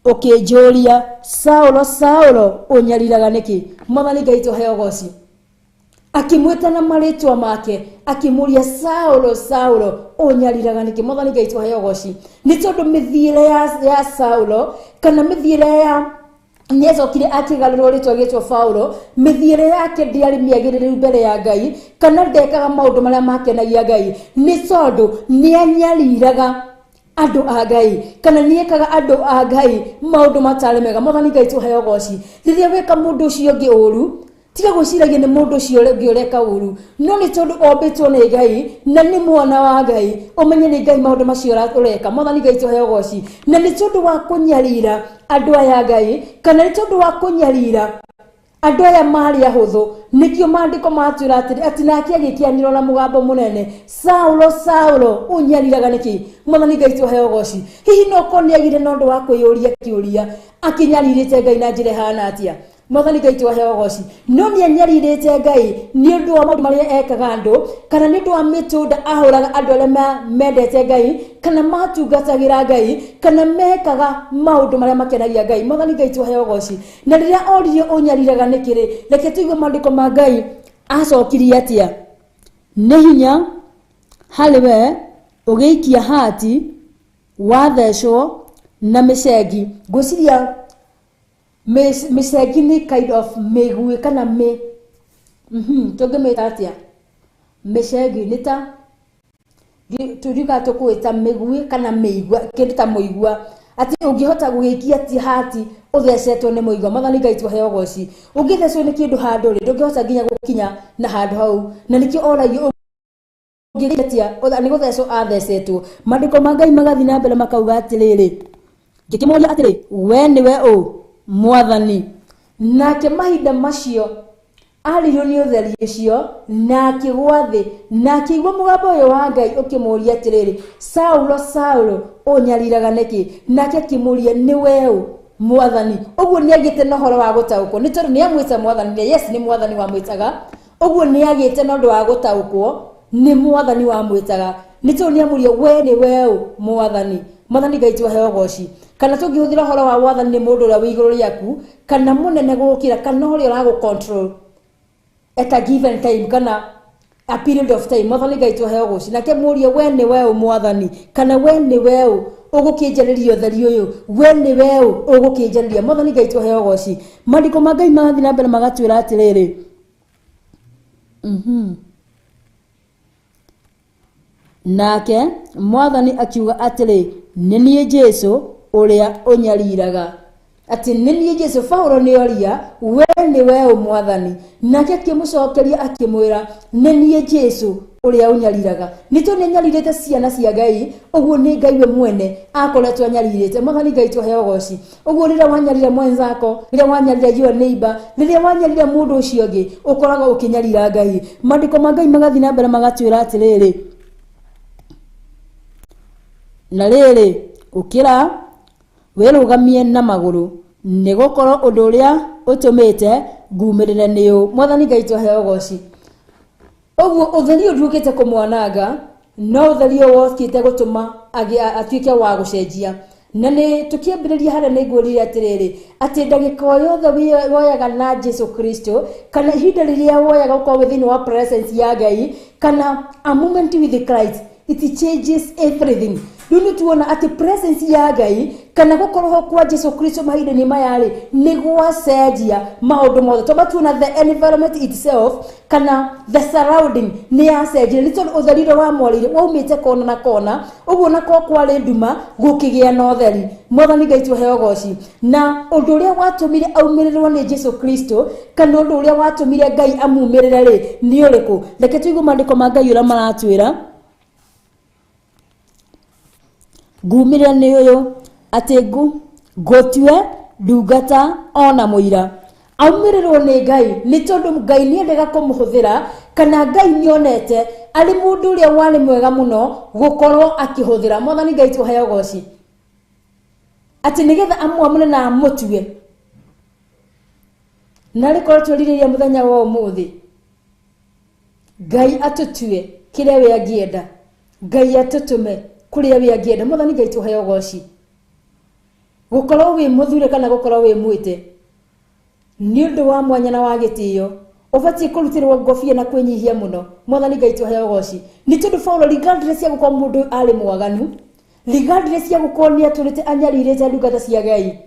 ũkĩnjũria, Saulo, Saulo, ũnyariraga nĩkĩ? Mwathani Ngai tũheo ũgoci. Akĩmwĩta na marĩtwa make, akĩmũria, Saulo, Saulo, ũnyariraga nĩkĩ? Mwathani Ngai tũheo ũgoci. Nĩ tondũ mĩthiĩre ya Saulo, kana mĩthiĩre ya nĩacokire akĩgarũrwo rĩtwa gĩtwo Paulo, mĩthiĩre yake ndĩarĩ mĩagĩrĩru mbere ya Ngai, kana ndekaga maũndũ marĩa makenagia Ngai, nĩ tondũ nĩanyariraga andũ a Ngai, kana nĩekaga andũ a Ngai maũndũ matarĩ mega. Mwathani Ngai tũheo ũgoci. Rĩrĩa weka mũndũ ũcio ũngĩ ũru, Tiga gwĩciragia nĩ mũndũ ũcio ũngĩ ũreka ũru, no nĩ tondũ ombĩtwo nĩ Ngai na nĩ mwana wa Ngai, ũmenye nĩ Ngai maũndũ macio ũreka. Mwathani Ngai tũheo ũgoci. Na nĩ tondũ wa kũnyarira andũ aya Ngai, kana nĩ tondũ wa kũnyarira andũ aya marĩ ahũthũ, nĩkĩo maandĩko matwĩra atĩrĩ, atĩ nake agĩkĩanĩrĩra na mũgambo mũnene, Saulo, Saulo, ũnyariraga nĩkĩ? Mwathani Ngai tũheo ũgoci. Hihi no korwo nĩ agire na ũndũ wa kwĩyũria kĩũria, akĩnyarirĩte Ngai na njĩra ĩhana atĩa? Mwathani Ngai tũheo ũgoci. No nĩ anyarirĩte Ngai nĩ ũndũ wa maũndũ marĩa ekaga andũ, kana nĩ ũndũ wa mĩtũnda ahũraga andũ arĩa mendete Ngai, kana matungatagĩra Ngai, kana mekaga maũndũ marĩa makenagia Ngai. Mwathani Ngai tũheo ũgoci. Na rĩrĩa oririo ũnyariraga nĩkĩ rĩ, reke tũigue maandĩko ma Ngai acokirie atĩa. Nĩ hinya harĩ we ũgĩikia hati wathecwo na mĩcengi. Ngwĩciria mĩcengi nĩ kind of mĩguĩ kana mĩ tũngĩmĩta atĩa? Mĩcengi nĩ ta tũriuga tũkũĩta mĩguĩ kana mĩigua, kĩndũ ta mũigua, atĩ ũngĩhota gũgĩikia ti hati ũthecetwo nĩ mũigua. Mwathani Ngai tũheo ũgoci. Ũngĩthecwo nĩ kĩndũ handũ rĩ, ndũngĩhota nginya gũkinya na handũ hau, na nĩkĩo oragio ũngĩgĩtia nĩ gũthecwo athecetwo. Maandĩko ma Ngai magathiĩ na mbere makauga atĩrĩrĩ, ngĩkĩmũũria atĩrĩ, we nĩwe ũ, Mwathani? Nake mahinda macio aririo nĩ ũtheri ũcio, na akĩgũa thĩ, na akĩigua mũgambo ũyũ wa Ngai ũkĩmũũria atĩrĩrĩ, Saulo, Saulo, ũnyariraga nĩkĩ? Nake akĩmũũria, nĩ we ũ, Mwathani? Ũguo nĩ agĩte na ũhoro wa gũtaũkwo, nĩ tondũ nĩ amwĩta Mwathani, na yes, nĩ Mwathani wamwĩtaga. Ũguo nĩ agĩte na ũndũ wa gũtaũkwo, nĩ Mwathani wamwĩtaga, nĩ tondũ nĩ amũria, we nĩ we ũ, Mwathani? Mwathani Ngai tũheo ũgoci. Kana tũngĩhũthĩra ũhoro wa wathani nĩ mũndũ ũrĩa wĩ igũrũ rĩaku, kana mũnene gũgũkĩra, kana ũrĩa ũragũ control at a given time, kana a period of time. Mwathani Ngai tũheo ũgoci. Nake mũrie, we nĩ we ũ, Mwathani? Kana we nĩ we ũ ũgũkĩnjarĩria ũtheri ũyũ? We nĩ we ũ ũgũkĩnjarĩria? Mwathani Ngai tũheo ũgoci. Maandĩko ma Ngai magathiĩ na mbere magatwĩra atĩrĩrĩ, nake Mwathani akiuga atĩrĩ, nĩ niĩ Jesũ ũrĩa ũnyariraga. Atĩ nĩ niĩ Jesũ. Paulo nĩ oria, we nĩ we ũ, Mwathani? Nake akĩmũcokeria akĩmwĩra, nĩ niĩ Jesũ ũrĩa ũnyariraga. Nĩ tondũ nĩ anyarirĩte ciana cia Ngai, ũguo nĩ Ngai we mwene akoretwo anyarirĩte. Mwathani Ngai tũheo ũgoci. Ũguo rĩrĩa wanyarira mwenzako, rĩrĩa wanyarira your neighbor, rĩrĩa wanyarira mũndũ ũcio ũngĩ, ũkoragwo ũkĩnyarira Ngai. Maandĩko ma Ngai magathiĩ na mbere magatwĩra atĩrĩrĩ, na rĩrĩ, ũkĩra wĩrũgamie na magũrũ, nĩ gũkorwo ũndũ ũrĩa ũtũmĩte ngumĩrĩre nĩ ũũ. Mwathani Ngai tũheo ũgoci. Ũguo ũtheri ũyũ ndũkĩte kũmwananga, no ũtheri ũyũ wokĩte gũtũma atuĩke wa gũcenjia. Na nĩ tũkĩambĩrĩria harĩa nĩ ngwĩrire atĩrĩrĩ, atĩ ndagĩka o yothe woyaga na Jesu Kristo, kana ihinda rĩrĩa woyaga ũkorwo wĩ thĩinĩ wa presence ya Ngai, kana a moment with Christ, it changes everything. Rĩu nĩ tuona atĩ presence ya Ngai kana gũkorwo ho kwa Jesu Kristo mahinda-inĩ maya rĩ, nĩ gwacenjia maũndũ mothe. Twamba tuona the environment itself kana the surrounding nĩ yacenjirie, nĩ tondũ ũtheri ũrĩa wamwarĩire waumĩte kona na kona, ũguo na ko kwarĩ nduma gũkĩgĩa na ũtheri. Mwathani Ngai tũheo ũgoci. Na ũndũ ũrĩa watũmire aumĩrĩrwo nĩ Jesu Kristo, kana ũndũ ũrĩa watũmire Ngai amumĩrĩre rĩ, nĩ ũrĩkũ? Reke tũigue maandĩko ma Ngai ũrĩa maratwĩra. Ngumĩrĩra nĩ ũyũ, atĩ ngũtue ndungata ona mũira. Aumĩrĩrwo nĩ Ngai nĩ tondũ Ngai nĩ endaga kũmũhũthĩra, kana Ngai nĩ onete arĩ mũndũ ũrĩa warĩ mwega mũno gũkorwo akĩhũthĩra. Mwathani Ngai tũheo ũgoci. Atĩ nĩgetha amwamũre na amũtue. Na rĩkorwo twĩrirĩria mũthenya wa ũmũthĩ, Ngai atũtue kĩrĩa we angĩenda, Ngai atũtũme kũrĩa we angĩenda. Mwathani Ngai tũheo ũgoci. Gũkorwo wĩ mũthure kana gũkorwo wĩ mwĩte nĩ ũndũ wa mwanya na wa gĩtĩo, ũbatiĩ kũrutĩrwo ngobia na kwĩnyihia mũno. Mwathani Ngai tũheo ũgoci. Nĩ tondũ Paulo, regardless ya gũkorwo mũndũ arĩ mwaganu, regardless ya gũkorwo nĩ atũrĩte anyarirĩte ndungata cia Ngai,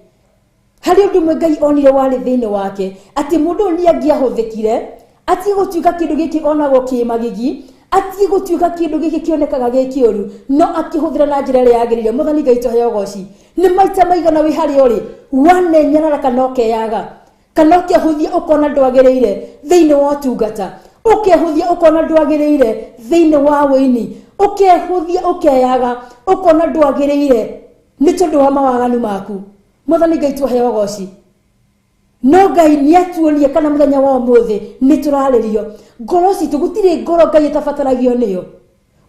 harĩ ũndũ ũmwe Ngai onire warĩ thĩinĩ wake, atĩ mũndũ ũyũ nĩ angĩahũthĩkire atige gũtuĩka kĩndũ gĩkĩ onagwo kĩ magigi, atige gũtuĩka kĩndũ gĩkĩ kĩonekaga gĩ kĩũru, no akĩhũthĩra na njĩra ĩrĩa yagĩrĩire. Mwathani Ngai tũheo ũgoci. Nĩ maita maigana wĩ harĩa ũrĩ wanenyarara kana ũkeyaga? Kana ũkehũthia ũkona ndwagĩrĩire thĩinĩ wa ũtungata, ũkehũthia ũkona ndwagĩrĩire thĩinĩ wa wĩini, ũkehũthia ũkeyaga ũkona ndwagĩrĩire nĩ tondũ wa mawaganu maku. Mwathani Ngai tũheo goci. No Ngai nĩ atuonie kana mũthenya wa ũmũthĩ nĩ tũrarĩrio ngoro citũ. Gũtirĩ ngoro Ngai ĩtabataragio nĩyo,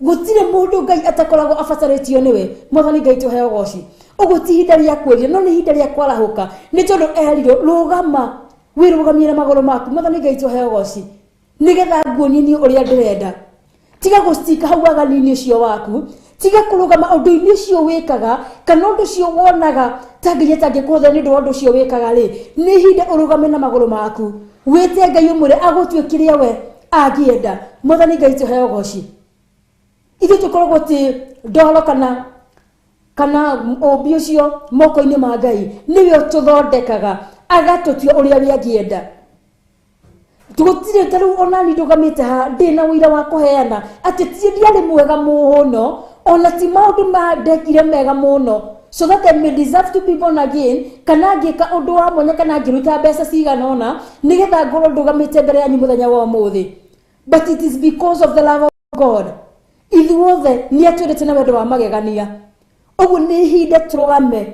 gũtirĩ mũndũ Ngai atakoragwo abatarĩtio nĩwe. Mwathani Ngai tũheo goci. Ũguo ti ihinda rĩa kwĩria, no nĩ ihinda rĩa kwarahũka, nĩ tondũ erirwo rũgama wĩrũgamie na magũrũ maku. Mwathani Ngai tũheo goci, nĩgetha nguonie niĩ ũrĩa ndĩrenda. Tiga gũcika hau waganu-inĩ ũcio waku, tiga kũrũgama ũndũ-inĩ ũcio wĩkaga kana ũndũ ũcio wonaga ta Ngai atangĩkũhũthĩra nĩ ũndũ wa ũndũ ũcio wĩkaga rĩ. Nĩ ihinda ũrũgame na magũrũ maku, wĩte Ngai, ũmwĩre agũtue kĩrĩa we angĩenda. Mwathani Ngai tũheo goci. Ithuĩ tũkoragwo ti ndoro kana ũmbi ũcio moko-inĩ ma Ngai, nĩwe ũtũthondekaga agatũtua ũrĩa we angĩenda. Gũtirĩ ta rĩu onani ndũgamĩte haha ndĩna ũira wa kũheana atĩ ti ndiarĩ mwega mũno, ona ti maũndũ ma ndekire mega mũno so that I may deserve to be born again, kana ngĩka ũndũ wa mwanya kana ngĩruta mbeca cigana ũna nĩgetha ngorwo ndũgamĩte mbere yanyu mũthenya wa ũmũthĩ, but it is because of the love of God. Ithuothe nĩ atwendete na wendo wa magegania. Ũguo nĩ ihinda tũrũgame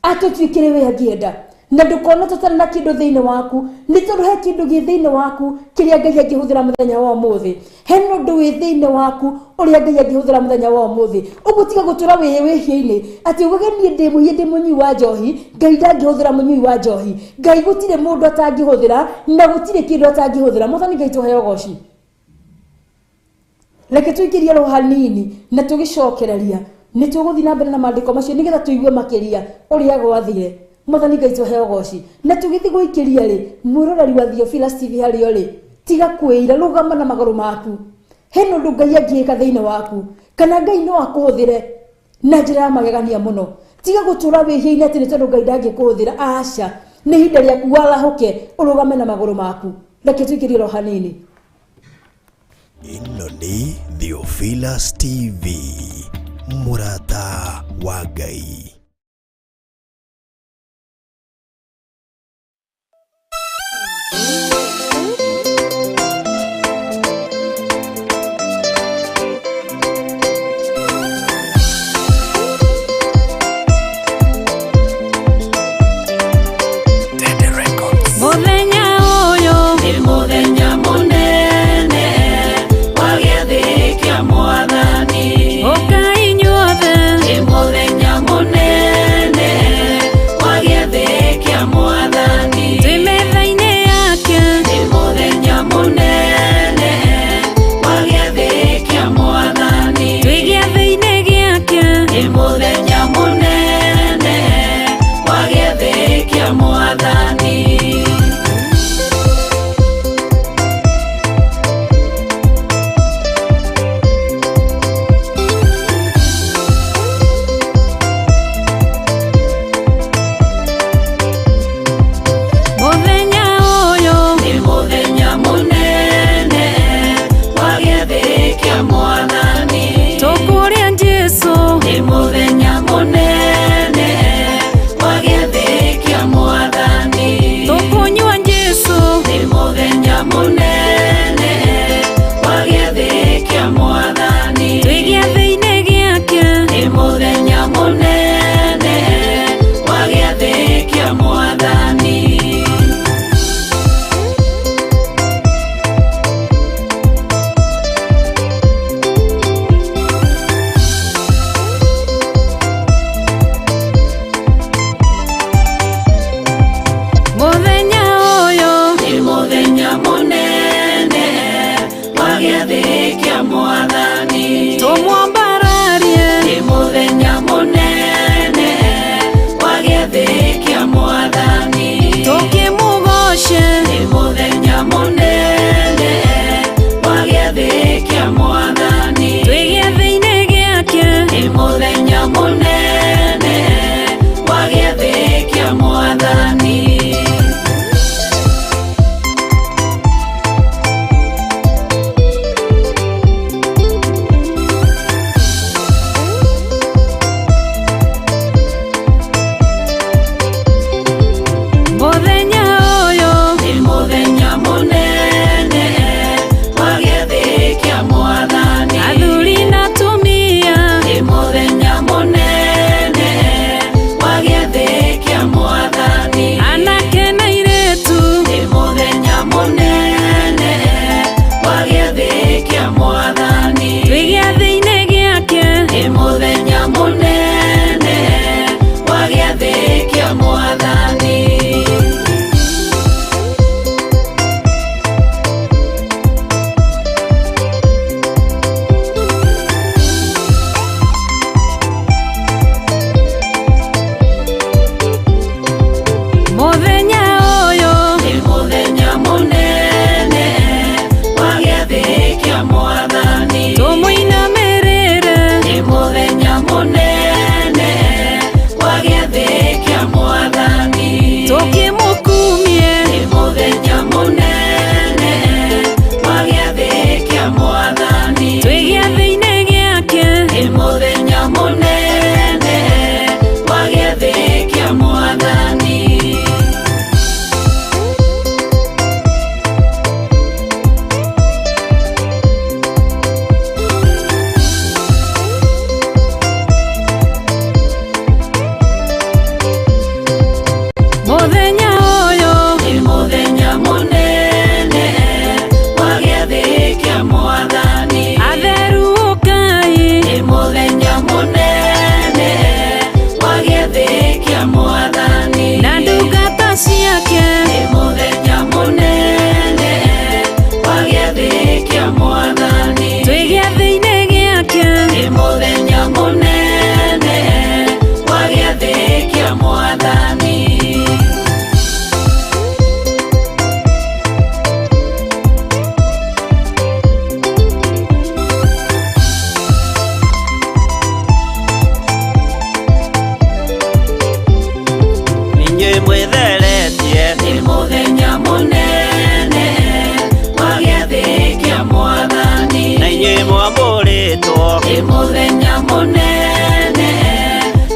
atũtuĩkĩre we angĩenda, na ndũkona tũtarĩ na kĩndũ thĩinĩ waku, nĩ tondũ he kĩndũ gĩ thĩinĩ waku kĩrĩa Ngai angĩhũthĩra mũthenya wa ũmũthĩ. Hena ũndũ wĩ thĩinĩ waku ũrĩa Ngai angĩhũthĩra mũthenya wa ũmũthĩ. Ũguo tiga gũtũra wĩ wĩhia-inĩ atĩ ugage niĩ ndĩ mũiye, ndĩ mũnyui wa njohi, Ngai ndangĩhũthĩra mũnyui wa njohi. Ngai gũtirĩ mũndũ atangĩhũthĩra na gũtirĩ kĩndũ atangĩhũthĩra. Mwathani Ngai tũheo goci. Reke tũingĩrie roho hanini na tũgĩcokereria nĩ tũgũthiĩ na mbere na maandĩko macio nĩgetha tũigue makĩria ũrĩa gwathire. Mwathani Ngai tũheo goci. Na tũgĩthiĩ gũikĩria rĩ, mwĩroreri wa Theophilus TV harĩa ũrĩ, tiga kwĩira, rũgama na magũrũ maku. Hena ũndũ Ngai angĩka thĩinĩ waku, kana Ngai no akũhũthĩre na njĩra ya magegania mũno. Tiga gũtũra wĩhia-inĩ atĩ nĩ tondũ Ngai ndangĩkũhũthĩra. Aca, nĩ ihinda rĩaku warahũke ũrũgame na magũrũ maku. Reke tũikĩrie roho hanini. Ĩno nĩ Theophilus TV, mũrata wa Ngai. Mũthenya ũyũ nĩ mũthenya mũnene wa gĩathĩ kĩa Mwathani. Ũkai inyuothe. Nĩ mũthenya mũnene. Nĩ mũthenya mũnene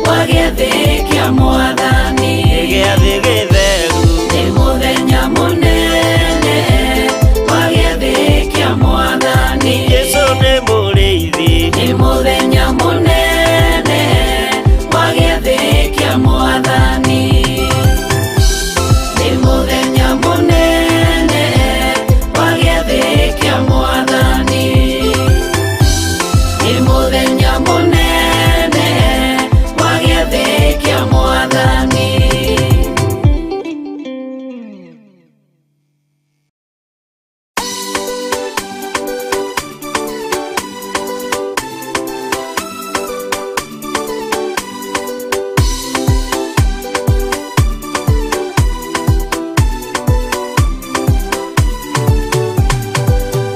wa gĩathĩ kĩa Mwathani. Nĩ gĩathĩ gĩtheru. Nĩ mũthenya mũnene wa gĩathĩ kĩa Mwathani. Jesũ nĩ mũrĩithi. Nĩ mũthenya mũnene wa gĩathĩ kĩa Mwathani. Nĩ mũthenya mũnene wa gĩathĩ kĩa Mwathani. Nĩ mũthenya mũnene wa gĩathĩ kĩa Mwathani.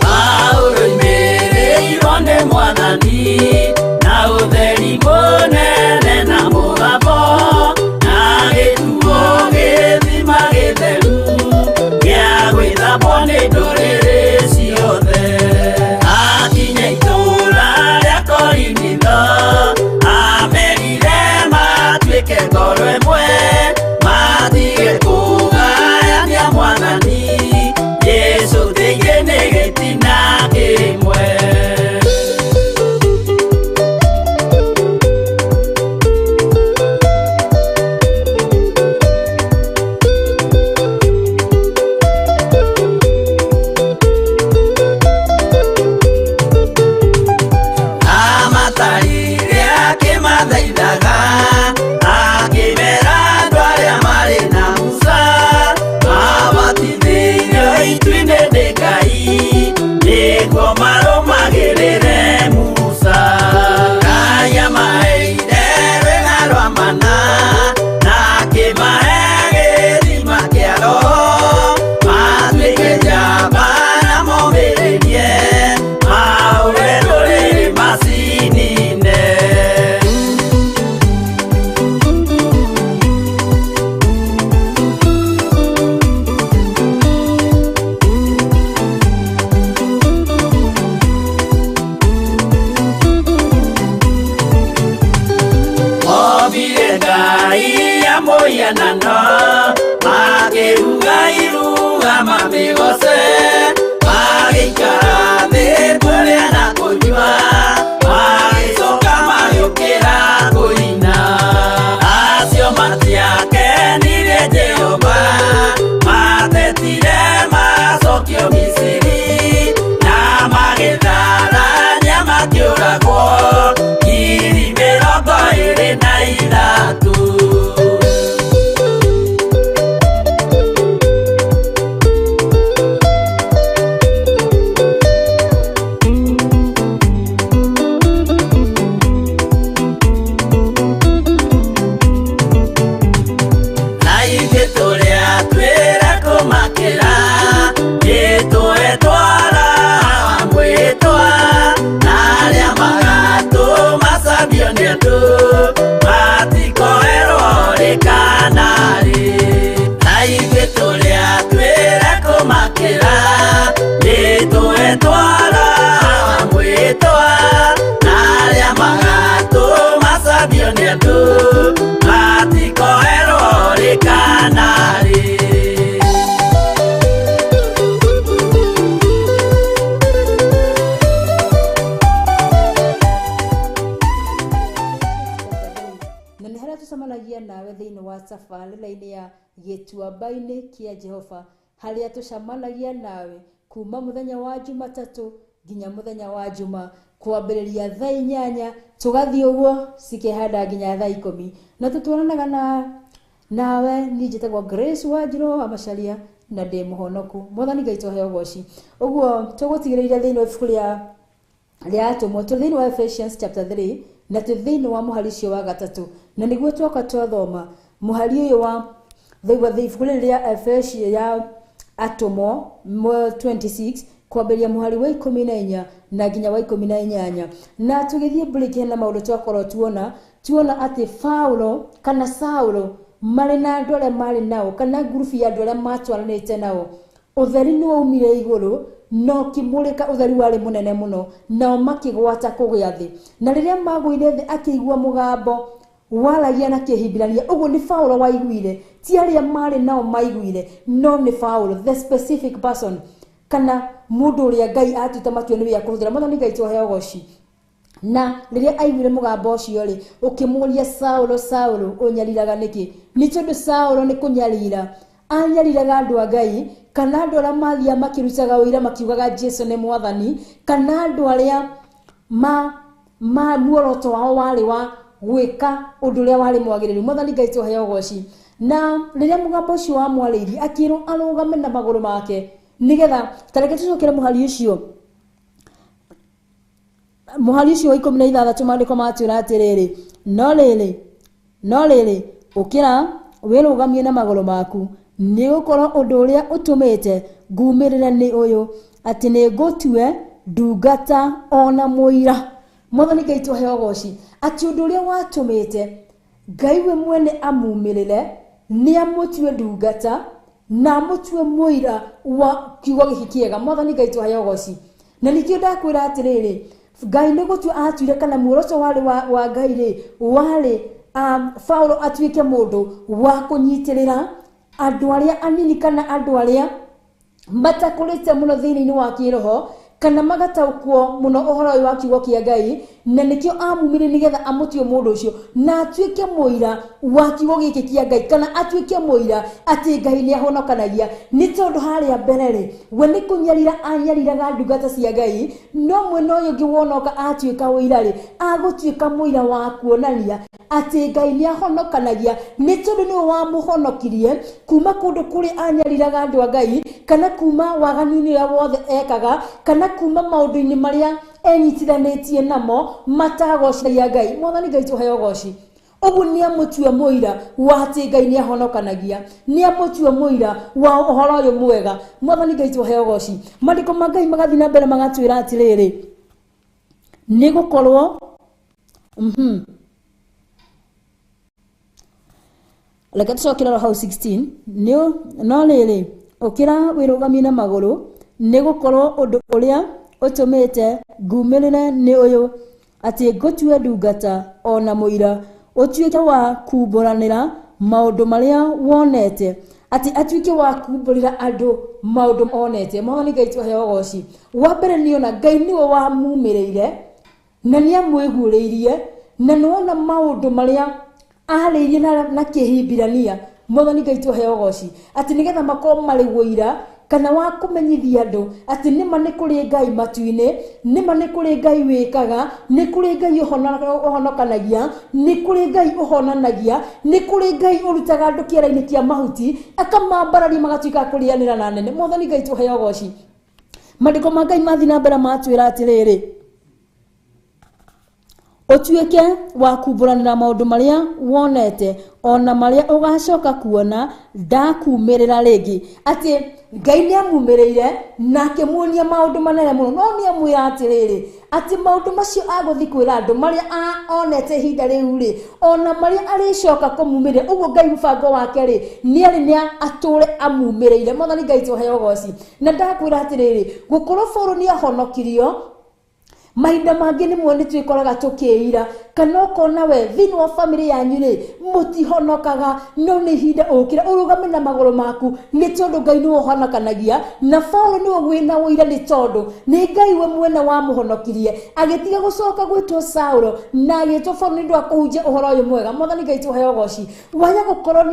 Paulo oimĩrĩirwo nĩ Mwathani na ũtheri mũnene na mũgambo, na gĩtuo gĩthima gĩtheru gĩa gwĩthambwo nĩ ndũrĩrĩ ciothe. Akinya itũũra rĩa Korinitho, amerire matuĩke ngoro ĩmwe, matige kũgayania Mwathani Jesũ thĩinĩ nĩ gĩtina kĩmwe. Amatarire akĩmathaithaga, akĩmera andũ arĩa marĩ na Musa mabatithĩirio itu-inĩ nĩ Ngai, nĩguo marũmagĩrĩre Musa. Ngai amaheire rwĩga rwa mana, na akĩmahe gĩthima kĩa Roho, matuĩke njamba na momĩrĩrie mahũre ndũrĩrĩ macinine. Mobire Ngai ya mũhianano, makĩruga iruga mamĩgoce, magĩikara thĩ kũrĩa na kũnyua, magĩcoka magĩũkĩra kũina. Acio matiakenirie Jehova, matetire macokio Misiri, na magĩtharania makĩũragwo 23,000. Na ithuĩ tũrĩa twĩra kũmakĩra, nĩtũhetwara wa mwĩtwa, na arĩa magatũmacambio nĩ andũ, matikoerwo rĩ kana rĩ. Na ithuĩ tũrĩa twĩra kũmakĩra, nĩtũhetwara wa mwĩtwa, na arĩa magatũmacambio nĩ andũ, matikoerwo rĩ kana rĩ. Na nĩ harĩa tũcemanagia nawe thĩinĩ wa tabarĩra-inĩ ya gĩtuamba-inĩ kĩa Jehova, harĩa tũcemanagia nawe kuma mũthenya wa Jumatatũ nginya mũthenya wa Juma, kwambĩrĩria thaa 8 tũgathiĩ ũguo cikĩhanda nginya thaa 10, na tũtwaranaga na nawe. Niĩ njĩtagwo Grace Wanjirũ wa Macharia na ndĩ mũhonoku. Mwathani Ngai tũheo ũgoci. Ũguo tũgũtigĩrĩire thĩinĩ wa ibuku rĩa atũmwo, tũrĩ thĩinĩ wa Ephesians chapter 3 na twĩ thĩinĩ wa mũhari ũcio wa 3, na nĩguo twoka twathoma mũhari ũyũ wa ibuku rĩrĩ rĩa Efesia ya atũmwo 26 kwambĩrĩria mũhari wa 14 na nginya wa 18. Na tũgĩthiĩ break hena maũndũ twakorwo tuona atĩ Paulo kana Saulo marĩ na andũ arĩa marĩ nao, kana ngurubu ya andũ arĩa matwaranĩte nao, ũtheri nĩ waumire igũrũ na ũkĩmũrĩka ũtheri warĩ mũnene mũno, nao makĩgwata kũgĩa thĩ. Na rĩrĩa magũire thĩ akĩigua mũgambo waragia na Kĩhibirania. Ũguo nĩ Paulo waiguire, ti arĩa marĩ nao maiguire, no nĩ Paulo, the specific person, kana mũndũ ũrĩa Ngai atuĩte matua nĩwe akũhũthĩra. Mwathani Ngai tũheo ũgoci. Na rĩrĩa aiguire mũgambo ũcio rĩ, ũkĩmũũria Saulo, Saulo, ũnyariraga nĩkĩ? Nĩ tondũ Saulo nĩ kũnyarira anyariraga andũ a Ngai, kana andũ arĩa mathiaga makĩrutaga ũira makiugaga Jesu nĩ mwathani, kana andũ arĩa ma muoroto wao warĩ wa gwĩka ũndũ ũrĩa warĩ mwagĩrĩru. Mwathani Ngai tũheo ũgoci. Na rĩrĩa mũgambo ũcio wamwarĩirie, akĩrwo arũgame na magũrũ make, nĩgetha ta reke tũcokere mũhari ũcio. Mũhari ũcio wa 16 maandĩko matwĩra atĩrĩrĩ, no rĩrĩ ũkĩra wĩrũgamie na magũrũ maku, nĩgũkorwo ũndũ ũrĩa ũtũmĩte ngumĩrĩre nĩ ũyũ, atĩ nĩngũtue ndungata ona mũira. Mwathani Ngai tũheo ũgoci. Atĩ ũndũ ũrĩa watũmĩte Ngai we mwene amumĩrĩre nĩ amũtue ndungata na amũtue mũira wa kiugo gĩkĩ kĩega. Mwathani Ngai tũheo ũgoci. Na nĩkĩo ndakwĩra atĩrĩrĩ, Ngai nĩ gũtua atuire, kana muoroto warĩ wa Ngai rĩ, warĩ Paulo atuĩke mũndũ wa kũnyitĩrĩra andũ arĩa anini kana andũ arĩa matakũrĩte mũno thĩinĩ wa kĩroho, kana magataũkwo mũno ũhoro ũyũ wa kiugo kĩa Ngai, na nĩkĩo amumire nĩgetha amũtue mũndũ ũcio na atuĩke mũira wa kiugo gĩkĩ kĩa Ngai, kana atuĩke mũira atĩ Ngai nĩ ahonokanagia. Nĩ tondũ harĩa mbere rĩ, we nĩ kũnyarira anyariraga ndungata cia Ngai, no mwena ũyũ ũngĩ wonoka atuĩka ũira rĩ, agũtuĩka mũira wa kuonania atĩ Ngai nĩ ahonokanagia, nĩ tondũ nĩwe wamũhonokirie kuma kũndũ kũrĩa anyariraga andũ a Ngai, kana kuma waganu-inĩ ũrĩa wothe ekaga, kana kuma maũndũ-inĩ marĩa enyitithanĩtie namo matagocithagia Ngai. Mwathani Ngai tũheo ũgoci. Ũguo nĩ amũtue mũira wa atĩ Ngai nĩ ahonokanagia, nĩ amũtue mũira wa ũhoro ũyũ mwega. Mwathani Ngai tũheo ũgoci. Maandĩko ma Ngai magathiĩ na mbere magatwĩra atĩrĩrĩ, nĩ gũkorwo reke tũcokere hau 16, no rĩrĩ ũkĩra wĩrũgamie na magũrũ, nĩ gũkorwo ũndũ ũrĩa ũtũmĩte ngumĩrĩre nĩ ũyũ, atĩ ngũtue ndungata ona mũira, ũtuĩke wa kumbũranĩra maũndũ marĩa wonete, atĩ atuĩke wa kumbũrĩra andũ maũndũ onete. Mwathani Ngai tũheo ũgoci. Wa mbere nĩona Ngai nĩwe wamumĩrĩire na nĩamwĩguũrĩirie, na nĩwona maũndũ marĩa arĩirie na Kĩhibirania. Mwathani Ngai tũheo ũgoci. Atĩ nĩgetha makorwo marĩ ũira kana wa kũmenyithia andũ atĩ nĩma nĩ kũrĩ Ngai matu-inĩ, nĩma nĩ kũrĩ Ngai wĩkaga, nĩ kũrĩ Ngai ũhonokanagia, nĩ kũrĩ Ngai ũhonanagia, nĩ kũrĩ Ngai ũrutaga andũ kĩara-inĩ kĩa mahuti akamambararia magatuĩka a kũrĩanĩra na nene. Mwathani Ngai tũheo ũgoci. Maandĩko ma Ngai mathiĩ na mbere matwĩra atĩrĩrĩ, ũtuĩke wa kumbũranĩra maũndũ marĩa wonete ona marĩa ũgacoka kuona ndakumĩrĩra rĩngĩ. Atĩ Ngai nĩ amumĩrĩire na akĩmuonia maũndũ manene mũno, no nĩ amwĩra atĩrĩrĩ, atĩ maũndũ macio agũthiĩ kwĩra andũ marĩa onete ihinda rĩu rĩ, ona marĩa arĩcoka kũmumĩrĩra. Ũguo Ngai mũbango wake rĩ, nĩ arĩ nĩ atũre amumĩrĩire. Mwathani Ngai tũheo ũgoci. Na ndakwĩra atĩrĩrĩ, gũkorwo Paulo nĩ ahonokirio, mahinda mangĩ nĩmwe nĩ twĩkoraga tũkĩira, kana ũkona we thĩinĩ wa famĩlĩ yanyu rĩ mũtihonokaga, no nĩ ihinda ũkĩra ũrũgame na magũrũ maku, nĩ tondũ Ngai nĩwe ũhonokanagia, na Paulo nĩwe wĩna ũira, nĩ tondũ nĩ Ngai we mwene wamũhonokirie agĩtiga gũcoka gwĩtwo Saulo na agĩtwo Paulo nĩ ũndũ wa kũhunjia ũhoro ũyũ mwega. Mwathani Ngai tũheo ũgoci. Waya gũkorwo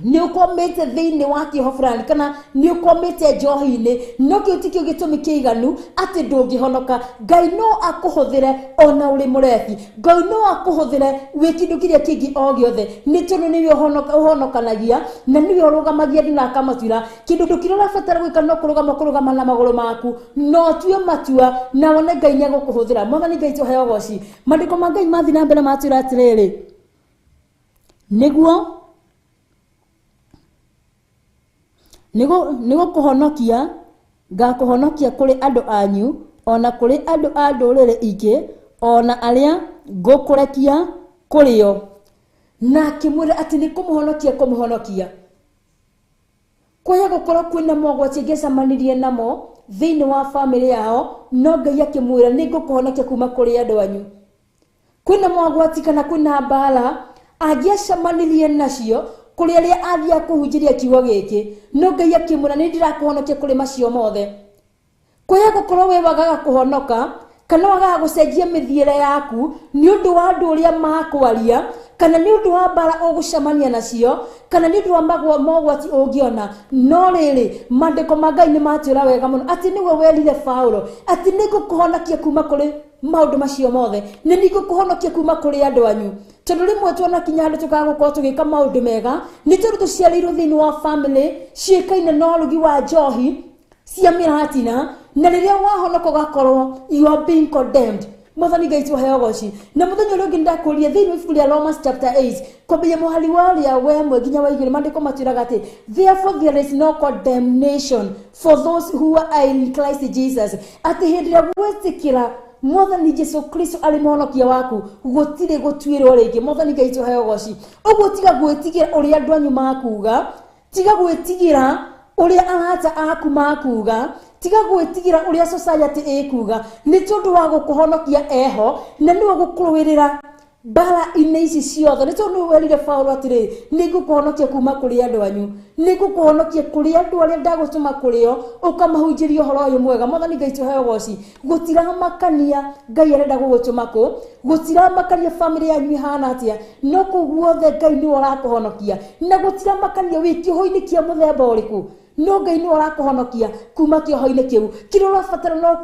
nĩ ũkwamĩte thĩinĩ wa kĩoho fulani, kana nĩ ũkwamĩte njohi-inĩ, no kĩu tikĩo gĩtũmi kĩiganu atĩ ndũngĩhonoka. Ngai no akũhũthĩre ona ũrĩ mũrebi, Ngai no akũhũthĩre wĩ kĩndũ kĩrĩa kĩngĩ o gĩothe, nĩ tondũ nĩwe ũhonokanagia na nĩwe ũrũgamagia andũ na akamatuĩra. Kĩndũ kĩrĩa ũrabatara gwĩka no kũrũgama na magũrũ maku, no ũtue matua na wone Ngai nĩ egũkũhũthĩra. Mwathani Ngai tũheo ũgoci. Maandĩko ma Ngai mathiĩ na mbere matwĩra atĩrĩrĩ, nĩguo nĩgũkũhonokia ngakũhonokia kũrĩ andũ anyu, ona kũrĩ andũ a ndũrĩrĩ ingĩ, ona arĩa ngũkũrekia kũrĩo. Na akĩmwĩra atĩ nĩ kũmũhonokia kũmũhonokia. Kwaya gũkorwo kwĩna mogwati angĩacemanirie namo, thĩinĩ wa family yao, no Ngai akĩmwĩra nĩ ngũkũhonokia kuma kũrĩ andũ anyu. Kwĩna mogwati kana kwĩna mbara angĩacemanirie nacio kũrĩ arĩa athiaga kũhunjĩria kiugo gĩkĩ, no Ngai akĩmwĩra nĩ ndĩrakũhonokia kũrĩ macio mothe. Kwĩya gũkorwo wĩ wagaga kũhonoka kana wagaga gũcenjia mĩthiĩre yaku nĩ ũndũ wa andũ ũrĩa makwaria, kana nĩ ũndũ wa mbara ũgũcemania nacio, kana nĩ ũndũ wa mogwati ũngĩona. No rĩrĩ, maandĩko ma Ngai nĩ matwĩra wega mũno atĩ nĩwe werire Paulo atĩ nĩ ngũkũhonokia kuma kũrĩ maũndũ macio mothe, nĩ ngũkũhonokia kuma kũrĩ andũ anyu. Tondũ rĩmwe tuona kinya handũ tũkaga gũkorwo tũgĩka maũndũ mega nĩ tondũ tũciarĩirwo thĩinĩ wa family ciĩkaine na ũrugi wa njohi cia mĩratina, na rĩrĩa wahonoka ũgakorwo you are being condemned. Mwathani Ngai tũheo goci. Na mũthenya ũrĩa ũngĩ nĩndakũria thĩinĩ wa ibuku rĩa Romans chapter 8 kwambĩrĩria mũhari wa ũrĩa wa 1 nginya wa 2, maandĩko matwĩraga atĩ therefore there is no condemnation for those who are in Christ Jesus, atĩ hĩndĩ ĩrĩa gwĩtĩkĩra Mwathani Jesu Kristo arĩ mũhonokia waku gũtirĩ gũtuĩrwo rĩngĩ. Mwathani Ngai tũheo goci. Ũguo tiga gwĩtigĩra ũrĩa andũ anyu makuga, tiga gwĩtigĩra ũrĩa arata aku makuga, tiga gwĩtigĩra ũrĩa society ĩkuga, nĩ tondũ wa gũkũhonokia eho na nĩwe gũkũrũĩrĩra mbara-inĩ ici ciothe. Nĩ tondũ nĩwe werire Paulo atĩrĩ, nĩ ngũkũhonokia kuma kũrĩ andũ anyu, nĩ ngũkũhonokia kũrĩ andũ arĩa ndagũtũma kũrĩo ũkamahunjĩria ũhoro ũyũ mwega. Mwathani Ngai tũheo goci. Gũtiramakania Ngai arenda gũgũtũma kũ, gũtiramakania family yanyu ĩhana atĩa, no kũu guothe Ngai nĩwe ũrakũhonokia, na gũtiramakania wĩ kĩoho-inĩ kĩa mũthemba ũrĩkũ, no Ngai nĩwe ũrakũhonokia kuma kĩoho-inĩ kĩu. Kĩrĩa ũrabatara no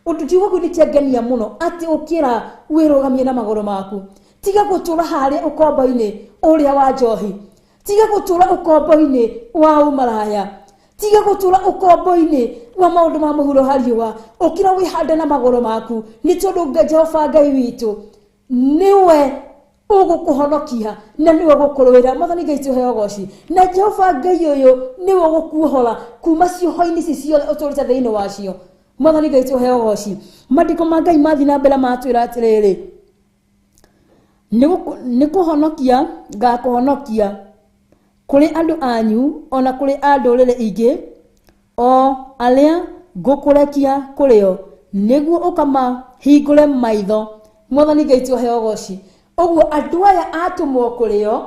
ũndũ kiugo kĩu nĩ kĩangenia mũno, atĩ ũkĩra wĩrũgamie na magũrũ maku, tiga gũtũra harĩa ũkombo-inĩ ũrĩa wa njohi, tiga gũtũra ũkombo-inĩ wa ũmaraya, tiga gũtũra ũkombo-inĩ wa maũndũ ma mũhuro hariũa, ũkĩra wĩhande na magũrũ maku, nĩ tondũ Jehova Ngai witũ nĩwe ũgũkũhonokia na nĩwe ũgũkũrũĩra. Mwathani Ngai tũheo goci. Na Jehova Ngai ũyũ nĩwe ũgũkuohora kuma cioho-inĩ ici ciothe ũtũrĩte thĩinĩ wacio. Mwathani Ngai tũheo goci. Maandĩko ma Ngai mathiĩ na mbere matwĩra atĩrĩrĩ, nĩ kũhonokia ngakũhonokia kũrĩ andũ anyu ona kũrĩ a ndũrĩrĩ ingĩ, o arĩa ngũkũrekia kũrĩo, nĩguo ũkamahingũre maitho. Mwathani Ngai tũheo goci. Ũguo andũ aya atũmwo kũrĩo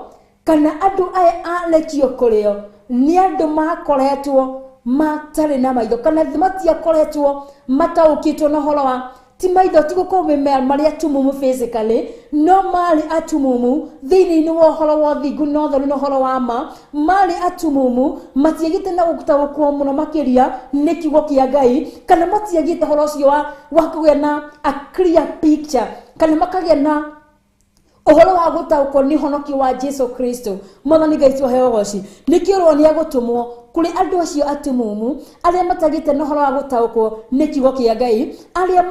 kana andũ aya arekio kũrĩo nĩ andũ makoretwo matarĩ na maitho, kana matiakoretwo mataũkĩtwo na ũhoro wa ti maitho, ti gũkorwo marĩ atumumu physically, no marĩ atumumu thĩinĩ-inĩ wa ũhoro wa ũthingu na ũtheru na ũhoro wa ma. Marĩ atumumu, matiagĩte na gũtaũkwo mũno makĩria nĩ kiugo kĩa Ngai, kana matiagĩte ũhoro ũcio wa kũgĩa na a clear picture, kana makagĩa na ũhoro wa gũtaũkwo nĩ ũhonokio wa Jesu Kristo. Mwathani Ngai tũheo goci. Nĩkĩo ũrona nĩ agũtũmwo kũrĩ andũ acio atumumu arĩa matagĩte na ũhoro wa gũtaũkwo nĩ kiugo kĩa Ngai, arĩa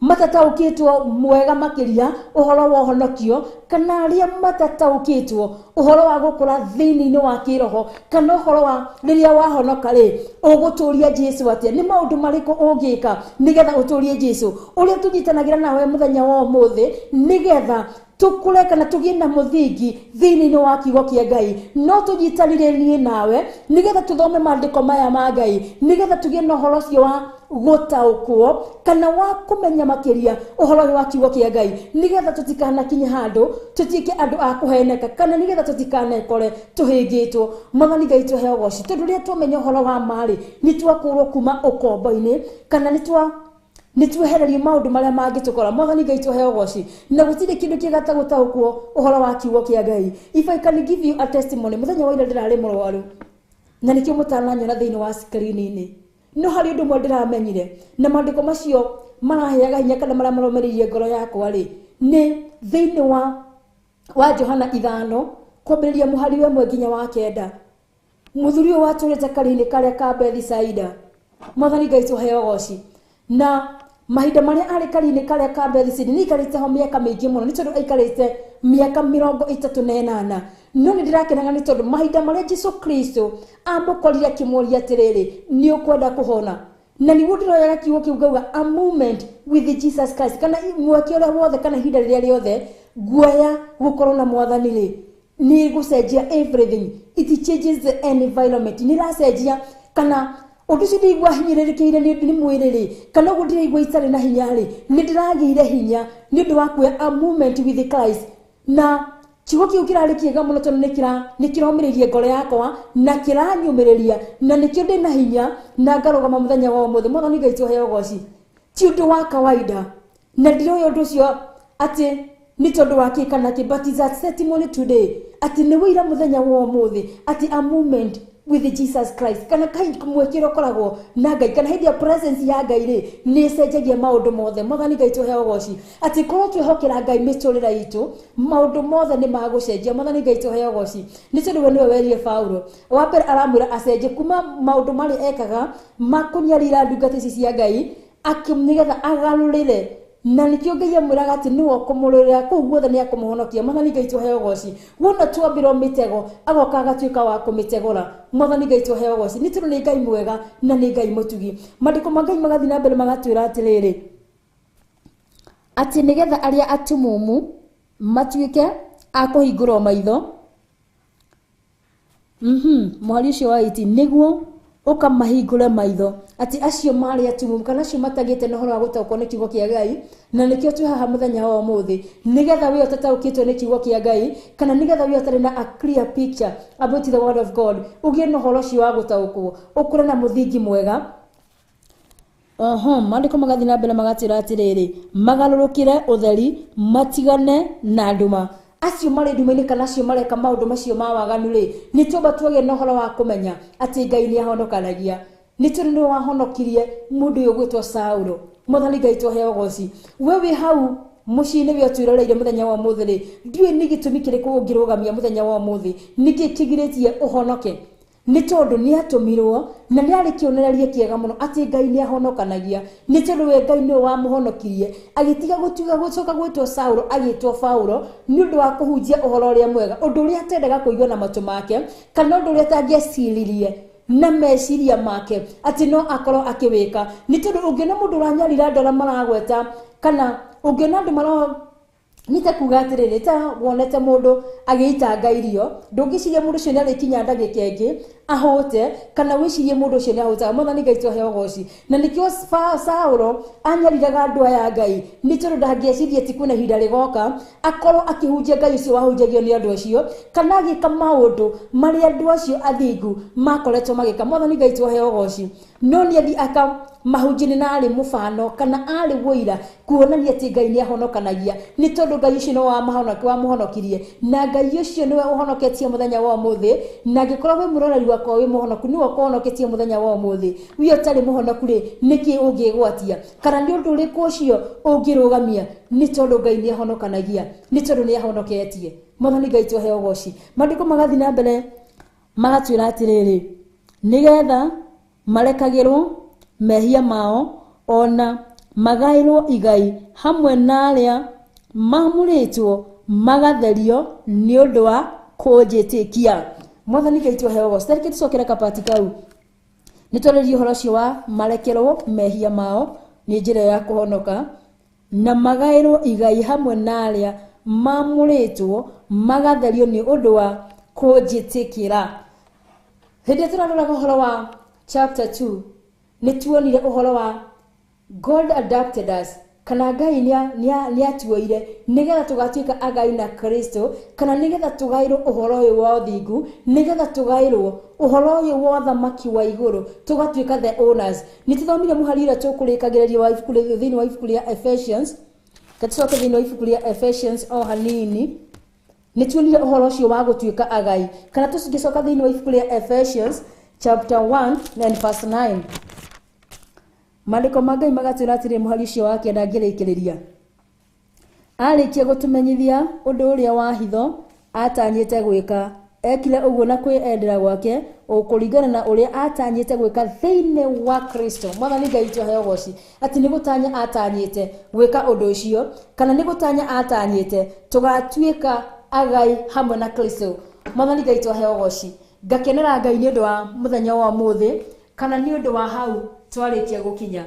matataũkĩtwo mwega makĩria ũhoro wa ũhonokio, kana arĩa matataũkĩtwo ũhoro wa gũkũra thĩinĩ-inĩ wa kĩroho, kana ũhoro wa rĩrĩa wahonoka rĩ ũgũtũria Jesu atĩa, nĩ maũndũ marĩkũ ũngĩka nĩgetha ũtũrie Jesu. Ũrĩa tũnyitanagĩra nawe mũthenya wa ũmũthĩ nĩgetha tũkũre kana tũgĩe na mũthingi thĩinĩ-inĩ wa kiugo kĩa Ngai, no tũnyitanĩre niĩ nawe nĩgetha tũthome maandĩko maya ma Ngai, nĩgetha tũgĩe na ũhoro ũcio wa gũtaũkwo kana wa kũmenya makĩria ũhoro ũyũ wa kiugo kĩa Ngai, nĩgetha tũtikanakinye handũ tũtuĩke andũ a kũheneka, kana nĩgetha tũtikanekore tũhĩngĩtwo. Mwathani Ngai tũheo goci, tondũ rĩrĩa twamenya ũhoro wa ma-rĩ, nĩ twakũrwo kuma ũkombo-inĩ, kana nĩ twehererio maũndũ marĩa mangĩtũkora. Mwathani Ngai tũheo goci. Na gũtirĩ kĩndũ kĩega ta gũtaũkwo ũhoro wa kiugo kĩa Ngai. If I can give you a testimony, mũthenya wa ira ndĩrarĩ mũrwaru na nĩkĩo mũtananyona thĩinĩ wa screen-inĩ, no harĩ ũndũ ũmwe ndĩramenyire, na maandĩko macio maraheaga hinya kana marĩa maromereirie ngoro yakwa rĩ, nĩ thĩinĩ wa Johana 5 kwambĩrĩria mũhari wa 1 nginya wa 9. Mũthuri ũyũ watũrĩte karĩ-inĩ karĩa ka Bethisaida. Mwathani Ngai tũheo goci. Na mahinda marĩa arĩ karĩ-inĩ karĩa ka Bethisaida nĩ aikarĩte ho mĩaka mĩingĩ mũno, nĩ tondũ aikarĩte mĩaka 38. No nĩ ndĩrakenaga nĩ tondũ mahinda marĩa Jesu Kristo amũkorire akĩmũũria atĩrĩrĩ, nĩ ũkwenda kũhona? Na nĩguo ndĩroyaga kiugo kĩu ngauga a moment with Jesus Christ, kana mweke ũrĩa wothe kana ihinda rĩrĩa rĩothe nguoya gũkorwo na Mwathani rĩ, nĩ gũcenjia everything. It changes the environment, nĩ ĩracenjia kana Ũndũ ũcio ndĩraigua hinyĩrĩrĩkĩire nĩ mwĩrĩ rĩ, kana ũguo ndĩraigua itarĩ na hinya rĩ, nĩ ndĩragĩire hinya nĩ ũndũ wa kuoya a moment with Christ. Na kiugo kĩu kĩrarĩ kĩega mũno tondũ nĩ kĩromĩrĩirie ngoro yakwa na kĩranyũmĩrĩria, na nĩkĩo ndĩ na hinya na ngarũgama mũthenya wa ũmũthĩ. Mwathani Ngai tũheo ũgoci. Ti ũndũ wa kawaida, na ndiroĩ ũndũ ũcio atĩ nĩ tondũ wa kĩ kana kĩ, but it's a testimony today atĩ nĩ wĩira mũthenya wa ũmũthĩ atĩ a moment with Jesus Christ, kana mweke ũrĩa ũkoragwo na Ngai, kana hĩndĩ ya presence ya Ngai rĩ, nĩ ĩcenjagia maũndũ mothe. Mwathani Ngai tũheo ũgoci atĩ korwo twĩhokera Ngai mĩtũrĩre itũ, maũndũ mothe nĩ magũcenjia. Mwathani Ngai tũheo ũgoci nĩ tondũ we nĩwe werire Paulo wa mbere aramwĩra acenjie kuma maũndũ marĩa ekaga ma kũnyarira ndungata ici cia Ngai, nĩgetha agarũrĩre, na nĩkĩo Ngai amwĩraga atĩ nĩwe ũkũmũrũĩrĩra kũu guothe nĩ akũmũhonokia. Mwathani Ngai tũheo ũgoci. Wona twambĩrwo mĩtego agoka agatuĩka wa kũmĩtegũra. Mwathani Ngai tũheo ũgoci nĩ tondũ nĩ Ngai mwega na nĩ Ngai mũtugi. Maandĩko ma Ngai magathiĩ na mbere magatwĩra atĩrĩrĩ, atĩ nĩgetha arĩa atumumu matuĩke a kũhingũrwo maitho. Mũhari ũcio wa 18, nĩguo ũkamahingũre maitho atĩ acio marĩ atumumu kana acio matagĩte na ũhoro wa gũtaũkwo nĩ kiugo kĩa Ngai, na nĩkĩo twĩ haha mũthenya wa ũmũthĩ, nĩgetha we ũtataũkĩtwo nĩ kiugo kĩa Ngai, kana nĩgetha we ũtarĩ na a clear picture about the word of God, ũgĩe na ũhoro ũcio wa gũtaũkwo, ũkũre na mũthingi mwega. Oho, maandĩko magathiĩ na mbere magatwĩra atĩrĩrĩ, magarũrũkĩre ũtheri, matigane na nduma. Acio marĩ nduma-inĩ kana acio mareka maũndũ macio ma waganu rĩ, nĩ twamba twagĩe na ũhoro wa kũmenya atĩ Ngai nĩ ahonokanagia. Nĩ tondũ nĩwe wahonokirie mũndũ ũyũ ũgwĩtwo Saulo. Mwathani Ngai tũheo ũgoci. We wĩ hau mũciĩ-inĩ we ũtwĩroreire mũthenya wa ũmũthĩ rĩ, ndiũĩ nĩ gĩtũmi kĩrĩkũ ũngĩrũgamia mũthenya wa ũmũthĩ, nĩkĩ kĩgirĩtie ũhonoke? Nĩ tondũ nĩ atũmirwo na nĩ arĩ kĩonereria kĩega mũno atĩ Ngai nĩ ahonokanagia. Nĩ tondũ we Ngai nĩwe wamũhonokirie, agĩtiga gũtuga gũcoka gwĩtwo Saulo agĩtwo Paulo nĩ ũndũ wa kũhunjia ũhoro ũrĩa mwega, ũndũ ũrĩa atendaga kũigua na matũ make, kana ũndũ ũrĩa atangĩeciririe na meciria make atĩ no akorwo akĩwĩka. Nĩ tondũ ũngĩona mũndũ ũranyarira andũ arĩa maragweta, kana ũngĩona andũ mara nĩ ta kuga atĩrĩrĩ, ta wonete mũndũ agĩitanga irio, ndũngĩciria mũndũ ũcio nĩ arĩkinya ndagĩka ĩngĩ ahũte, kana wĩcirie mũndũ ũcio nĩ ahũtaga. Mwathani Ngai tũheo ũgoci. Na nĩkĩo Saulo anyariraga andũ aya Ngai, nĩ tondũ ndangĩecirie ti kwĩna ihinda rĩgoka akorwo akĩhunjia Ngai ũcio wahunjagio nĩ andũ acio, kana agĩka maũndũ marĩa andũ acio athingu makoretwo magĩka. Mwathani Ngai tũheo ũgoci. No nĩ athi aka mahunjia na arĩ mũbano kana arĩ wũira kuonania atĩ Ngai nĩ ahonokanagia, nĩ tondũ Ngai ũcio nĩwe wamũhonokirie, na Ngai ũcio nĩwe ũhonoketie mũthenya wa ũmũthĩ. Na angĩkorwo wĩ mũroreri wakwa wĩ mũhonoku, nĩwe ũkũhonoketie mũthenya wa ũmũthĩ. We ũtarĩ mũhonoku rĩ, nĩkĩ ũngĩgwatia, kana nĩ ũndũ ũrĩkũ ũcio ũngĩrũgamia? Nĩ tondũ Ngai nĩ ahonokanagia, nĩ tondũ nĩ ahonoketie. Mwathani Ngai tũheo ũgoci. Maandĩko magathiĩ na mbere magatwĩra atĩrĩrĩ, nĩgetha marekagĩrwo mehia mao ona magaĩrwo igai hamwe na arĩa mamũrĩtwo magatherio nĩ ũndũ wa kũnjĩtĩkia. Mwathani Ngai tũheo ũgoci. Tareke tũcokere kabati kau, nĩ twarĩrie ũhoro ũcio wa marekerwo mehia mao nĩ njĩra ya kũhonoka, na magaĩrwo igai hamwe na arĩa mamũrĩtwo magatherio nĩ ũndũ wa kũnjĩtĩkĩra. Hĩndĩ ĩrĩa tũraroraga ũhoro wa chapter 2, nĩ tuonire ũhoro wa God adopted us, kana Ngai nĩ atuoire nĩgetha tũgatuĩka agai na Kristo, kana nĩgetha tũgaĩrwo ũhoro ũyũ wa ũthingu, nĩgetha tũgaĩrwo ũhoro ũyũ wa ũthamaki wa igũrũ, tũgatuĩka the owners. Nĩ tũthomire mũhari ũrĩa tũkũrĩkagĩrĩria wa ibuku thĩinĩ wa ibuku rĩa Ephesians. Tũcoke thĩinĩ wa ibuku rĩa Ephesians o hanini, nĩ tuonire ũhoro ũcio wa gũtuĩka agai. Kana tũngĩcoka thĩinĩ wa ibuku rĩa Ephesians chapter 1 and verse 9, maandĩko ma Ngai magatwĩra atĩrĩ, mũhari ũcio wa 9 ngĩrĩkĩrĩria, arĩkia gũtũmenyithia ũndũ ũrĩa wa hitho atanyĩte gwĩka, ekire ũguo na kwĩendera gwake o kũringana na ũrĩa atanyĩte gwĩka thĩinĩ wa Kristo. Mwathani Ngai tũheo ũgoci atĩ nĩ gũtanya atanyĩte gwĩka ũndũ ũcio, kana nĩ gũtanya atanyĩte tũgatuĩka agai hamwe na Kristo. Mwathani Ngai tũheo ũgoci. Ngakenera Ngai nĩ ũndũ wa mũthenya wa ũmũthĩ, kana nĩ ũndũ wa hau twarĩkia gũkinya.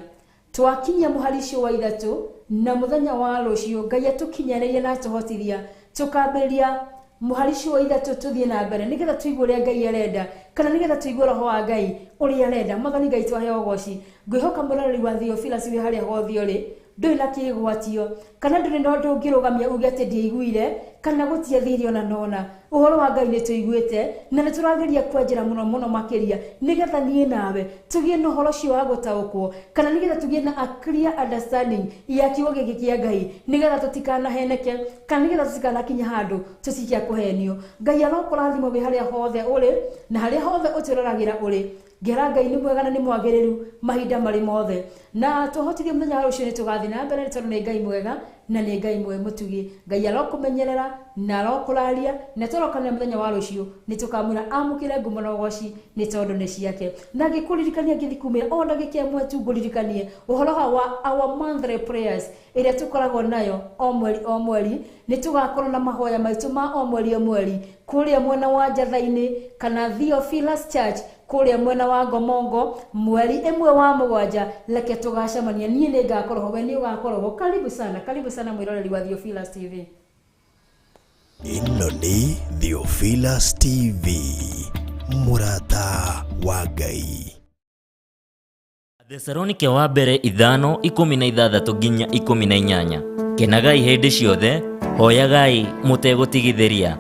Twakinya mũhari ũcio wa 3, na mũthenya wa rũciũ Ngai atũkinyanĩrie na atũhotithia tũkambĩrĩria Mũhari ũcio wa 3 tũthiĩ na mbere nĩgetha tũigue ũrĩa Ngai arenda, kana nĩgetha tũigue roho wa Ngai ũrĩa arenda. Mwathani Ngai twaheo ũgoci. Ngwĩhoka mũroreri wa Theophilus wĩ harĩa hothe ũrĩ, ndũrĩ na kĩgwatio, kana ndũrĩ na ũndũ ũngĩrũgamia uge atĩ ndiaiguire, kana gũtiathire ona nona. Ũhoro wa Ngai nĩ tũiguĩte na nĩ tũrageria kwenjera mũno mũno makĩria nĩgetha niĩ nawe tũgĩe na ũhoro ũcio wa gũtaũkwo, kana nĩgetha tũgĩe na a clear understanding ya kiugo gĩkĩ kĩa Ngai, nĩgetha tũtikanaheneke, kana nĩgetha tũtikanakinye handũ tũcikia kũhenio. Ngai arokũrathima wĩ harĩa hothe ũrĩ na harĩa hothe ũtwĩroragĩra ũrĩ. Ngera Ngai nĩ mwega na nĩ mwagĩrĩru mahinda marĩ mothe, na tũhotithie mũthenya wa rũciũ nĩ tũgathiĩ na mbere, tondũ nĩ Ngai mwega na nĩ Ngai mwe mũtugi. Ngai arokũmenyerera na arokũraria, na tũrokanĩra mũthenya wa rũciũ nĩ tũkamwĩra amũkĩre ngumo na ũgoci nĩ tondũ nĩ ciake. Na ngĩkũririkania ngĩthiĩ kumĩra o ndagĩka ĩmwe tu ngũririkanie ũhoro wa our monthly prayers ĩrĩa tũkoragwo nayo o mweri o mweri. Nĩ tũgakorwo na mahoya maitũ ma o mweri o mweri kũrĩa mwena wa Njatha-inĩ kana Theophilus Church kũrĩa mwena wa Ngomongo mweri 1 wa 7. Reke tũgacemania, niĩ nĩ ngakorwo ho, we nĩ ũgakorwo ho. Karibu sana, karibu sana mwĩroreri wa Theophilus TV. Ĩno nĩ Theophilus TV, mũrata wa Ngai. Thesalonike wa mbere 5:16 nginya 18. Kenagai hĩndĩ ciothe, hoyagai mũtegũtigithĩria,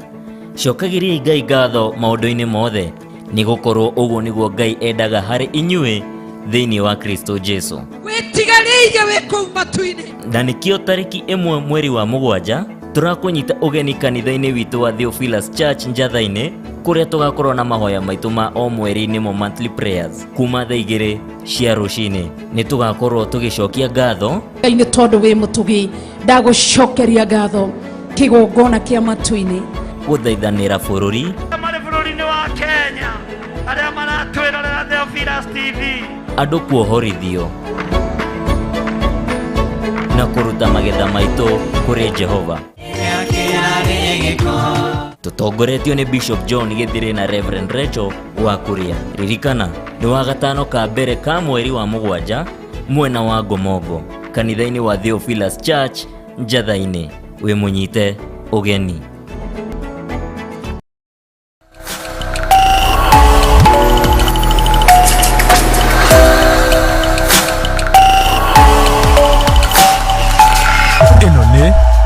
cokagĩriai Ngai ngatho maũndũ-inĩ mothe, nĩgũkorwo ũguo nĩguo Ngai endaga harĩ inyuĩ thĩinĩ wa Kristo Jesu. Wĩtigarĩire wĩ kũu matu-inĩ. Na nĩkĩo tarĩki 1 mweri wa 7 tũrakũnyita ũgeni kanitha-inĩ witũ wa Theophilus Church Njatha-inĩ, kũrĩa tũgakorwo na mahoya maitũ ma o mweri nĩmo monthly prayers kuma thaa 2 cia rũcinĩ. Nĩ tũgakorwo tũgĩcokia ngatho Ngai nĩ tondũ wĩ mũtugi, ndagũcokeria ngatho kĩgongona kĩa matu-inĩ, gũthaithanĩra bũrũri marĩ bũrũri-inĩ wa Kenya arĩa maratwĩrorera Theophilus TV, andũ kuohorithio na kũruta magetha maitũ kũrĩ Jehova. Tũtongoretio nĩ Bishop John Gĩthirĩ na Reverend Rachel wa Kuria. Ririkana nĩ wa gatano ka mbere ka mweri wa 7 mwena wa Ngomongo kanitha-inĩ wa Theophilus Church Njatha-inĩ. Wĩ mũnyite ũgeni.